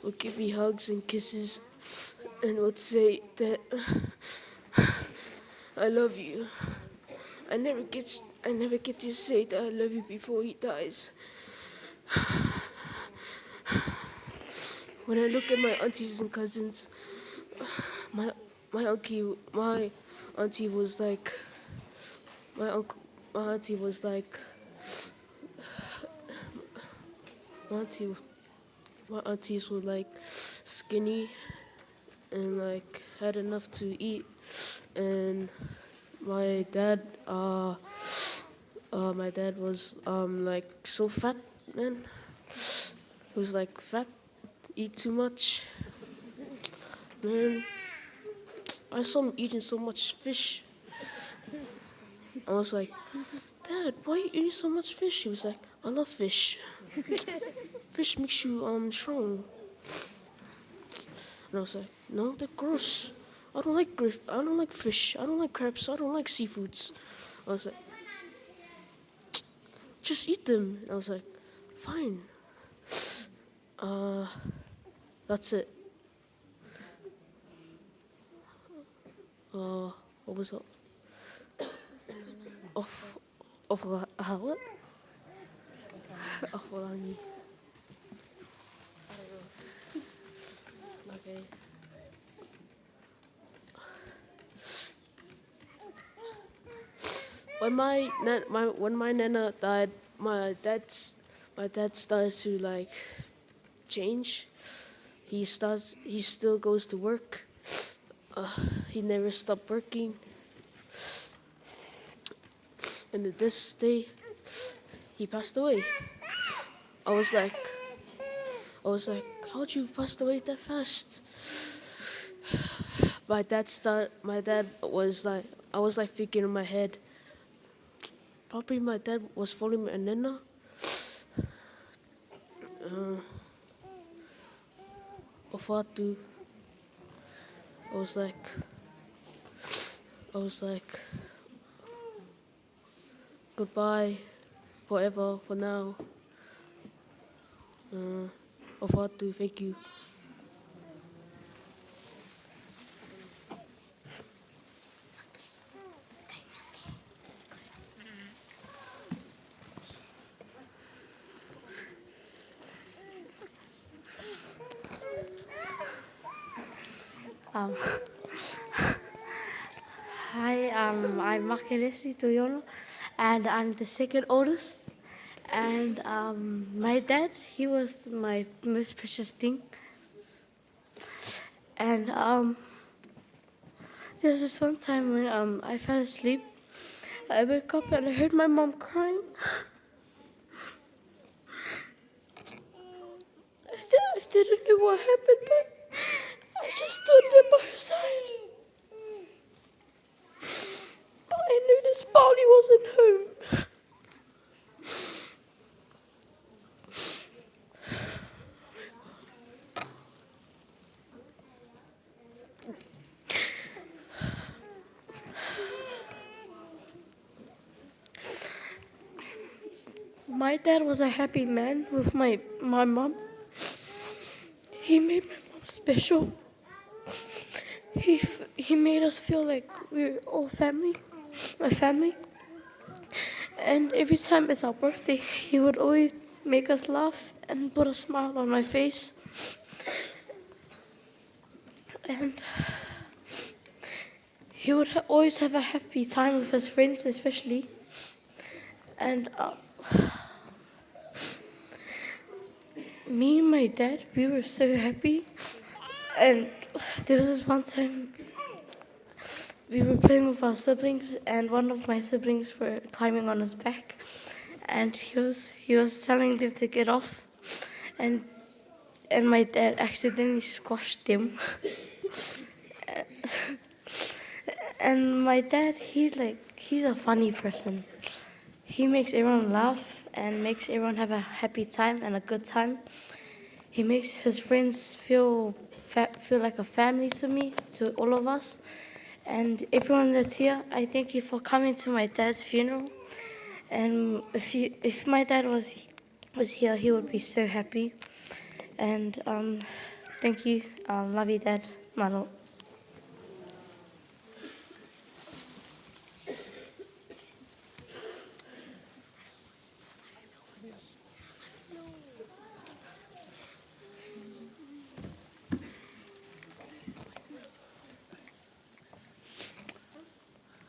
would give me hugs and kisses and would say that I love you. I never get, I never get to say that I love you before he dies. When I look at my aunties and cousins, my, my auntie, my auntie was like, my uncle, my auntie was like, my auntie, my aunties were, like, skinny and, like, had enough to eat. And my dad, uh, uh, my dad was, um, like, so fat, man. He was, like, fat, eat too much. Man, I saw him eating so much fish. I was like, "Dad, why are you eating so much fish?" He was like, "I love fish. Fish makes you, um, strong." And I was like, "No, they're gross. I don't like grif-, I don't like fish. I don't like crabs. I don't like seafoods." I was like, "Just eat them." And I was like, "Fine." Uh, that's it. Uh, what was that? Off, off, uh, what? Off langi. Okay. When my nan-, my, when my nana died, my dad's, my dad started to, like, change. He starts, he still goes to work. Uh, he never stopped working. And this day, he passed away. I was like, I was like, "How'd you pass away that fast?" My dad start, my dad was like, I was, like, thinking in my head, probably my dad was falling my nana. Uh, ʻofa atu. I was like, I was like, "Goodbye forever for now." Uh, ʻofa atu, thank you. Um, hi, Um, I'm Makenesi Tuiono, and I'm the second oldest. And um, my dad, he was my most precious thing. And um, there was this one time when um, I fell asleep. I woke up and I heard my mom crying. I, di- I didn't know what happened, but I just stood there by her side. But I noticed Pauli wasn't home. My dad was a happy man with my, my mom. He made my mom special. He, f- he made us feel like we were all family, a family. And every time it's our birthday, he would always make us laugh and put a smile on my face. And he would ha- always have a happy time with his friends, especially. And um, me and my dad, we were so happy. And there was this one time we were playing with our siblings, and one of my siblings were climbing on his back, and he was he was telling them to get off, and and my dad accidentally squashed them. And my dad, he like he's a funny person. He makes everyone laugh and makes everyone have a happy time and a good time. He makes his friends feel fa- feel like a family to me, to all of us, and everyone that's here. I thank you for coming to my dad's funeral. And if you, if my dad was was here, he would be so happy. And um, thank you. Um, love you, Dad. Mālō.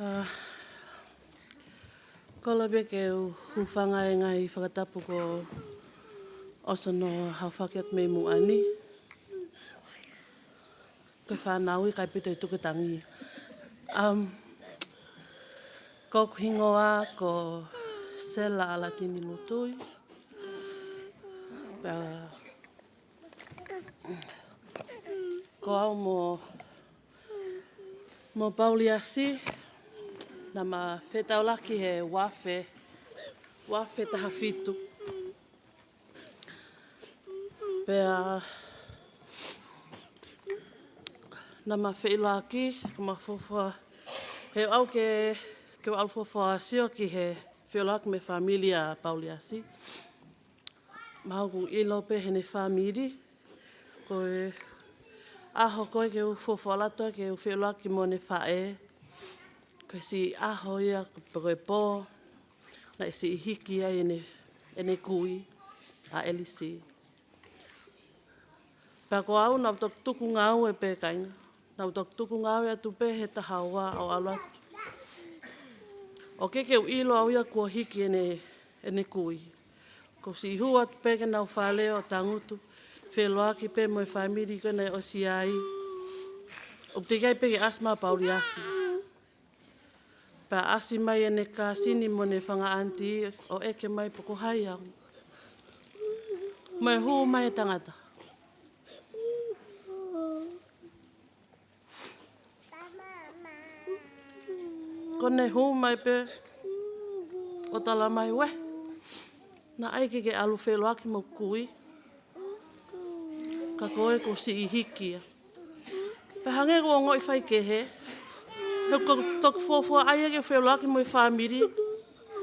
ʻA, kole pē ke u hūfanga he ngaahi fakatapu kuo ʻosi hono haofaki atu mei muʻa ni. Ko e fānau ʻikai pē toe tuku e tangi. Um, ko hoku hingoa ko Sela ʻAlatini Mutui. Pea ko au mo, mo Pauliasi, naʻa ma fetaulaki he uaafe, uaafe taha fitu. Pea naʻa ma feʻiloaki, ko ma fuofua, he ʻoku ke, ke u ʻalu fuofua sio ki he feʻiloaki mo e fāmili ʻa Pauliasi. Mahalo ʻoku ke ʻilo pē heʻene fāmili, ko e ʻaho ko ē ke u fuofua ʻalu atu ke u feʻiloaki mo ʻene faʻē, ko e siʻi ʻaho ia pe ko e pō naʻe siʻi hiki ai ʻene, ʻene kui ʻa ʻElisi. Pea ko au naʻa ku toki tuku ngāue pē, kāinga. Naʻa ku toki tuku ngāue atu pē he taha ua ʻo ʻalu atu. ʻOku ke, ke u ʻilo au ia kuo hiki ʻene, ʻene kui. Ko u siʻi hū atu pē ki heʻenau fale ʻo tangutu, feʻiloaki pē mo e fāmili ko ē naʻe ʻosi ʻi ai. ʻOku teʻeki ai pē ke ʻasi mai ʻa Pauliasi. Pea ʻasi mai ʻene kāsini mo ʻene fanga ʻaniti ʻo ʻeke mai pe ko hai au. Mo e hū mai e tangata. Ko ʻene hū mai pē ʻo tala mai, uē, naʻe ʻikai ke ke ʻalu feʻiloaki mo e kui, ka ko e, ko e siʻi hiki ia. Pea hangē ko e ongoʻi faikehe, he ko e toki fuofua ʻai ke feʻiloaki mo e fāmili,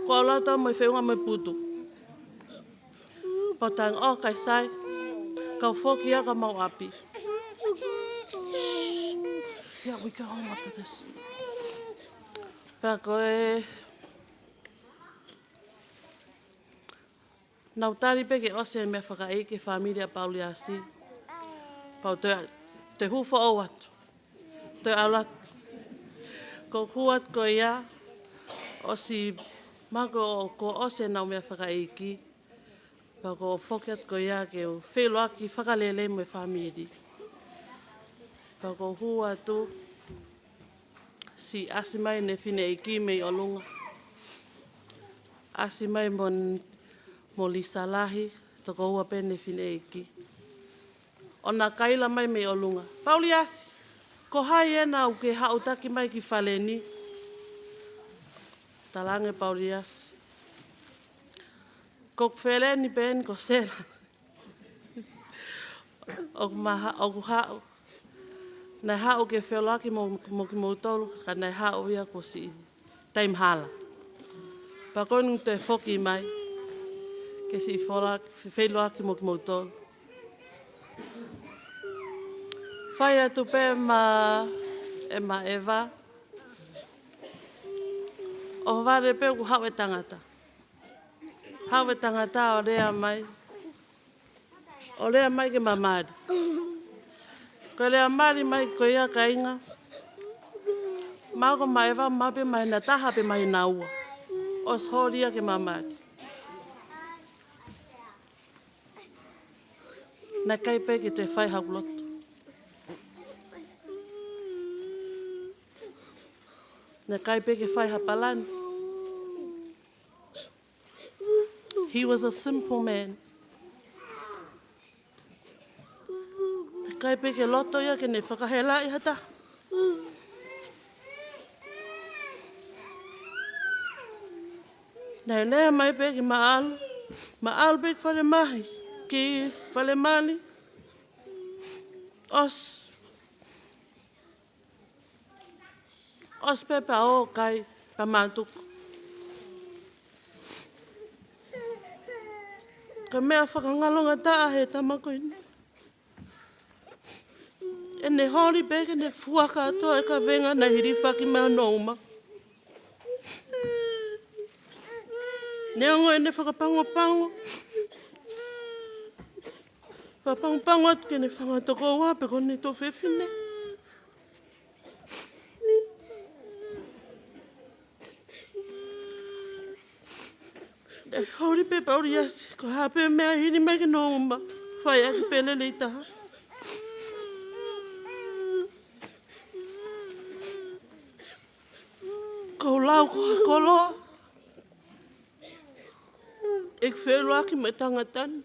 ko au ʻalu atu mo e feʻunga mo e putu. Pea u talaange, ʻo, ʻikai sai, kau foki ia ki homau ʻapi. Yeah, we go home after this. Pea ko e, naʻa ku tali pē ke ʻosi e meʻa fakaʻeiki ki he fāmili ʻa Pauliasi. Pea u toe, toe hū foʻou atu. Toe ʻalu atu. Ko e hū atu ko ia, ʻosi mako ʻo kuo ʻosi ʻenau meʻa fakaʻeiki. Pea ko e foki atu ko ia ke u feʻiloaki fakalelei mo e fāmili. Pea ko e hū atu, siʻi ʻasi mai ʻene fineʻeiki mei ʻolunga. ʻAsi mai mo, mo Lisa Lahi, tokoua pē ʻene fineʻeiki. ʻO na kaila mai mei ʻolunga. Pauliasi, ko hai ena ʻoku ke haʻutaki mai ki fale ni? Talaange Pauliasi, ko hoku feleni pē eni ko Sela. ʻOku ma ha-, ʻoku haʻu. Naʻe haʻu ke feʻiloaki mo, mo kimoutolu, ka naʻe haʻu ia kuo siʻi taimi hala. Pea ko eni toe foki mai ke siʻi feʻiloaki, fe-, feʻiloaki mo kimoutolu. Fai atu pē ʻe Ma, ʻe Ma ʻEva, ʻohovale pē kuo haʻu e tangata. Haʻu e tangata ʻo lea mai. ʻO lea mai ke ma mali. Ko e lea mali mai ko ia, kāinga, ma ko Ma ʻEva ma pē mai na taha pē mai na ua. ʻOsi holi ia ke ma mali. Naʻe ʻikai pē ke toe fai haku loto. Naʻe ʻikai pē ke fai ha palani. He was a simple man. Naʻe ʻikai pē ke loto ia ke ne fakahelaʻi ha taha. Naʻe lea mai pē ke ma ʻalu, ma ʻalu pē ki fale mahi, ki fale mali. ʻOsi, ʻosi pē pea ō kai, pea mātuku. Ko e meʻa fakangalongataʻa he tama ko eni, ʻene holi pē ke ne fuaka atu e kavenga naʻe hilifaki mai hono uma. Neongo ʻene fakapangopango, fakapangopango atu ki heʻene fanga tokoua pe ko ʻene tuofefine. Naʻe holi pē Pauliasi, ko e hā pē meʻa hili mai ki hono uma, fai ʻaki pē lelei taha. Ko e lau ko e koloa, ʻeku feʻiloaki mo e tangata ni.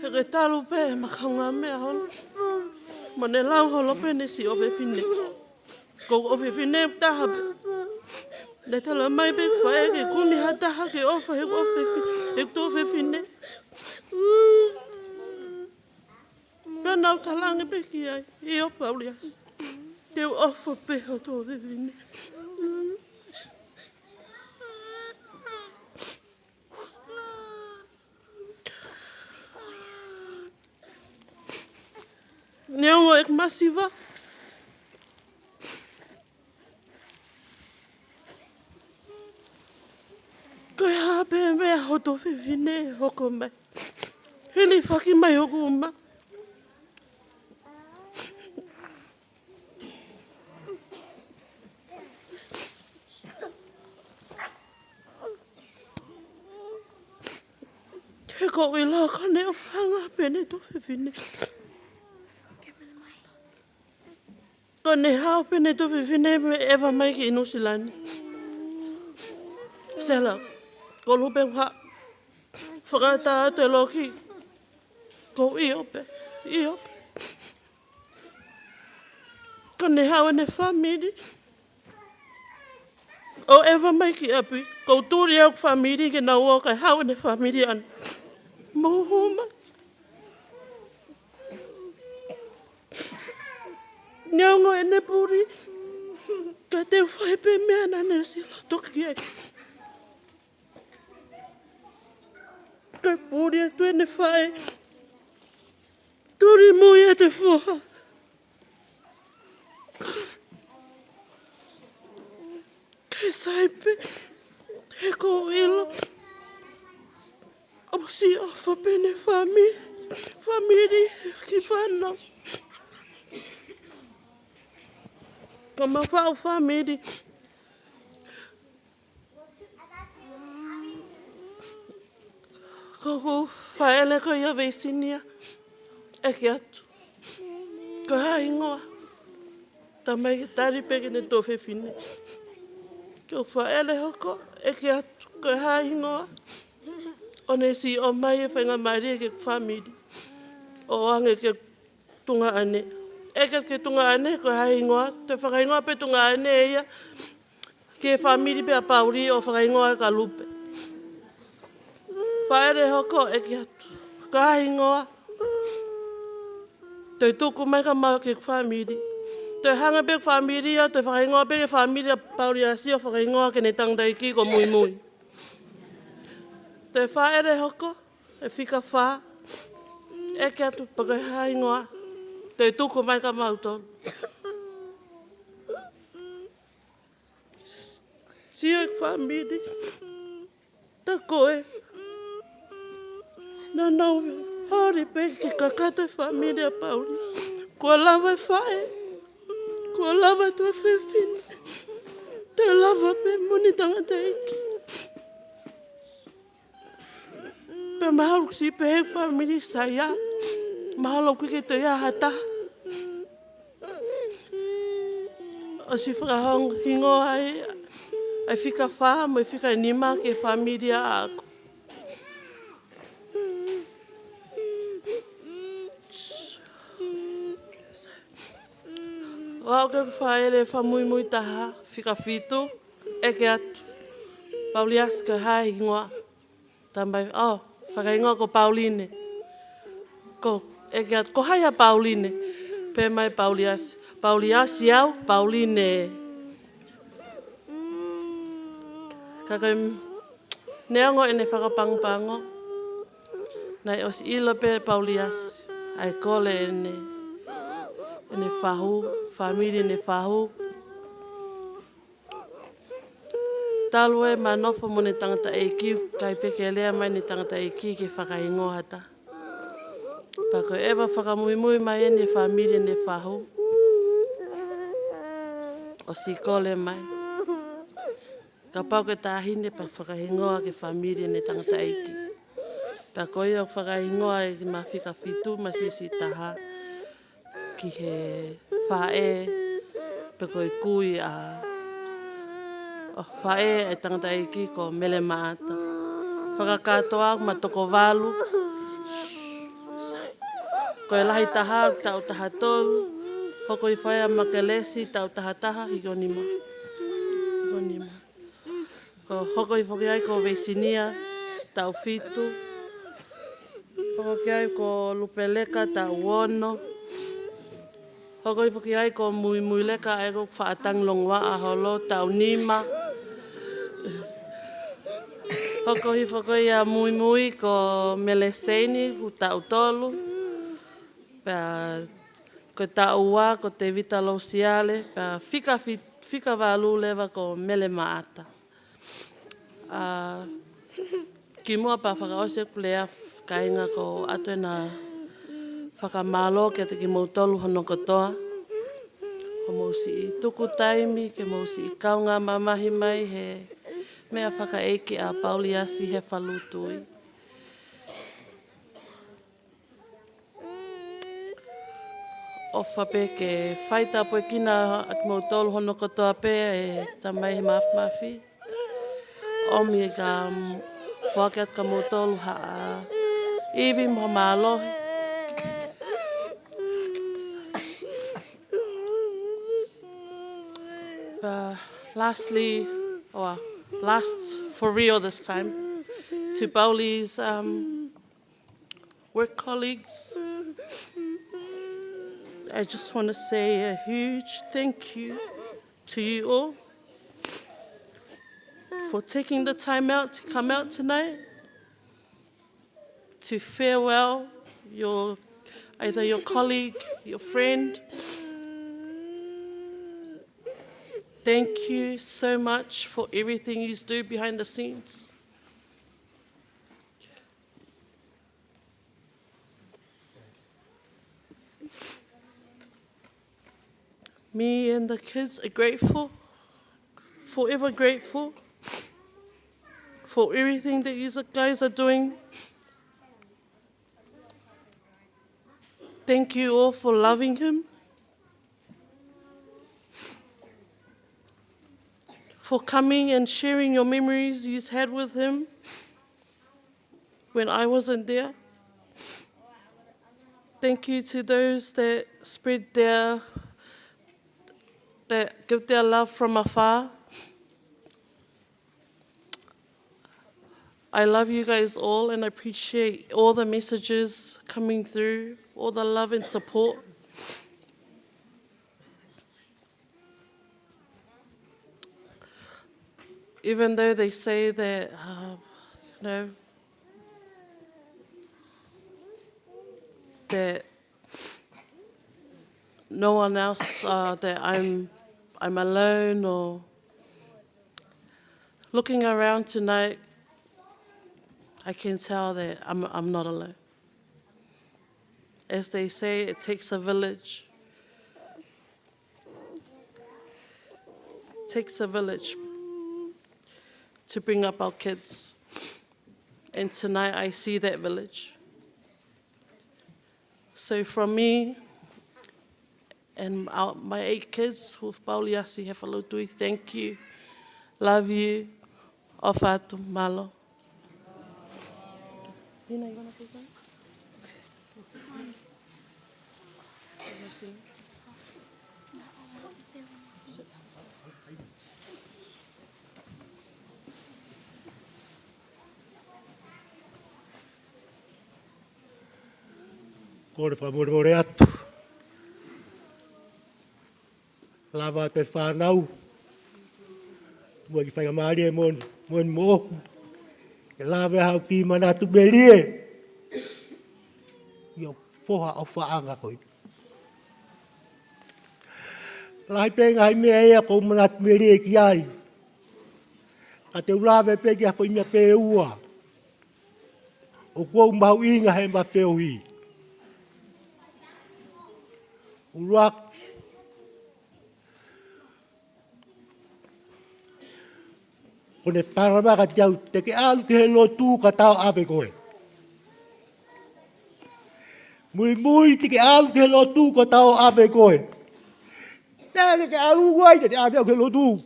He ko e talu pē ʻema kaungāmeʻa holo, mo ʻene lau holo pē ʻene siʻi ʻofefine. Ko e ʻofefine taha pē. Naʻe tala mai pē fai ke kumi ha taha ke ʻofa he ʻofe-, he tuofefine. Pea naʻá ku talaange pē ki ai, ʻio Pauliasi, te u ʻofa pē ho tuofefine. Neongo ʻeku masiva, ko e hā pē meʻa ho tuofefine ʻe hoko mai, hilifaki mai hoku uma, he ʻoku ou ʻilo ko ʻene ʻofaʻanga pē ʻene tuofefine. Ko ʻene hao pē ʻene tuofefine mei ʻEva mai ki Nuʻusila ni. Sela, ko lupe ha fakaʻatā atu e loki. Ko e ʻio pē, ʻio pē. Ko ʻene hao ʻene fāmili ʻo ʻEva mai ki ʻapi, ko u tuli au ki he fāmili ke nau ō kae hao ʻene fāmili ʻana. Mou hū mai. Neongo ʻene puli, ka te u fai pē meʻa naʻá ne ʻosi loto ki ai. Kae puli atu ʻene faʻē, tuli mo ia ʻete foha. Kae sai pē, he ʻoku ou ʻilo ʻoku siʻi ʻofa pē ʻene fāmili. Fāmili ki fānau. Ko ʻemau faʻu fāmili. Ko hoku faʻele ko ia Veisinia, ʻeke atu ko e hā e hingoa. Talamai ke tali pē ki heʻene tuofefine. Ko hoku faʻele hoko, ʻeke atu ko e hā e hingoa. ʻO ne siʻi ʻomai e faingamālie ki he fāmili. ʻO ʻoange ki he tuongaʻane. ʻEke ki he tuongaʻane ko e hā e hingoa, toe fakahingoa pē tuongaʻane ia ki he fāmili pē ʻa Pauli ʻo fakahingoa e kalupe. Faʻele hoko, ʻeke atu ko e hā e hingoa. Toe tuku mai ka mau ki he fāmili. Toe hanga pē fāmili ia, toe fakahingoa pē ki he fāmili ʻa Pauliasi ʻo fakahingoa ki heʻene tangataʻeiki ko Muimui. Toe faʻele hoko, e fika fā. ʻEke atu pe ko e hā e hingoa. Toe tuku mai ka mau tolu. Sio e fāmili. Ta ko e. Naʻa nau holi pē ke kakato e fāmili ʻa Pauli. Kuo lava e faʻē. Kuo lava e tuofefine. Toe lava pē mo ʻene tangataʻeiki. Pea mahalo ʻoku siʻi pehē e fāmili sai ia. Mahalo ʻoku ʻikai ke toe ʻi ai ha taha. ʻOsi fakahingoa ai ʻa e fika fā mo e fika nima ki he fāmili ʻaʻaku. ʻO aʻu ki hoku faʻele fakamuimui taha, fika fitu, ʻeke atu. Pauliasi, ko e hā e hingoa. Talamai, ʻo, fakahingoa ko Pauline. Ko, ʻeke atu, ko hai ʻa Pauline? Pehē mai Pauliasi, Pauliasi au, Pauline. Ka ko e neongo ʻene fakapangopango, naʻe ʻosi ʻilo pē ʻe Pauliasi ʻa e kole ʻene, ʻene fahu, fāmili ʻene fahu. Talu ʻene nofo mo ʻene tangataʻeiki, ʻikai pē ke lea mai ʻene tangataʻeiki ke fakahingoa ha taha. Pea ko e ʻeva fakamuimui mai ʻene fāmili ʻene fahu, ʻosi kole mai, kapau ko e taʻahine pea fakahingoa ki he fāmili ʻene tangataʻeiki. Pea ko ia ʻoku fakahingoa ʻe he mafika fitu, masiʻi taha, ki he faʻē, pe ko e kui ʻa, ʻo e faʻē ʻa e tangataʻeiki ko Mele Maʻata. Fakakātoa ʻoku ma toko valu. Ko e lahi taha taʻu taha tolu. Hoko hifo ai ʻa Makelesi taʻu taha taha, hiko nima. Hiko nima. Ko e hoko hifo ki ai ko Veisinia, taʻu fitu. Hoko ki ai ko Lupeleka, taʻu ono. Hoko hifo ki ai ko Muimuileka, ʻa ia ko e faʻahi tangi longoaʻa holo, taʻu nima. Hoko hifo ko ia ʻa Muimui ko Meleseini, ko e taʻu tolu. Pea ko e taʻu ua ko Tevita Lousiale, pea fika fi-, fika valu leva ko Mele Maʻata. ʻA, kimuʻa pea fakaʻosi ʻeku lea, kāinga, ʻoku ou ʻoatu ʻa e fakamālō kiate kimoutolu hono kotoa. Hoʻomou siʻi tuku taimi ke mou siʻi kaungā mamahi mai he meʻafakaʻeiki ʻa Pauliasi Hefalutui. ʻOfa pē ke fai tāpuekina ʻa kimoutolu hono kotoa pē ʻe Tamai he Māfimafi. ʻOmi ke foaki atu kia moutolu ha ivi mo e mālohi. Uh, lastly, or last for real this time, to Pauli's, um, work colleagues, I just want to say a huge thank you to you all for taking the time out to come out tonight to farewell your, either your colleague, your friend. Thank you so much for everything you do behind the scenes. Me and the kids are grateful, forever grateful for everything that you guys are doing. Thank you all for loving him, for coming and sharing your memories you had with him when I wasn't there. Thank you to those that spread their, that give their love from afar. I love you guys all and I appreciate all the messages coming through, all the love and support. Even though they say that, uh, you know, that no one else, uh, that I'm, I'm alone, or looking around tonight, I can tell that I'm, I'm not alone. As they say, it takes a village. Takes a village to bring up our kids. And tonight I see that village. So from me and our, my eight kids with Pauliasi Hefalotui, thank you. Love you. ʻOfa atu, mālō. Nina, you wanna say something? Kole fakamolemole atu. Lava atu e fānau. Muʻa ki faingamālie mo, mo, moʻoku. Ke lava e hau ki manatu melie. ʻIo foha ʻofaʻanga ko ē. Lahi pē ngaahi meʻa ia ʻoku ou manatu melie ki ai. Ka te u lave pē ki ha foʻi meʻa pē ʻe ua ʻoku ou mahuʻingaʻia he ʻema feohi. ʻUluaki, ko ʻene talamai kiate au, te ke ʻalu ki he lotu ka tau ʻave koe. Muimui te ke ʻalu ki he lotu ka tau ʻave koe. Pea ke ke ʻalu ai, te te ʻave au ki he lotu.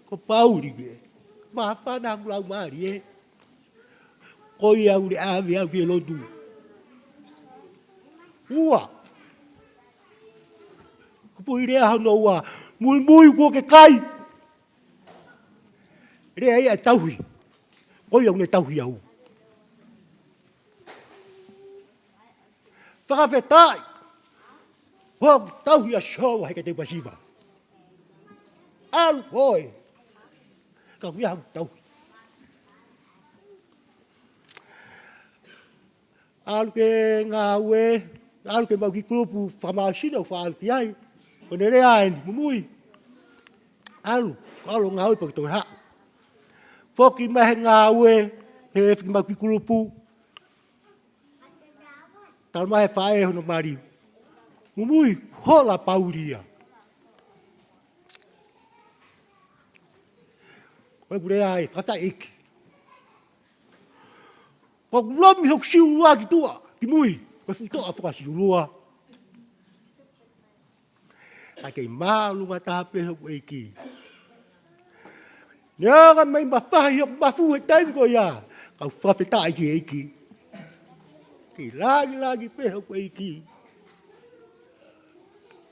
Ko Pauli pē. Māfana ʻaku laumālie ē. Ko ia ʻoku ne ʻave au ki he lotu. Ua. Kupuʻi lea hono ua. Muimui kuo ke kai. Lea ia ʻe tauhi. Ko ia ʻoku ne tauhi au. Fakafetaʻi. Ko e tauhi ʻa Sihova heʻikai te u pasiva. ʻAlu koe. Ka ʻoku ʻi ai haʻaku tauhi. ʻAlu ki he ngāue, ʻalu ki heʻemau kiʻi kulupu fakamālohisino ʻoku faʻa ʻalu ki ai. Ko ʻene lea eni, Muimui. ʻAlu, ʻalu ngāue pea ke toki haʻu. Foki mai he ngāue, he foki mai kiʻi kulupu. Talamai he faʻē hono mali. Muimui, hola Pauli ia. Ko ʻeku lea ē, fakataʻiki. Ko ʻeku lomi hoku siulua ki tuʻa, ki mui. Ko e fuʻu toʻa fakasiulua. Ka kei māʻolunga taha pē hoku ʻeiki. Neongo ʻemau mafahi hoku mafu he taimi ko ia, kau fakafetaʻi ki he ʻEiki. Kei langilangi pē hoku ʻeiki.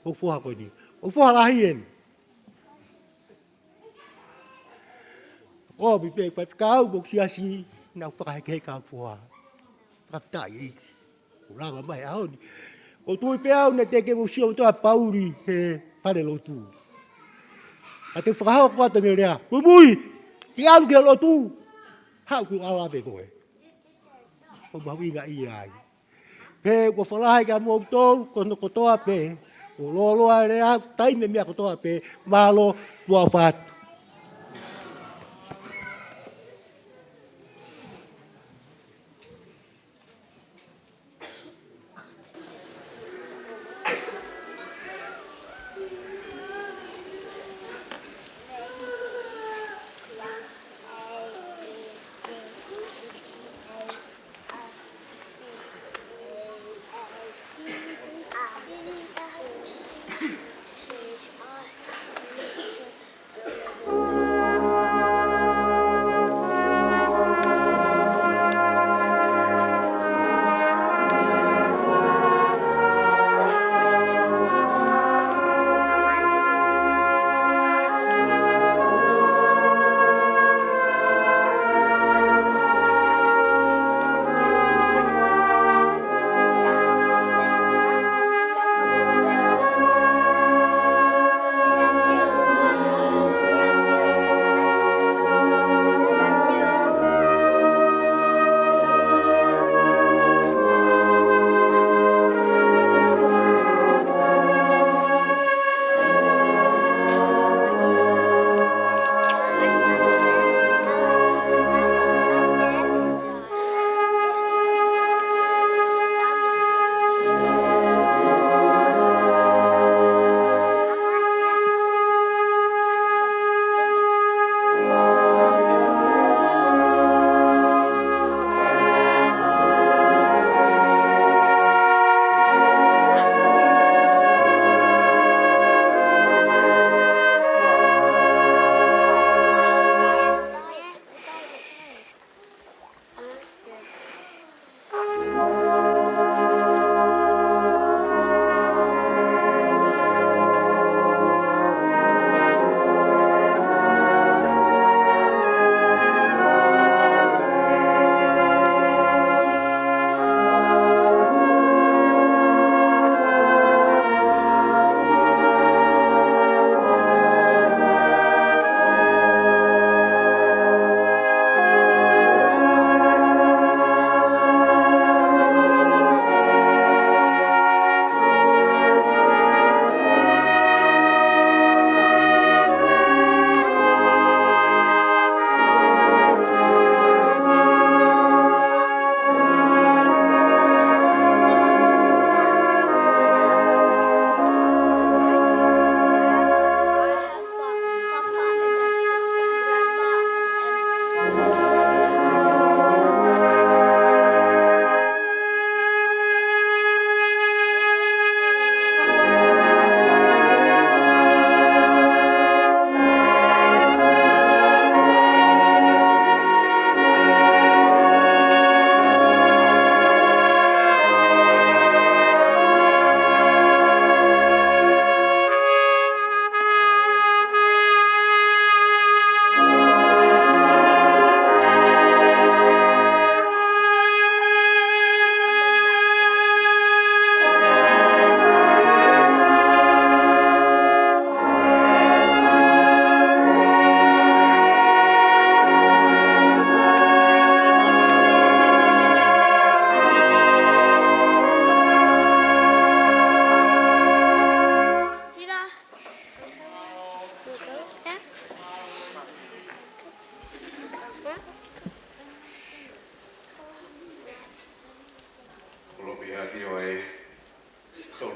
Hoku foha ko eni. Hoku foha lahi eni. ʻOmi pē faifekau mo e siasi, nau fakahekeheka hoku foha. Fakafetaʻi ʻEiki. ʻOku lava mai ʻaho ni. ʻOku ou tui pē au naʻe teʻeki ke mou sio atu ʻa Pauli he fale lotu. Ka te u fakahoko atu ʻene lea. Muimui, ke ʻalu ki he lotu. Haʻu ke u ʻalu ʻo ʻave koe. ʻOku mahuʻinga ia ai. Pea ʻoku ou fakahā kia moutolu, ko hono kotoa pē. ʻOku lōloa e lea, taimi meʻa kotoa pē. Mālō, tuʻa ʻofa atu.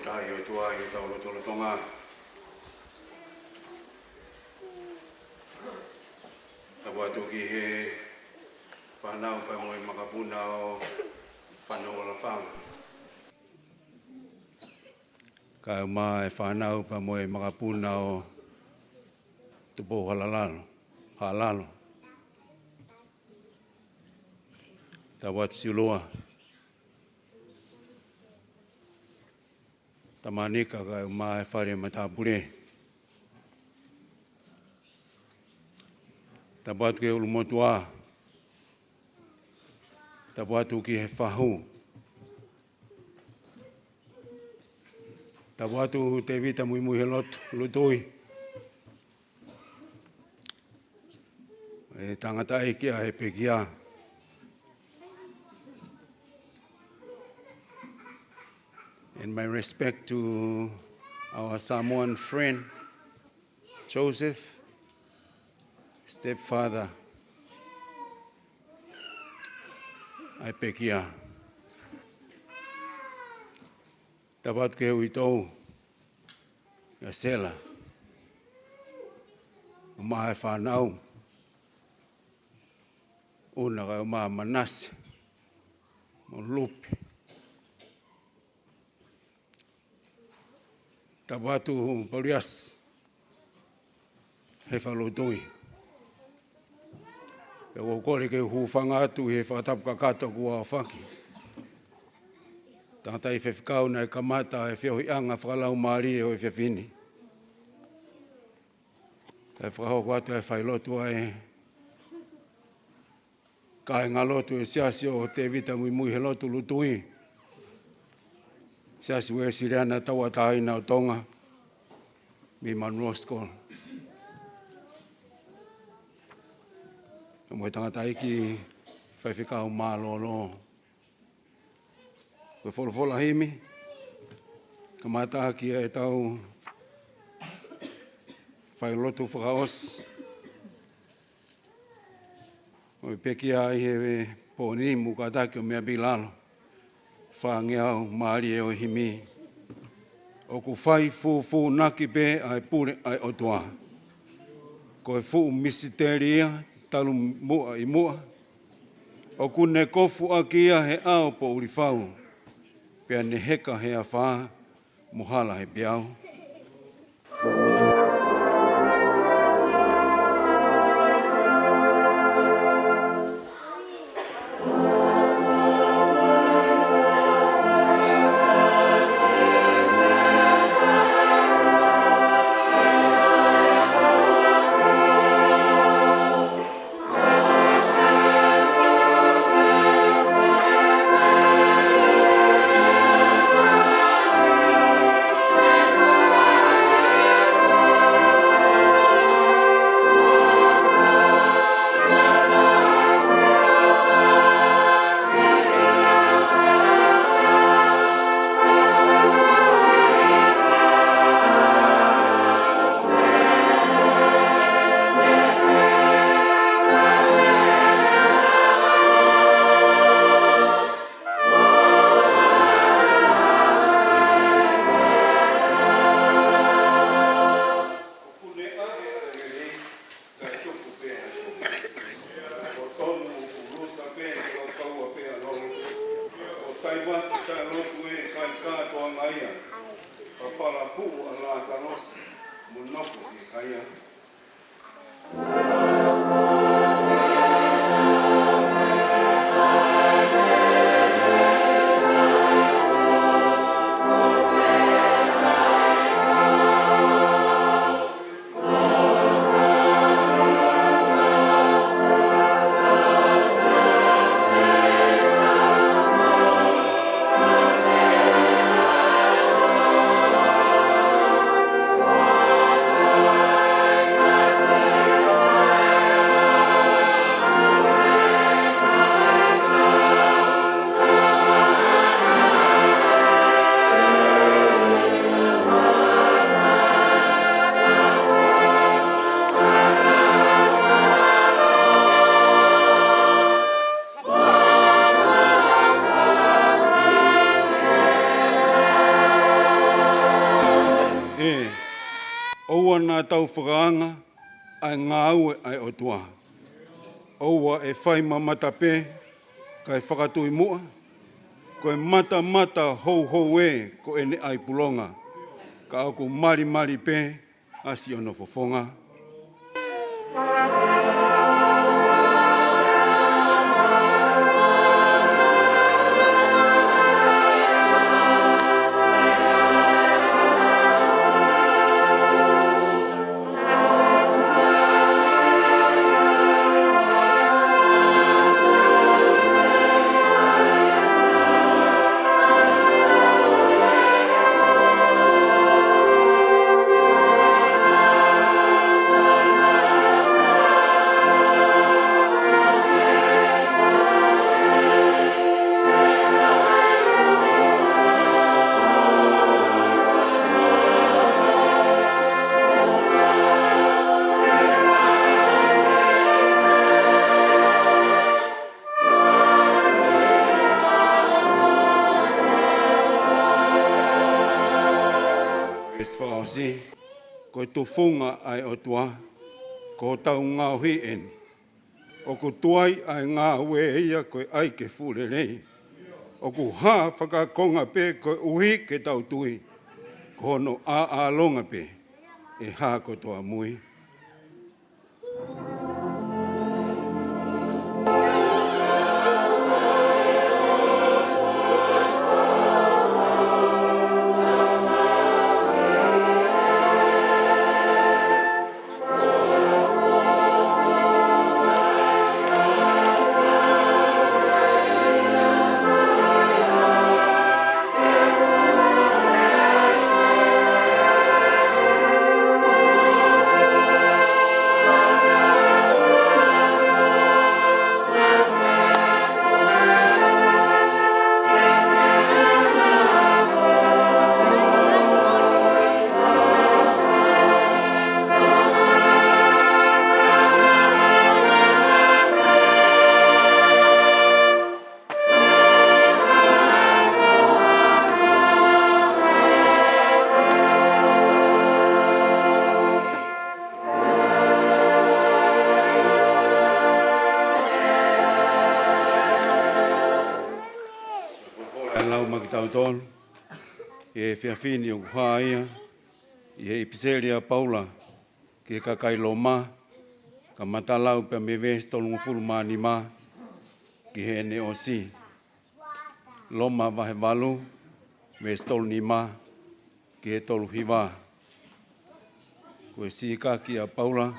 ʻOtua ʻi hotau lotolotonga. Tapu atu ki he fānau pea mo e makapuna ʻo Fanauʻalafanga. Kae ʻumaʻā e fānau pea mo e makapuna ʻo Tupou Haʻalalo, Haʻalalo. Tapu atu Siulua. Tamanika kae ʻumaʻā e fale matāpule. Tapu atu ki he ʻulumotuʻa. Tapu atu ki he fahu. Tapu atu Tēvita Muimui he lotu, Lutui. E tangataʻeiki ʻa e pekia. And my respect to our Samoan friend, Joseph, stepfather ʻa e pekia. Tapu atu ki he uitou, ʻa Sela, ʻumaʻā e fānau, ʻUna kae ʻumaʻā Manase, mo Lupe. Tapu atu Pauliasi, he fakalotoi. Pea ʻoku ou kole ke u hūfanga atu he fakatapu kakato kuo aofaki. Tangataʻi faifekau naʻe kamata e feohiʻanga fakalaumālie ʻo e efiafi ni. Kae fakahoko atu e failotu ʻa e kāingalotu e Siasi ʻo Tēvita Muimui he lotu, Lutui, Siasi Uēsiliana Tauʻatāina ʻo Tonga, mei Munro School. Mo e tangataʻeiki faifekau mālōlō. Ko e folofola himi, kamata ʻaki ʻetau failotu fakaʻosi ʻo e pekia ʻi he pō ni, mo kātaki ʻo meʻa pē ʻi lalo. Fāngeau mālie ʻo e himi. ʻOku fai fūfūnaki pē ʻa e pule ʻa e ʻOtua. Ko e fuʻu misiteli ia talu muʻa ʻi muʻa. ʻOku ne kofu ʻaki ia he ʻao poʻuli fau. Pea ne heka he afā mo hala he peau. Kae tuku pē ʻa e kovi. Ko tonu ʻoku lusa pē, ʻoku kaua pē ʻa e lohi. Ko Taivasi taʻelotu ē, kae kātoanga ia. Ka pala fuʻu ʻa Lāsalosi, mo nofo ki he kaia. ʻOua naʻa tau fakaanga ʻa e ngāue ʻa e ʻOtua. ʻOua ʻe fai mamata pē, kae fakatui muʻa, ko e matamata houhou ē ko ʻene ʻai pulonga, ka ʻoku malimali pē ʻa siʻono fofonga. Veesi fakaʻosi, ko e tufunga ʻa e ʻOtua, ko hotau ngaohi eni. ʻOku tuai ʻa e ngāue ʻa ia ko e ʻai ke fuʻu lelei. ʻOku hā fakakonga pē koeʻuhi ke tau tui. Ko hono ʻāʻālonga pē ʻe hā kotoa mui. ʻE lau maʻa kitautolu ʻi he efiafi ni ʻoku hā ia ʻi he ʻipiseli ʻa Paula ki he kakai Loma, kamata lau pē mei he veesi tolungofulu mā nima ki heʻene ʻosi. Loma vahe valu, veesi tolu nima ki he tolu hiva. Ko e sīkaki ʻa Paula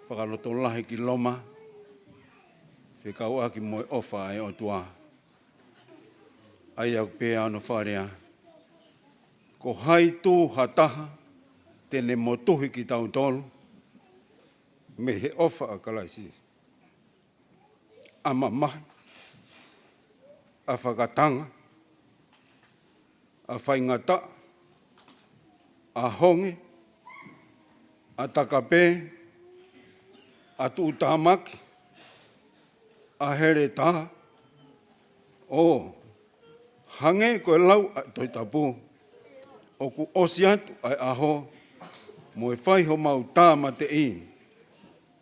fakalotolahi ki Loma, fekauʻaki mo e ʻofa ʻa e ʻOtua, ʻa ia ʻoku pehē hono fakalea: Ko hai tū ha taha te ne motuhi kitautolu mei he ʻofa ʻa Kalaisi? ʻA mamahi, ʻa fakatanga, ʻa faingataʻa, ʻa honge, ʻa takapē, ʻa tuʻutāmaki, ʻa heletā? ʻO hangē ko e lau ʻa e Tohi Tapu, ʻoku ʻosi atu ʻa e ʻaho mo e fai homau tāmateʻi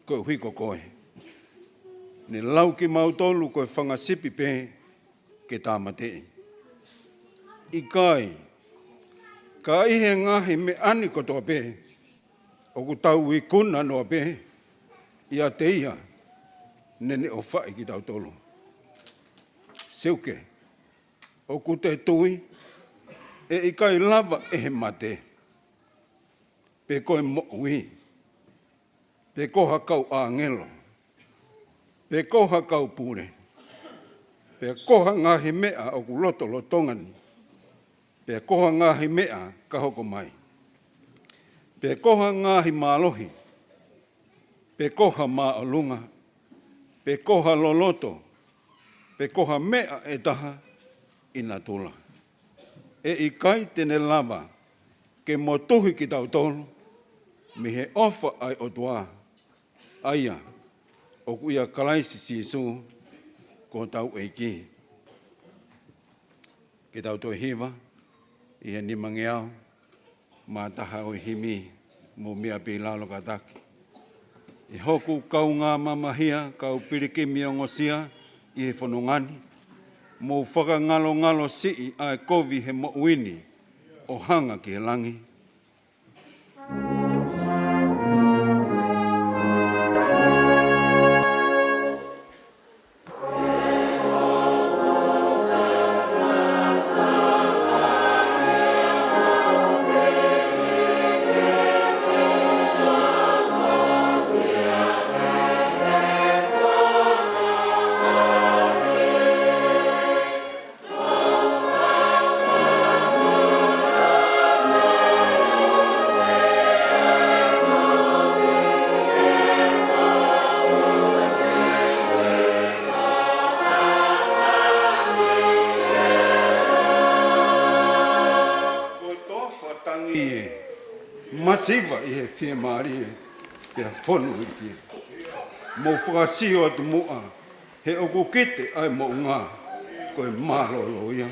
koeʻuhi ko koe. Ne lau kimautolu ko e fanga sipi pē ke tāmateʻi. ʻIkai, ka ʻi he ngaahi meʻa ni kotoa pē, ʻoku tau ikuna noa pē ʻiate ia naʻa ne ʻofaʻi kitautolu. Seuke, ʻoku te tui ʻe ʻikai lava ʻe he mate, pe ko e moʻui, pe ko ha kau ʻāngelo, pe ko ha kau pule, pe ko ha ngaahi meʻa ʻoku lotolotonga ni, pe ko ha ngaahi meʻa ka hoko mai, pe ko ha ngaahi mālohi, pe ko ha māʻolunga, pe ko ha loloto, pe ko ha meʻa ʻe taha ʻi natula, ʻe ʻikai te ne lava ke motuhi kitautolu mei he ʻofa ʻa e ʻOtua, ʻa ia ʻoku ʻia Kalaisi Sīsū ko hotau ʻEiki. Ke tau toe hiva ʻi he nimangeau. Mataha ʻo e himi, mou meʻa pē ʻi lalo kātaki. ʻE hoku kaungā mamahia, kau pilikimi ongosia ʻi he fononga ni, mou fakangalongalo siʻi ʻa e kovi he moʻui ni, ʻo hanga ki he langi. Ko e toafa tangi ē, masiva ʻi he fiemālie, pea fonu ʻi he fie. Mou fakasio atu muʻa, he ʻoku kite ʻa e moʻunga, ko e mālōlō ia.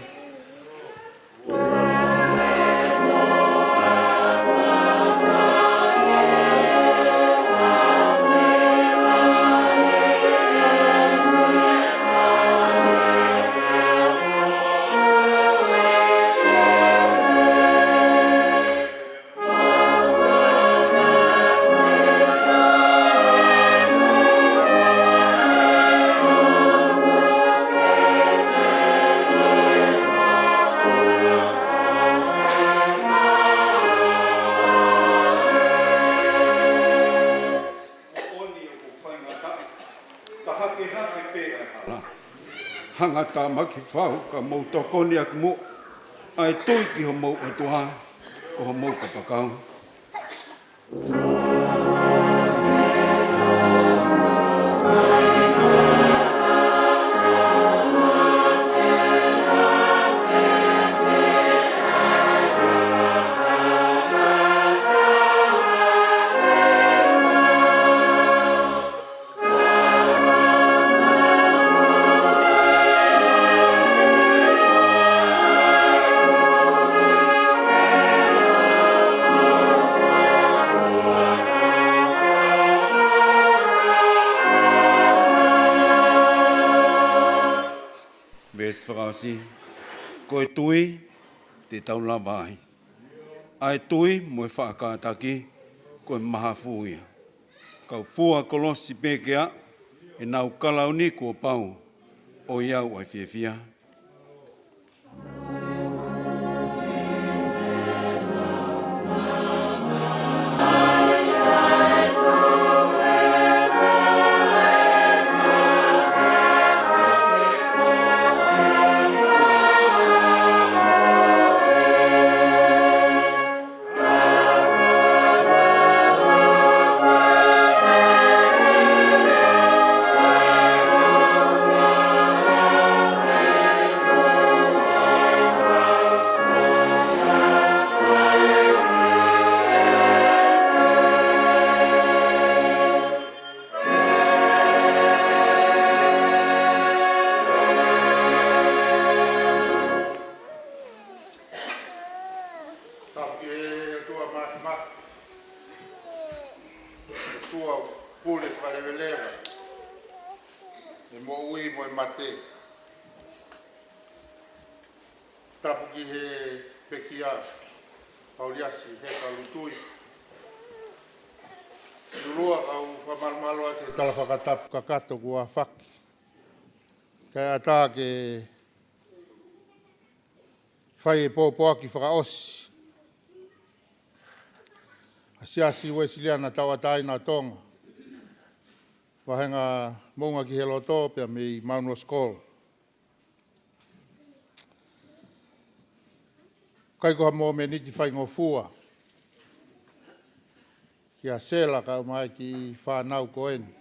Moʻoni ʻoku faingataʻa, ka hakehake pē ʻa e hala. Hanga tāmaki fau ka mou tokoni ʻaki muʻa ʻa e tui ki homou ʻOtua, ko homou kapakau. Veesi fakaʻosi, ko e tui te tau lava ai. ʻA e tui mo e faʻa kātaki, ko e mahafu ia. Kau fua kolosi pē ke aʻu, ʻenau kalauni kuo pau, ʻoiauē ʻa e fiefia. Tau ki he ʻOtua Māfimafi, ʻOtua Pule Fakaleveleva, ʻi he moʻui mo e mate. Tapu ki he pekia, Pauliasi Heka Lutui. Lulua kau fakamalumalu atu he tala fakatapu kakato kuo ʻafaki. Kae ʻatā ke fai e pōpoaki fakaʻosi ʻa e Siasi Uēsiliana Tauʻatāina ʻo Tonga, Vahenga Moʻunga ki he Loto pea mei Mount Roskill. ʻIkai ko ha momeniti faingofua kia Sela kae ʻumaʻā e kiʻi fānau ko eni.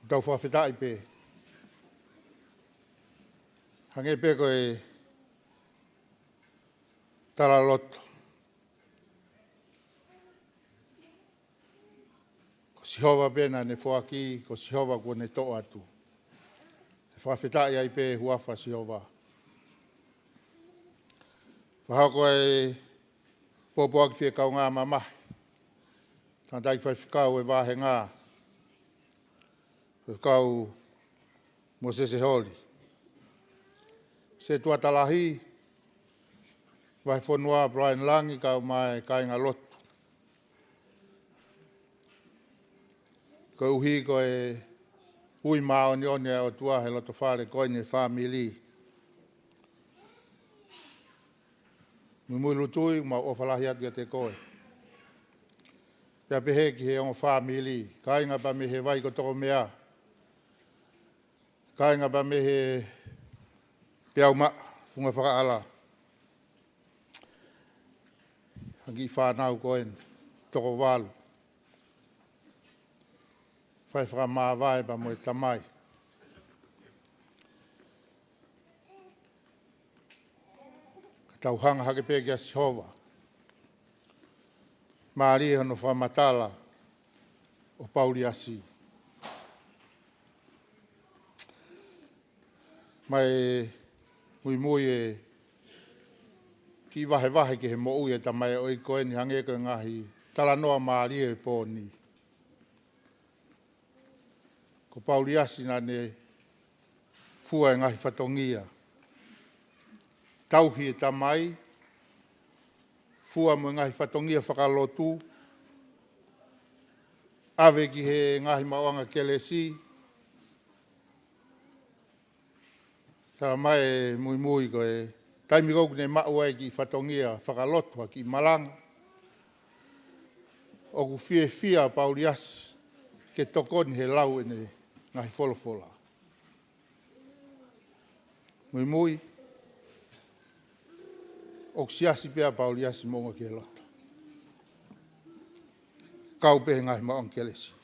Tau fakafetaʻi pē. Hangē pē ko e talaloto. Ko Sihova pē naʻa ne foaki, ko Sihova kuo ne toʻo atu. ʻE fakafetaʻi ai pē huafa Sihova. Fakahoko e pōpoaki fie kaungā mamahi. Tangataʻeiki faifekau e vāhenga, Faifekau Mōsese Holi. Setuata Lahi, Vahefonua Brian Langi, kau mai kāinga lotu. Koeʻuhi ko e ui māʻoniʻoni ʻa e ʻOtua he loto fale ko eni e fāmili. Muimui Lutui, mau ʻofa lahi atu kiate koe. Pea pehē ki he ongo fāmili, kāinga pea mei he vai ko Tokomea, kāinga pea mei he Peaumaʻa, Funga Fakaʻala. Hangē fānau ko eni, toko valu. Fai fakamāvae pea mo e tamai. Ka tau hanga hake pē kia Sihova. Mālie hono fakamatala ʻo Pauliasi. Mai muimui e kiʻi vahevahe ki he moʻui e tamaioʻeiki ko eni hangē ko e ngaahi talanoa mālie e pō ni. Ko Pauliasi naʻa ne fua e ngaahi fatongia. Tauhi e tamai, fua mo e ngaahi fatongia fakalotu, ʻave ki he ngaahi maʻuʻanga kelesi, Talamai ʻe muimui ko e taimi ko ē ʻoku ne maʻu ai e kiʻi fatongia fakalotu ha kiʻi malanga, ʻoku fiefia ʻa Pauliasi ke tokoni he lau ʻene ngaahi folofola. Muimui, ʻoku siasi pē ʻa Pauliasi moʻunga ki he loto. Kau pē he ngaahi maʻuʻanga kelesi.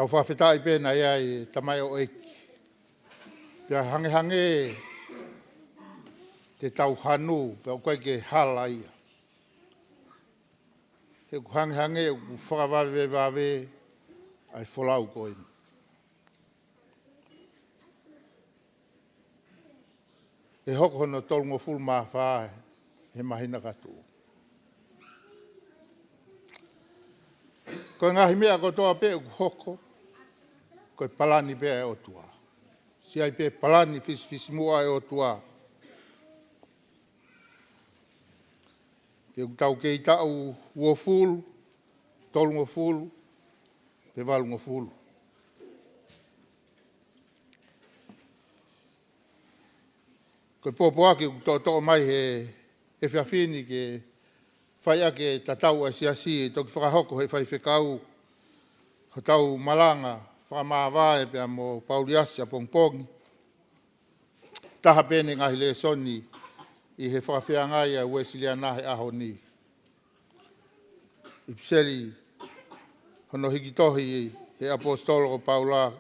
Tau fakafetaʻi pē naʻe ʻi ai e tamaioʻeiki. Pea hangehangē te tau hanu, pea ʻoku ʻikai ke hala ia. He ʻoku hangehangē ʻoku fakavavevave ʻa e folau ko eni. ʻE hoko hono tolungofulu mā fā he māhina ka tuʻu. Ko e ngaahi meʻa kotoa pē ʻoku hoko, ko e palani pē ʻa e ʻOtua. Siʻi ʻai pē palani fisifisimuʻa ʻa e ʻOtua. Pe ʻoku tau kei taʻu uofulu, tolungofulu, pe valungofulu. Ko e pōpoaki ʻoku toʻotoʻo mai he, he efiafi ni ke fai ʻaki e tatau ʻa e siasi, ʻe toki fakahoko ʻe he faifekau hotau malanga fakamāvae pea mo Pauliasi ʻapongipongi. Taha pē ʻene ngaahi lēsoni ʻi he fakafeangai ʻa e Uēsiliana he ʻaho ni. ʻIpiseli hono hiki tohi ʻe he ʻaposetolo ko Paula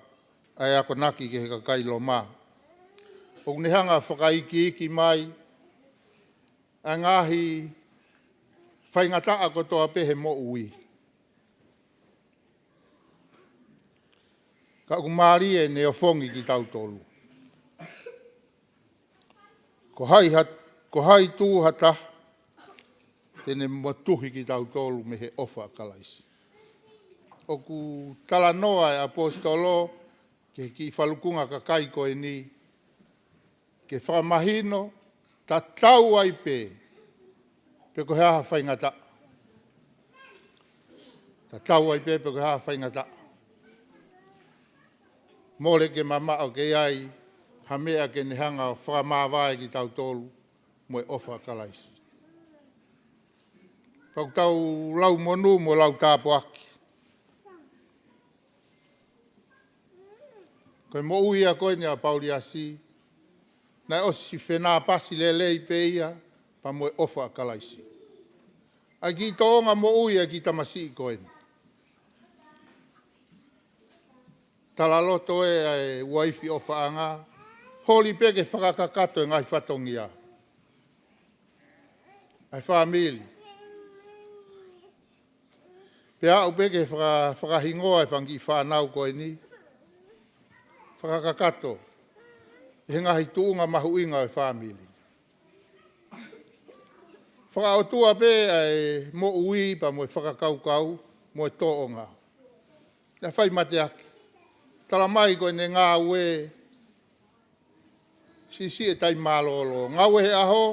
ʻa e akonaki ki he kakai Loma. ʻOku ne hanga fakaikiiki mai ʻa e ngaahi faingataʻa kotoa pē he moʻui. Ka ʻoku mālie ʻene ofongi kitautolu. Ko hai ha-, ko hai tuʻu ha taha te ne motuhi kitautolu mei he ʻofa ʻa Kalaisi. ʻOku talanoa e ʻaposetolo ki he kiʻi falukunga kakai ko eni, ke fakamahino, tatau ai pē pe ko e hā ha faingataʻa. Tatau ai pē pe ko e hā ha faingataʻa. Mole ke mamaʻo ke ʻi ai ha meʻa ke ne hanga ʻo fakamāvae kitautolu mo e ʻofa ʻa Kalaisi. Pea ʻoku tau lau monū mo lau tāpuaki. Ko e moʻui ia ko eni ʻa Pauliasi, naʻe ʻosi fenāpasi lelei pē ia pea mo e ʻofa ʻa Kalaisi. ʻA e kiʻi tōʻonga moʻui ʻa e kiʻi tamasiʻi ko eni. Talaloto ē ʻa e uaifi ʻofaʻanga, holi pē ke fakakakato e ngaahi fatongia ʻa e fāmili. Pea aʻu pē ke faka-, fakahingoa e fanga kiʻi fānau ko eni. fakakakato ʻi he ngaahi tuʻunga mahuʻinga ʻo e fāmili. Fakaʻotua pē ʻa e moʻui pea mo e fakakaukau mo e tōʻonga. Naʻe fai mateaki. Talamai ko ʻene ngāue siʻisiʻi e taimi mālōlō. Ngāue he ʻaho,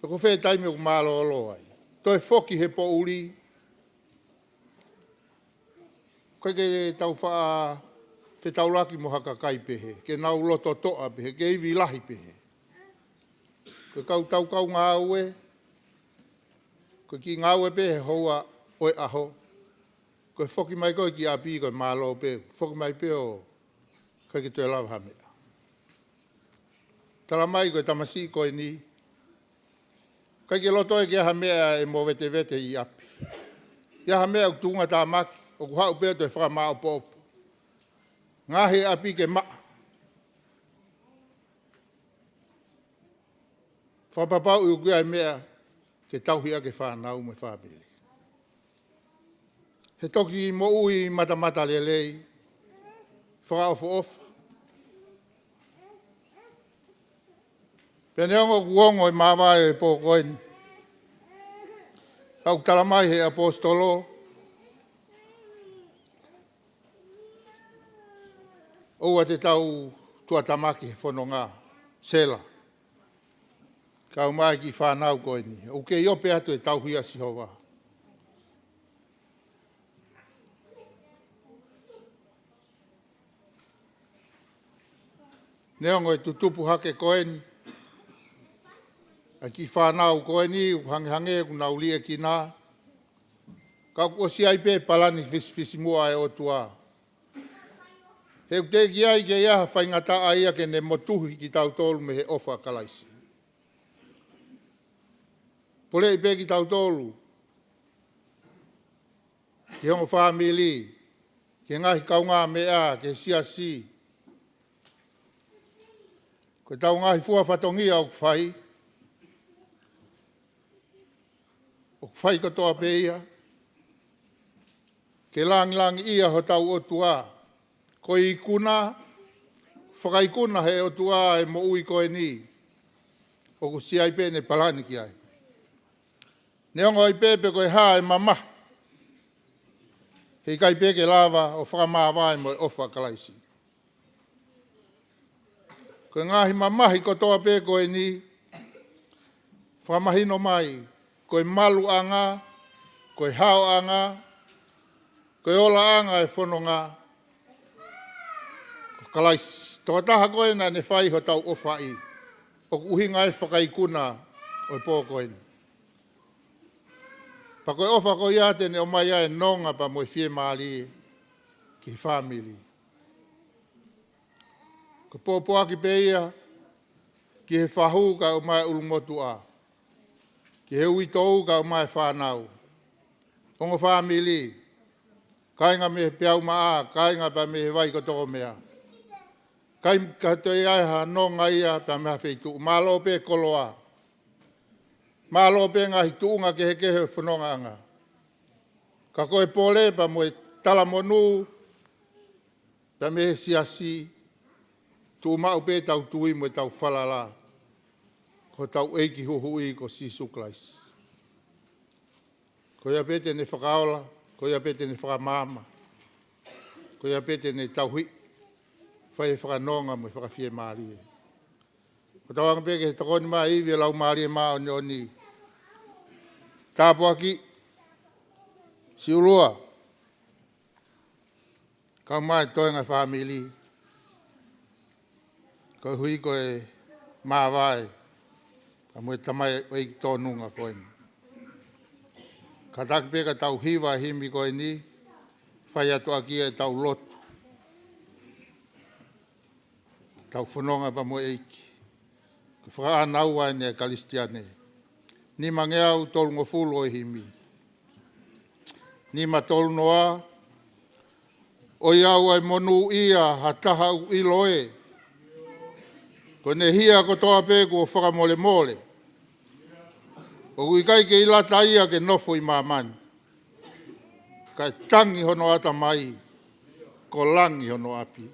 pe ko fē taimi ʻoku mālōlō ai. Toe foki he poʻuli, ʻikai ke tau faʻa fetaulaki mo ha kakai pehē, ke nau loto toʻa pehē, ke ivi lahi pehē. Ko e kau tau kau ngāue, ko e kiʻi ngāue pē he houa ʻo e ʻaho. Ko e foki mai ko ē ki ʻapi ko e mālō pē, foki mai pē ʻo ʻikai ke toe lava ha meʻa. Talamai ko e tamasiʻi ko eni, ʻikai ke loto ia ke ʻi ai ha meʻa ʻe movetevete ʻi ʻapi. ʻI ai ha meʻa ʻoku tuʻunga tāmaki, ʻoku haʻu pē ʻo toe fakamāʻopoʻopo. Ngaohi e ʻapi ke maʻa. Fakapapauʻi ʻoku ʻi ai e meʻa ke tauhi ʻaki e fānau mo e fāmili. He toki moʻui matamatalelei, fakaʻofoʻofa. Pea neongo ʻoku ongo e māvae ʻo e pō ko eni, ka ʻoku talamai ʻe he ʻaposetolo, ʻoua te tau tuʻatamaki he fononga, sela. Kau mai ki he fānau ko eni, ʻoku kei ope atu e tauhi ʻa Sihova. Neongo e tutupu hake ko eni ʻa e kiʻi fānau ko eni, ʻoku hangehangē ʻoku nau liʻekina, ka kuo ʻosi ʻi ai pē palani fisifisimuʻa ʻa e ʻOtua. He ʻoku teʻeki ai ke ʻi ai ha faingataʻa ia ke ne motuhi kitautolu mei he ʻofa ʻa Kalaisi. Poleʻi pē kitautolu, ki he ongo fāmili, ki he ngaahi kaungāmeʻa, ki he siasi. Ko ʻetau ngaahi fua fatongia ʻoku fai, ʻoku fai kotoa pē ia ke langilangiʻia hotau ʻOtua. Ko e ikuna, fakaikuna ʻe he ʻOtua e moʻui ko eni, ʻoku ʻosi ʻi ai pē ʻene palani ki ai. Neongo ai pē pe ko e hā e mamahi, heʻikai pē ke lava ʻo fakamāvae mo e ʻofa ʻa Kalaisi. Ko e ngaahi mamahi kotoa pē ko eni, fakamahino mai, ko e maluʻanga, ko e haoʻanga, ko e olaʻanga e fononga, ko Kalaisi. Tokotaha ko ē naʻa ne fai hotau ʻofaʻi, ʻoku ʻuhinga e fakaikuna ʻo e pō ko eni. Pea ko e ʻofa ko ia te ne ʻomai ai e nonga pea mo e fiemālie ki he fāmili. Ko e pōpoaki pē ia ki he fahu kae ʻumaʻā e ʻulumotuʻa, ki he uitou kae ʻumaʻā e fānau, ongo fāmili, kāinga mei he peau maʻa, kāinga pea mei he vai ko Tokomea. ʻIkai ke toe ʻi ai ha nonga ia pea mei ha feituʻu. Mālō pē koloa. Mālō pē ngaahi tuʻunga kehekehe ʻo e fonongaʻanga. Ka ko e pole pea mo e talamonū pea mei he siasi, tuʻu maʻu pē ʻetau tui mo ʻetau falala ki hotau ʻEiki Huhuʻi ko Sīsū Kalaisi. Ko ia pē te ne fakaola, ko ia pē te ne fakamaama, ko ia pē te ne tauhi, fai e fakanonga mo e fakafiemālie. Ko e tauanga pē ke tokoni mai e ivi ʻo e Laumālie Māʻoniʻoni. Tāpuaki, Siulua, kae ʻumaʻā e toenga fāmili, koeʻuhi ko e māvae pea mo e tamaioʻeiki tōnunga ko eni. Kātaki pē ka tau hiva e himi ko eni, fai atu ʻaki ʻetau lotu, tau fononga pea mo e ʻEiki. Ko e fakaʻānaua eni ʻa e Kalisitiane. Nimangeau tolungofulu ʻo e himi. Nima tolu noa. ʻOiauē, monūʻia ha taha ʻoku ʻilo ē, ko ʻene hia kotoa pē kuo fakamolemole, ʻoku ʻikai kei lata ia ke nofo ʻi māmani, kae tangi hono ʻatamai ko langi hono ʻapi.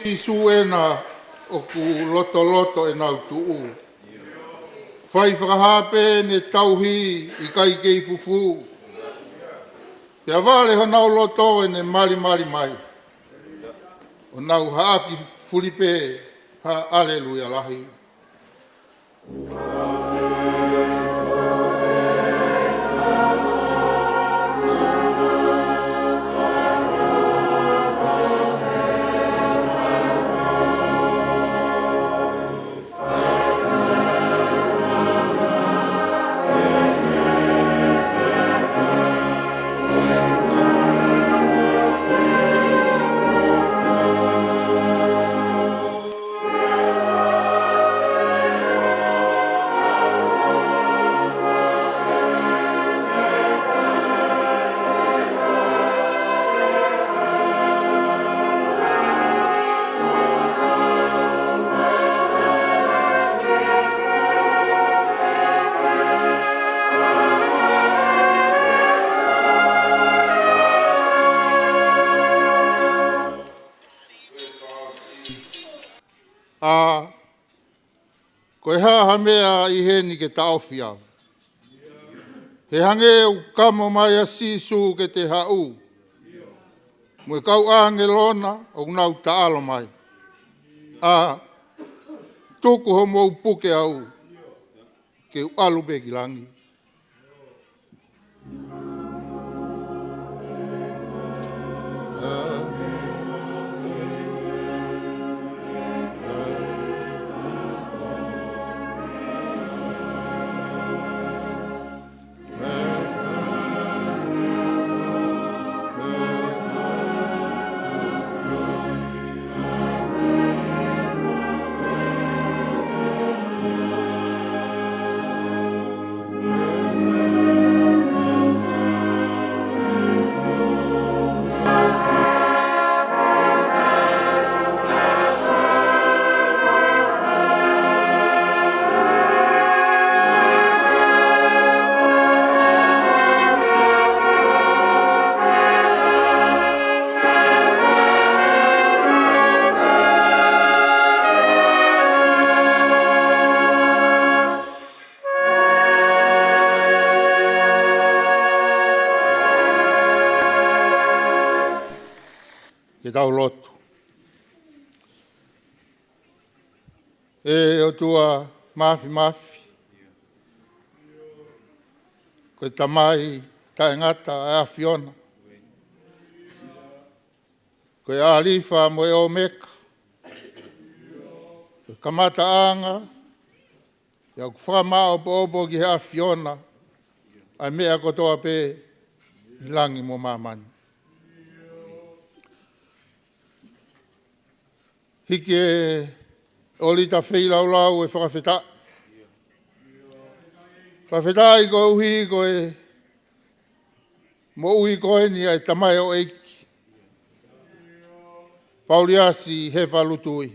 Sīsū ena ʻoku lotoloto ʻenau tuʻu. Fai fakahā pē ʻene tauhi ʻikai kei fufū. Pea vale honau loto ʻene malimali mai. ʻO nau haʻaki fuli pē ha aleluia lahi. ʻA, ko e hā ha meʻa ʻi heni ke taʻofi au? He hangē ʻoku kamo mai ʻa Sīsū ke te haʻu, mo e kau ʻāngelo na ʻoku nau taʻalo mai. ʻA, tuku homou puke au, ke u ʻalu pē ki langi. Ke tau lotu. ʻE ʻOtua māfimafi, ko e Tamai taʻengata ʻa e ʻAfiona. Ko e ʻAlifa mo e ʻOmeka. Ko e kamataʻanga, ʻa ia ʻoku fakamaʻopoʻopo ki he ʻAfiona ʻa e meʻa kotoa pē ʻi langi mo māmani. Hiki e ʻolita feilaulau e fakafetaʻi. Fakafetaʻi koeʻuhi ko e moʻui ko eni ʻa e tamaioʻeiki Pauliasi Hefa Lutui.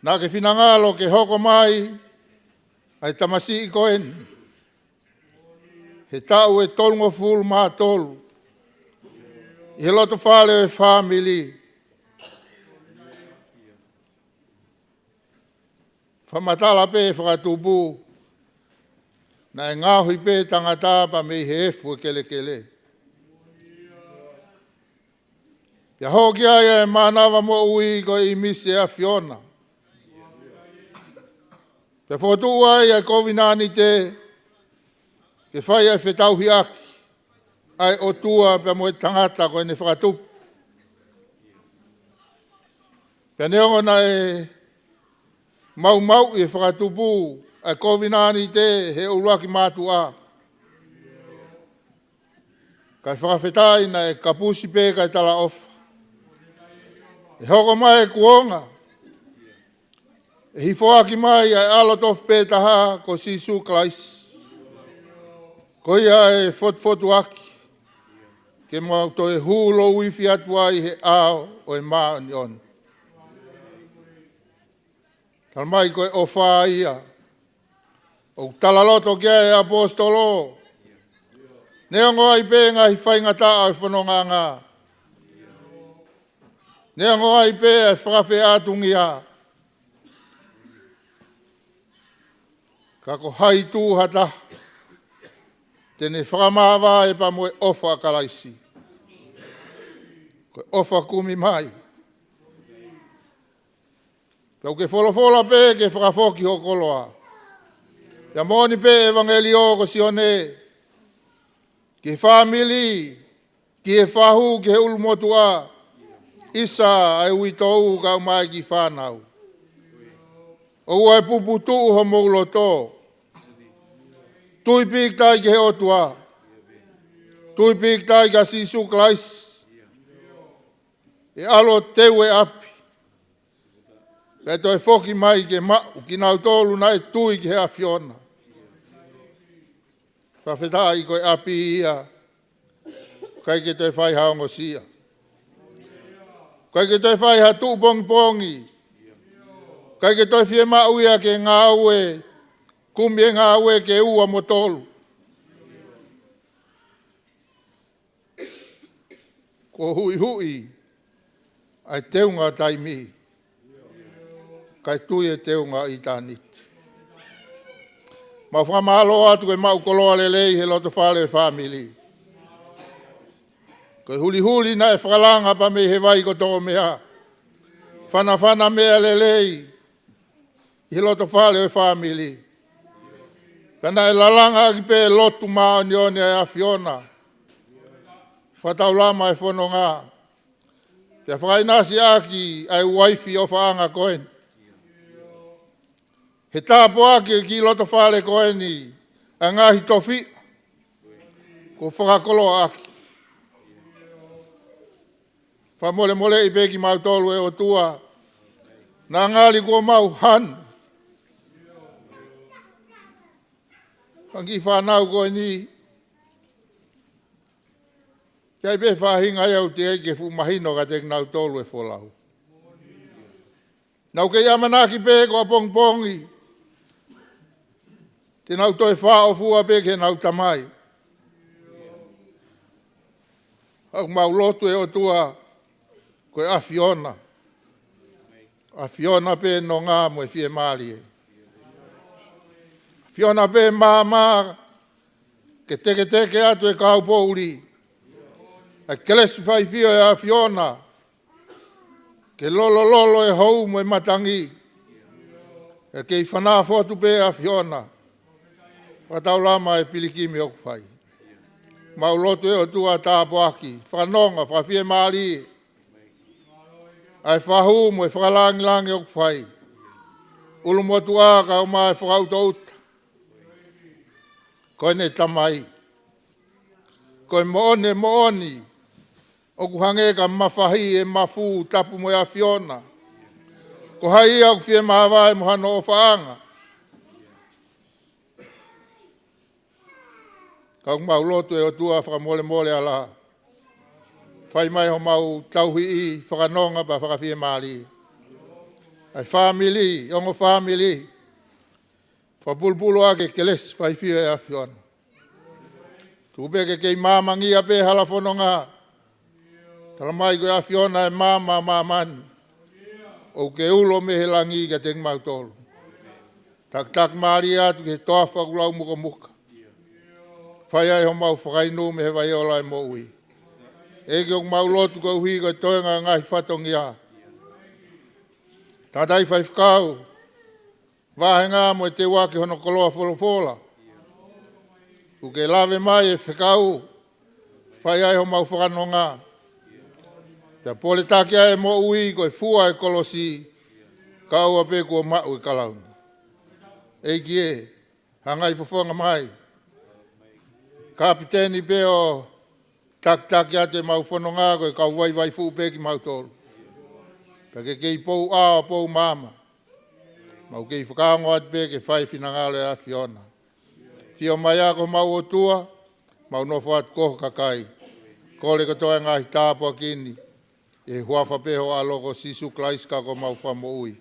Naʻa ke finangalo ke hoko mai ʻa e tamasiʻi ko eni he taʻu ʻe tolungofulu mā tolu ʻi he loto fale ʻo e fāmili. Fakamatala pē fakatupu, naʻe ngaohi pē tangata pea mei he efu e kelekele. Pea hoko ai ʻa e mānava moʻui ko e ʻīmisi ʻo e ʻAfiona. Pea fokotuʻu ai ʻa e kovinānite ke fai ʻa e fetauhiʻaki ʻa e ʻOtua pea mo e tangata ko ʻene fakatupu. Pea neongo naʻe maumauʻi e fakatupu ʻa e kovinānite he ʻuluaki mātuʻa, kae fakafetaʻi naʻe kapusi pē kae talaʻofa. ʻE hoko mai e kuonga ʻe hifoaki mai ʻa e ʻAlo tofu pē taha ko Sīsū Kalaisi. Ko ia ʻe fotufotuaki ke mau toe hū louifi atu ai he ʻao ʻo e māʻoniʻoni. Tala mai ko e ʻofa ia ʻoku talaloto ki ai e ʻaposetolo. Neongo ai pē ngaahi faingataʻa ʻo e fonongaʻanga, Neongo ai pē ʻa e fakafeʻātungia, ka ko hai tuʻu ha taha te ne fakamāvae pea mo e ʻofa ʻa Kalaisi. Ko e ʻofa kumi mai. Pea ʻoku ke folofola pē ke fakafoki ho koloa. Pea moʻoni pē ʻevangeliō ko Sione, ki he fāmili, ki he fahu, ki he ʻulumotuʻa, ʻisa ʻa e uitou kae ʻumaʻā e kiʻi fānau. ʻOua ʻe puputuʻu homou loto. Tui pīkitai ki he ʻOtua. Tui pīkitai kia Sīsū Kalaisi. ʻE ʻalu ʻo teu e ʻapi, pea toe foki mai ke maʻu kinautolu naʻe tui ki he ʻAfiona. Fakafetaʻi ko e ʻapi ia, ʻikai ke toe fai ha ongosia. ʻIkai ke toe fai ha tuʻu pongipongi. ʻIkai ke toe fiemaʻu ia ke ngāue, kumi e ngāue ke ua mo tolu. Kuo huʻihuʻi ʻa e teunga taimi, kae tui e teunga ʻitāniti. Mau fakamālō atu ko e maʻu koloa lelei he loto fale ʻo e fāmili. Ko e hulihuli naʻe fakalanga pea mei he vai ko Tōmea. Fanafana meʻa lelei ʻi he loto fale ʻo e fāmili. Pea naʻe lalanga ʻaki pē lotu māʻoniʻoni ʻa e ʻAfiona. Fakataulama e fononga. Pea fakaʻinasi ʻaki ʻa e uaifi ʻofaʻanga ko eni. He tāpuaki ki loto fale ko eni ʻa e ngaahi tofiʻa kuo fakakoloa ʻaki. Fakamolemoleʻi pē kimautolu ʻe ʻOtua. Naʻa ngali kuo mau hanu. Fanga kiʻi fānau ko eni, ʻikai pē faʻahinga ia ʻoku teʻeki ke fuʻu mahino kiate kinautolu e folau. Naʻa ku kei ʻamanaki pē ko ʻapongipongi te nau toe fāʻofua pē ki heʻenau tamai. ʻOku mau lotu ʻe ʻOtua, ko e ʻAfiona. ʻAfiona pē nonga mo e fiemālie. ʻAfiona pē maama ke teketeke atu e kaupoʻuli. ʻA e kelesi faifio ʻa e ʻAfiona ke lolololo e hou mo e matangi. ʻE kei fanā fotu pē ʻAfiona. Fakataulama e pilikimi ʻoku fai. Mau lotu ʻe ʻOtua tāpuaki, fakanonga, fakafiemālie ʻa e fahu mo e fakalāngilangi ʻoku fai. ʻUlumotuʻa kae ʻumaʻā e fakaʻutaʻuta. Ko ʻene tamai. Ko e moʻoni, moʻoni ʻoku hangē ka mafahi e mafu tapu mo e ʻAfiona. Ko hai ia ʻoku fiemāvae mo hano ʻofaʻanga. Ka ʻoku mau lotu ʻe ʻOtua fakamolemole ala. Fai mai homau tauhi ʻi fakanonga pea fakafiemālie. ʻA e fāmili, ongo fāmili. Fakapulupulu ʻaki e kelesi faifio ʻa e ʻAfiona. Tuku pē ke kei māmangia pē hala fononga. Tala mai ko e ʻAfiona e maama ʻa māmani. ʻOku ke ulo mei he langi kiate kimautolu. Takitaki mālie atu ki he toafa ʻoku lau mukomuka. Fai ai homau fakainu mei he vai ola ʻo e moʻui. ʻEiki ʻoku mau lotu koeʻuhi ko e toenga ngaahi fatongia. Tangataʻi faifekau, vāhenga mo e teuaki hono koloa folofola. ʻOku ke lave mai e fekau, fai ai homau fakanonga. Pea poletaki ai e moʻui ko e fua e kolosi, kae ʻoua pē kuo maʻu e kalauni. ʻEiki ē, hangai fofonga mai. Kapiteni pē ʻo takitaki atu ʻemau fononga ko e kau vaivai fuʻu pē kimautolu. Pea ke kei pou ʻao pou maama. Mau kei fakaongo atu pē ke fai finangalo e ʻAfiona. Fio mai ā ko homau ʻOtua, mau nofo atu ko ho kakai. Kole kotoa e ngaahi tāpuaki ni, ʻi he huafa pē ho ʻAlo ko Sīsū Kalaisi ka ko homau Fakamoʻui.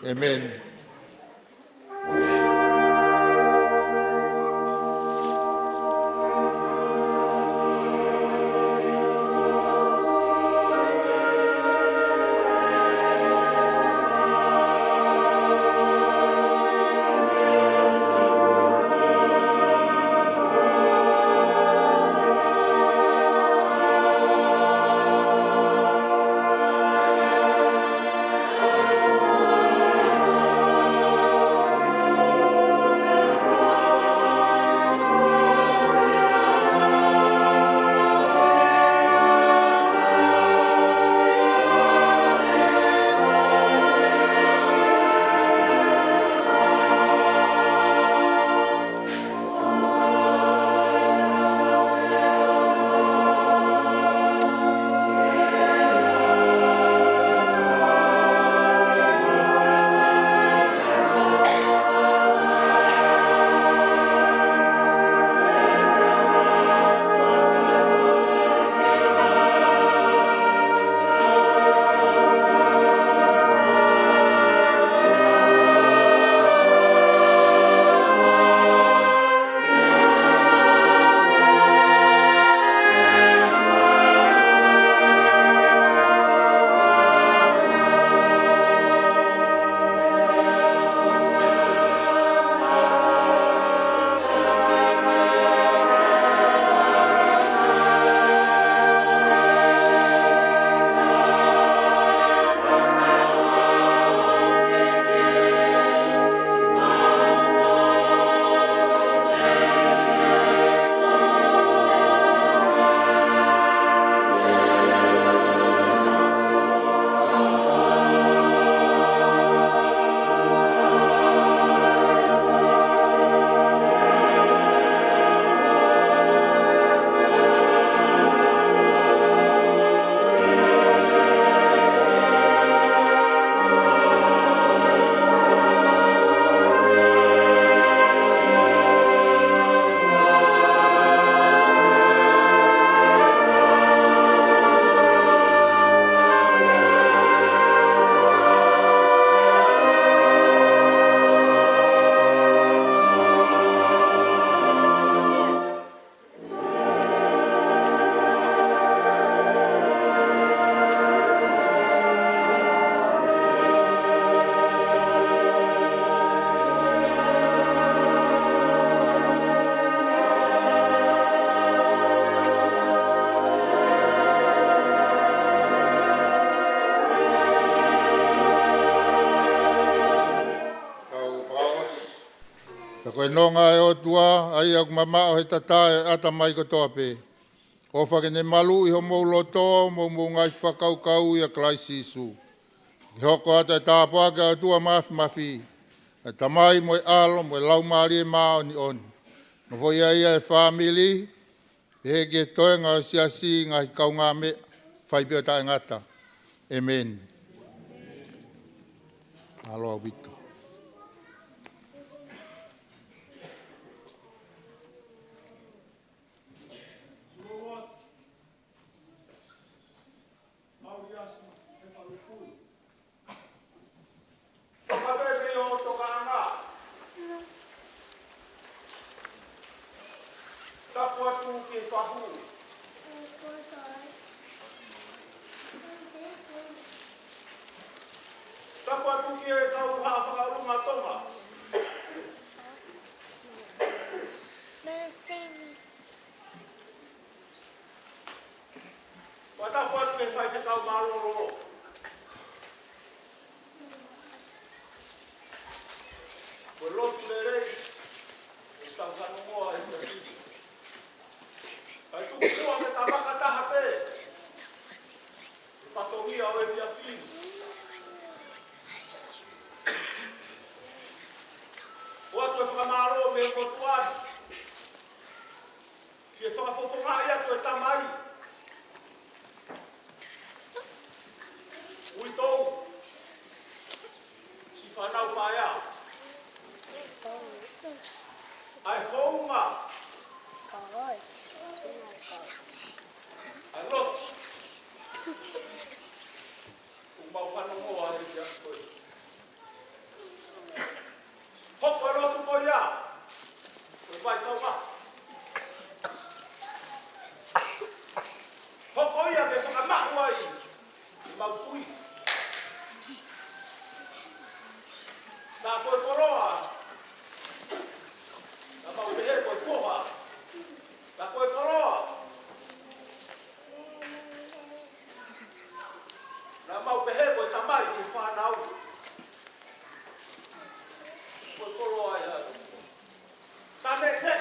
ʻĒmeni. Nonga ʻe ʻOtua, ʻa ia ʻoku mamaʻo he tatae ʻo e ʻatamai kotoa pē. ʻOfa ke ne maluʻi homou loto mo hoʻomou ngaahi fakakaukau ʻia Kalaisi Sīsū. Ke hoko atu e tāpuaki ʻa e ʻOtua Māfimafi, ʻa e Tamai mo e ʻAlo mo e Laumālie Māʻoniʻoni. Nofoʻia ia ʻe he fāmili, pehē ki he toenga ʻo e siasi, ngaahi kaungāmeʻa, fai pē ʻo taʻengata. ʻĒmeni. Mālō ʻaupito. Tapu atu ki he fahu. Tapu atu ki he kau haʻa fakaʻolunga Tonga. Pea tapu atu ki he faifekau mālōlō. Ko e lotu lelei, ʻoku tau fanongoa ai ʻa e Siasi. Kae tuku muʻa ke ta fakataha pē he fatongia ʻo e efiafi ni. ʻOatu e fakamālō mei he ʻOtua ni. Fie fakafofongaʻi atu e tamai. Uitou. Siʻi fānau paea. ʻA e hounga. ʻA e lotu. ʻOku mau fanongoa ai ʻa e Siasi ko ē. Hoko e lotu ko ia. Ko e vai kaua. Hoko ia ke fakamaʻu ai ʻemau tui. Ka ko e koloa, naʻa mau pehē ko e foha. Ka ko e koloa, naʻa mau pehē ko e tamai ki he fānau. Ko e koloa ia. Taʻeneʻe.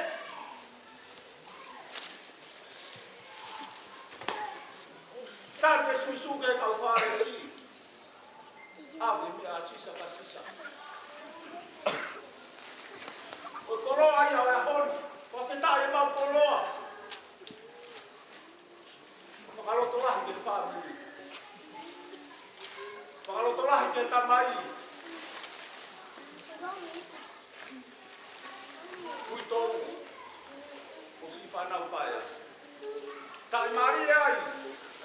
Tali ʻe Sīsū ki he kau Fālesi. ʻAve meʻa ʻa Sisa kia Sisa. Ko e koloa ia ʻo e ʻaho ni. Ko e fetaʻi ʻemau koloa. Fakalotolahi ki he fāmili. Fakalotolahi ki he tamai. Uitou. Mo siʻi fānau paea. Taʻimālie ai ʻa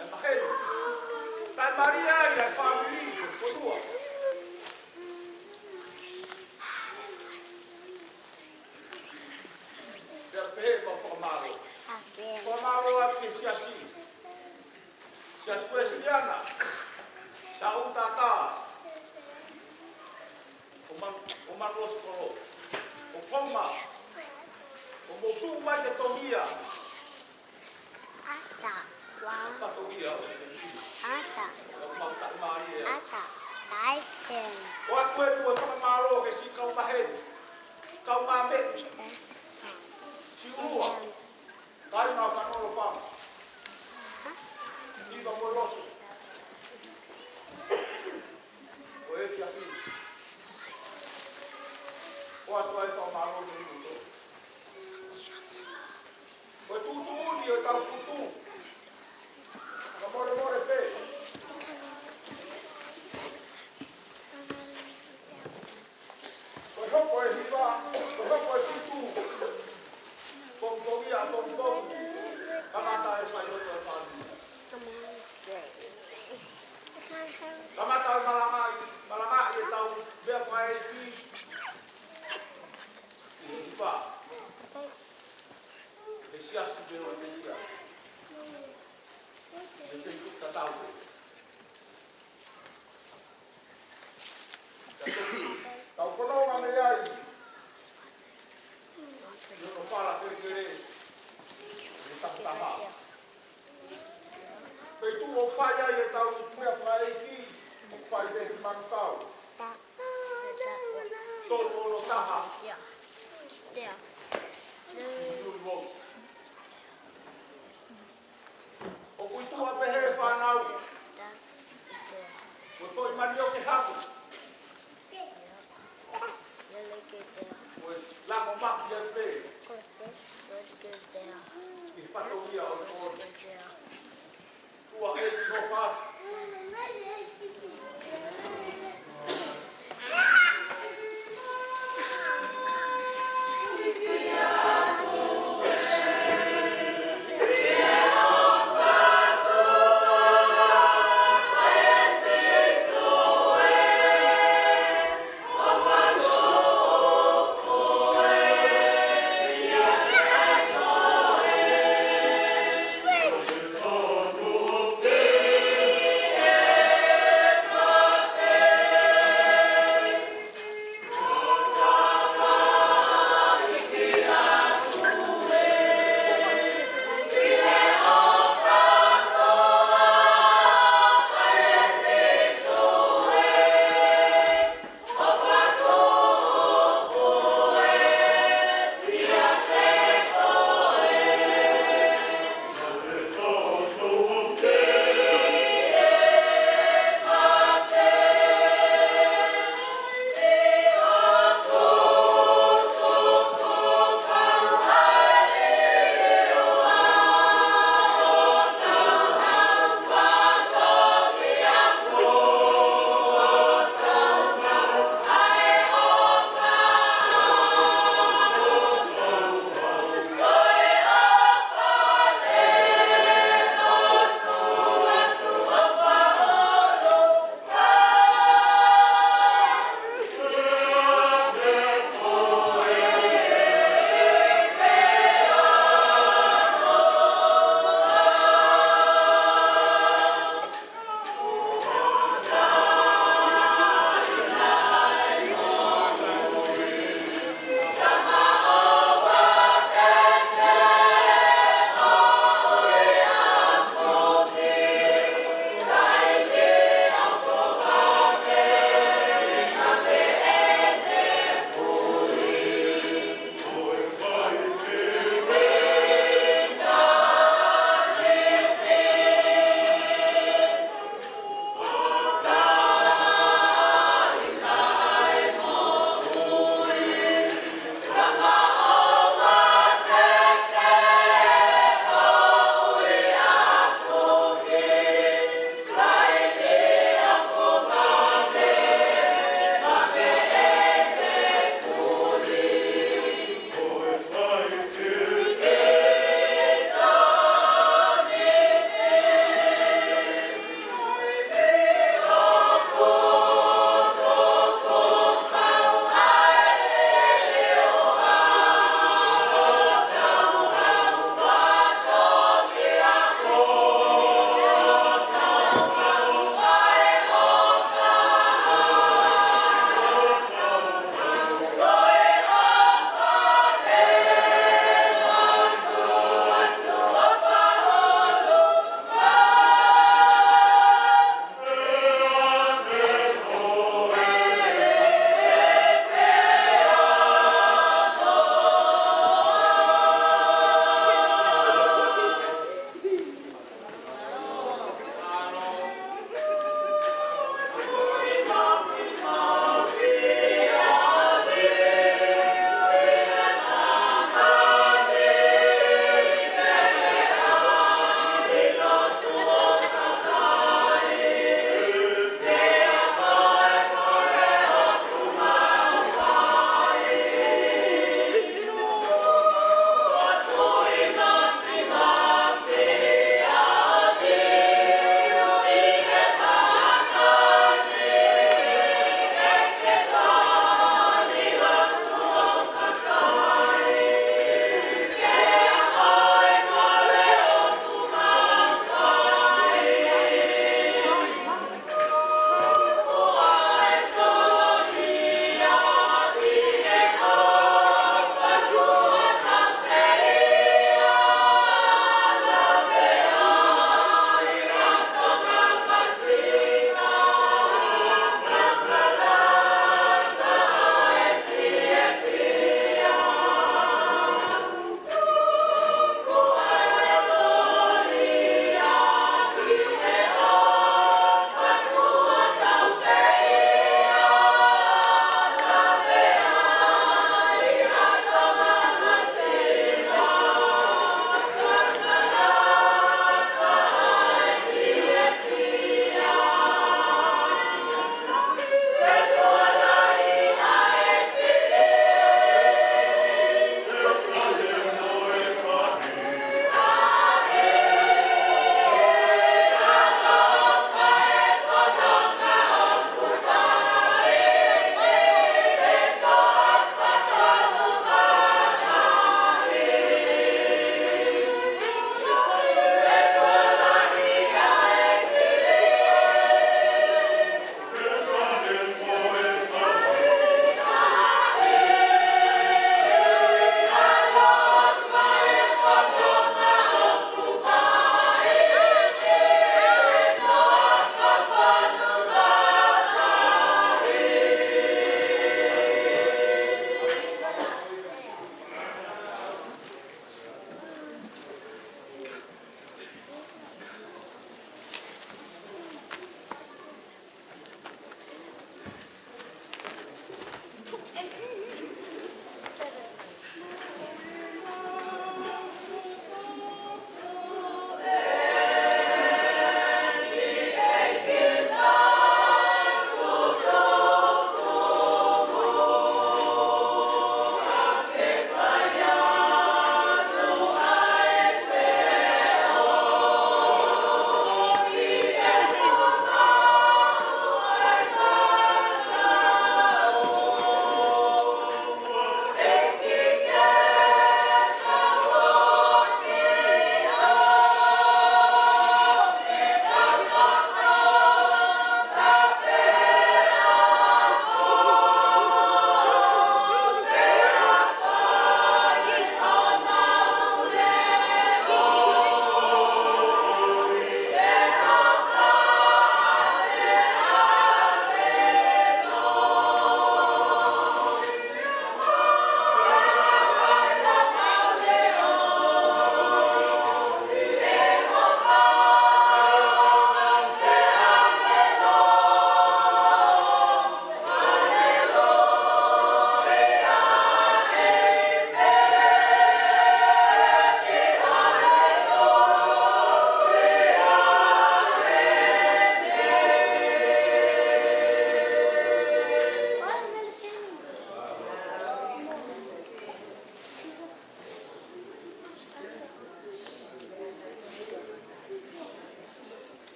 e maheni. Taʻimālie ai ʻa e fāmili, ko e fonua. Pea pehē ʻemau fakamālō. Fakamālō atu ki he siasi. Siasi Uēsiliana. Siʻoku tangata. ʻO Man-, ʻo Manuʻosi Kolo. ʻO Tonga. ʻO mou tuʻu mai ke tongia. Ata. Ka tongia. Ata. Ka mau taʻimālie. Ata. Taisen. ʻOatu ʻeku fakamālō ki he siʻi kau maheni. Kau māmē. Siʻulua. Kai na fanolo fama. Iva mo Loso. Ko e efiafi ni. ʻOatu ai e fakamālō ki he tuʻutuʻuni ʻo e tau kutu. Fakamolemole pē. Ko e hoko e hiva, ko e hoko e fitu. Pongipongi ʻa pongipongi. Kamata e fai loto e fāmili. Kamata e malangaʻi, malangaʻi e tau meʻa fakaʻeiki. Hiva. He siasi pē ʻo e meʻa. He tei kuta tau. Tau fononga mei ai. ʻI hono fala kelekele. ʻI he tafataha. Pea tuʻu ʻo fai ai e tau meʻa fakaʻeiki. ʻO fai pē ki Manukau. Tolu ono taha.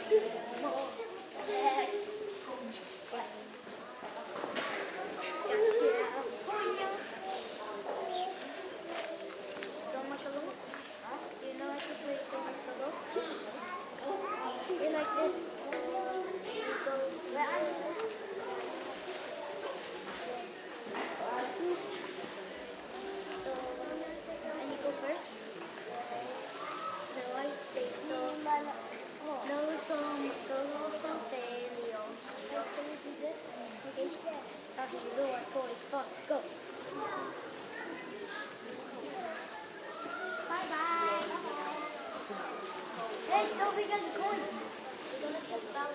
So much alone. You know how to play so much alone? You like this? You go where I So, and you go first? No, I say so. No, so, go, so, failure. So, can you do this? Okay. Happy little toy fuck, go. Bye bye. Hey, don't forget the coin. We're gonna get down.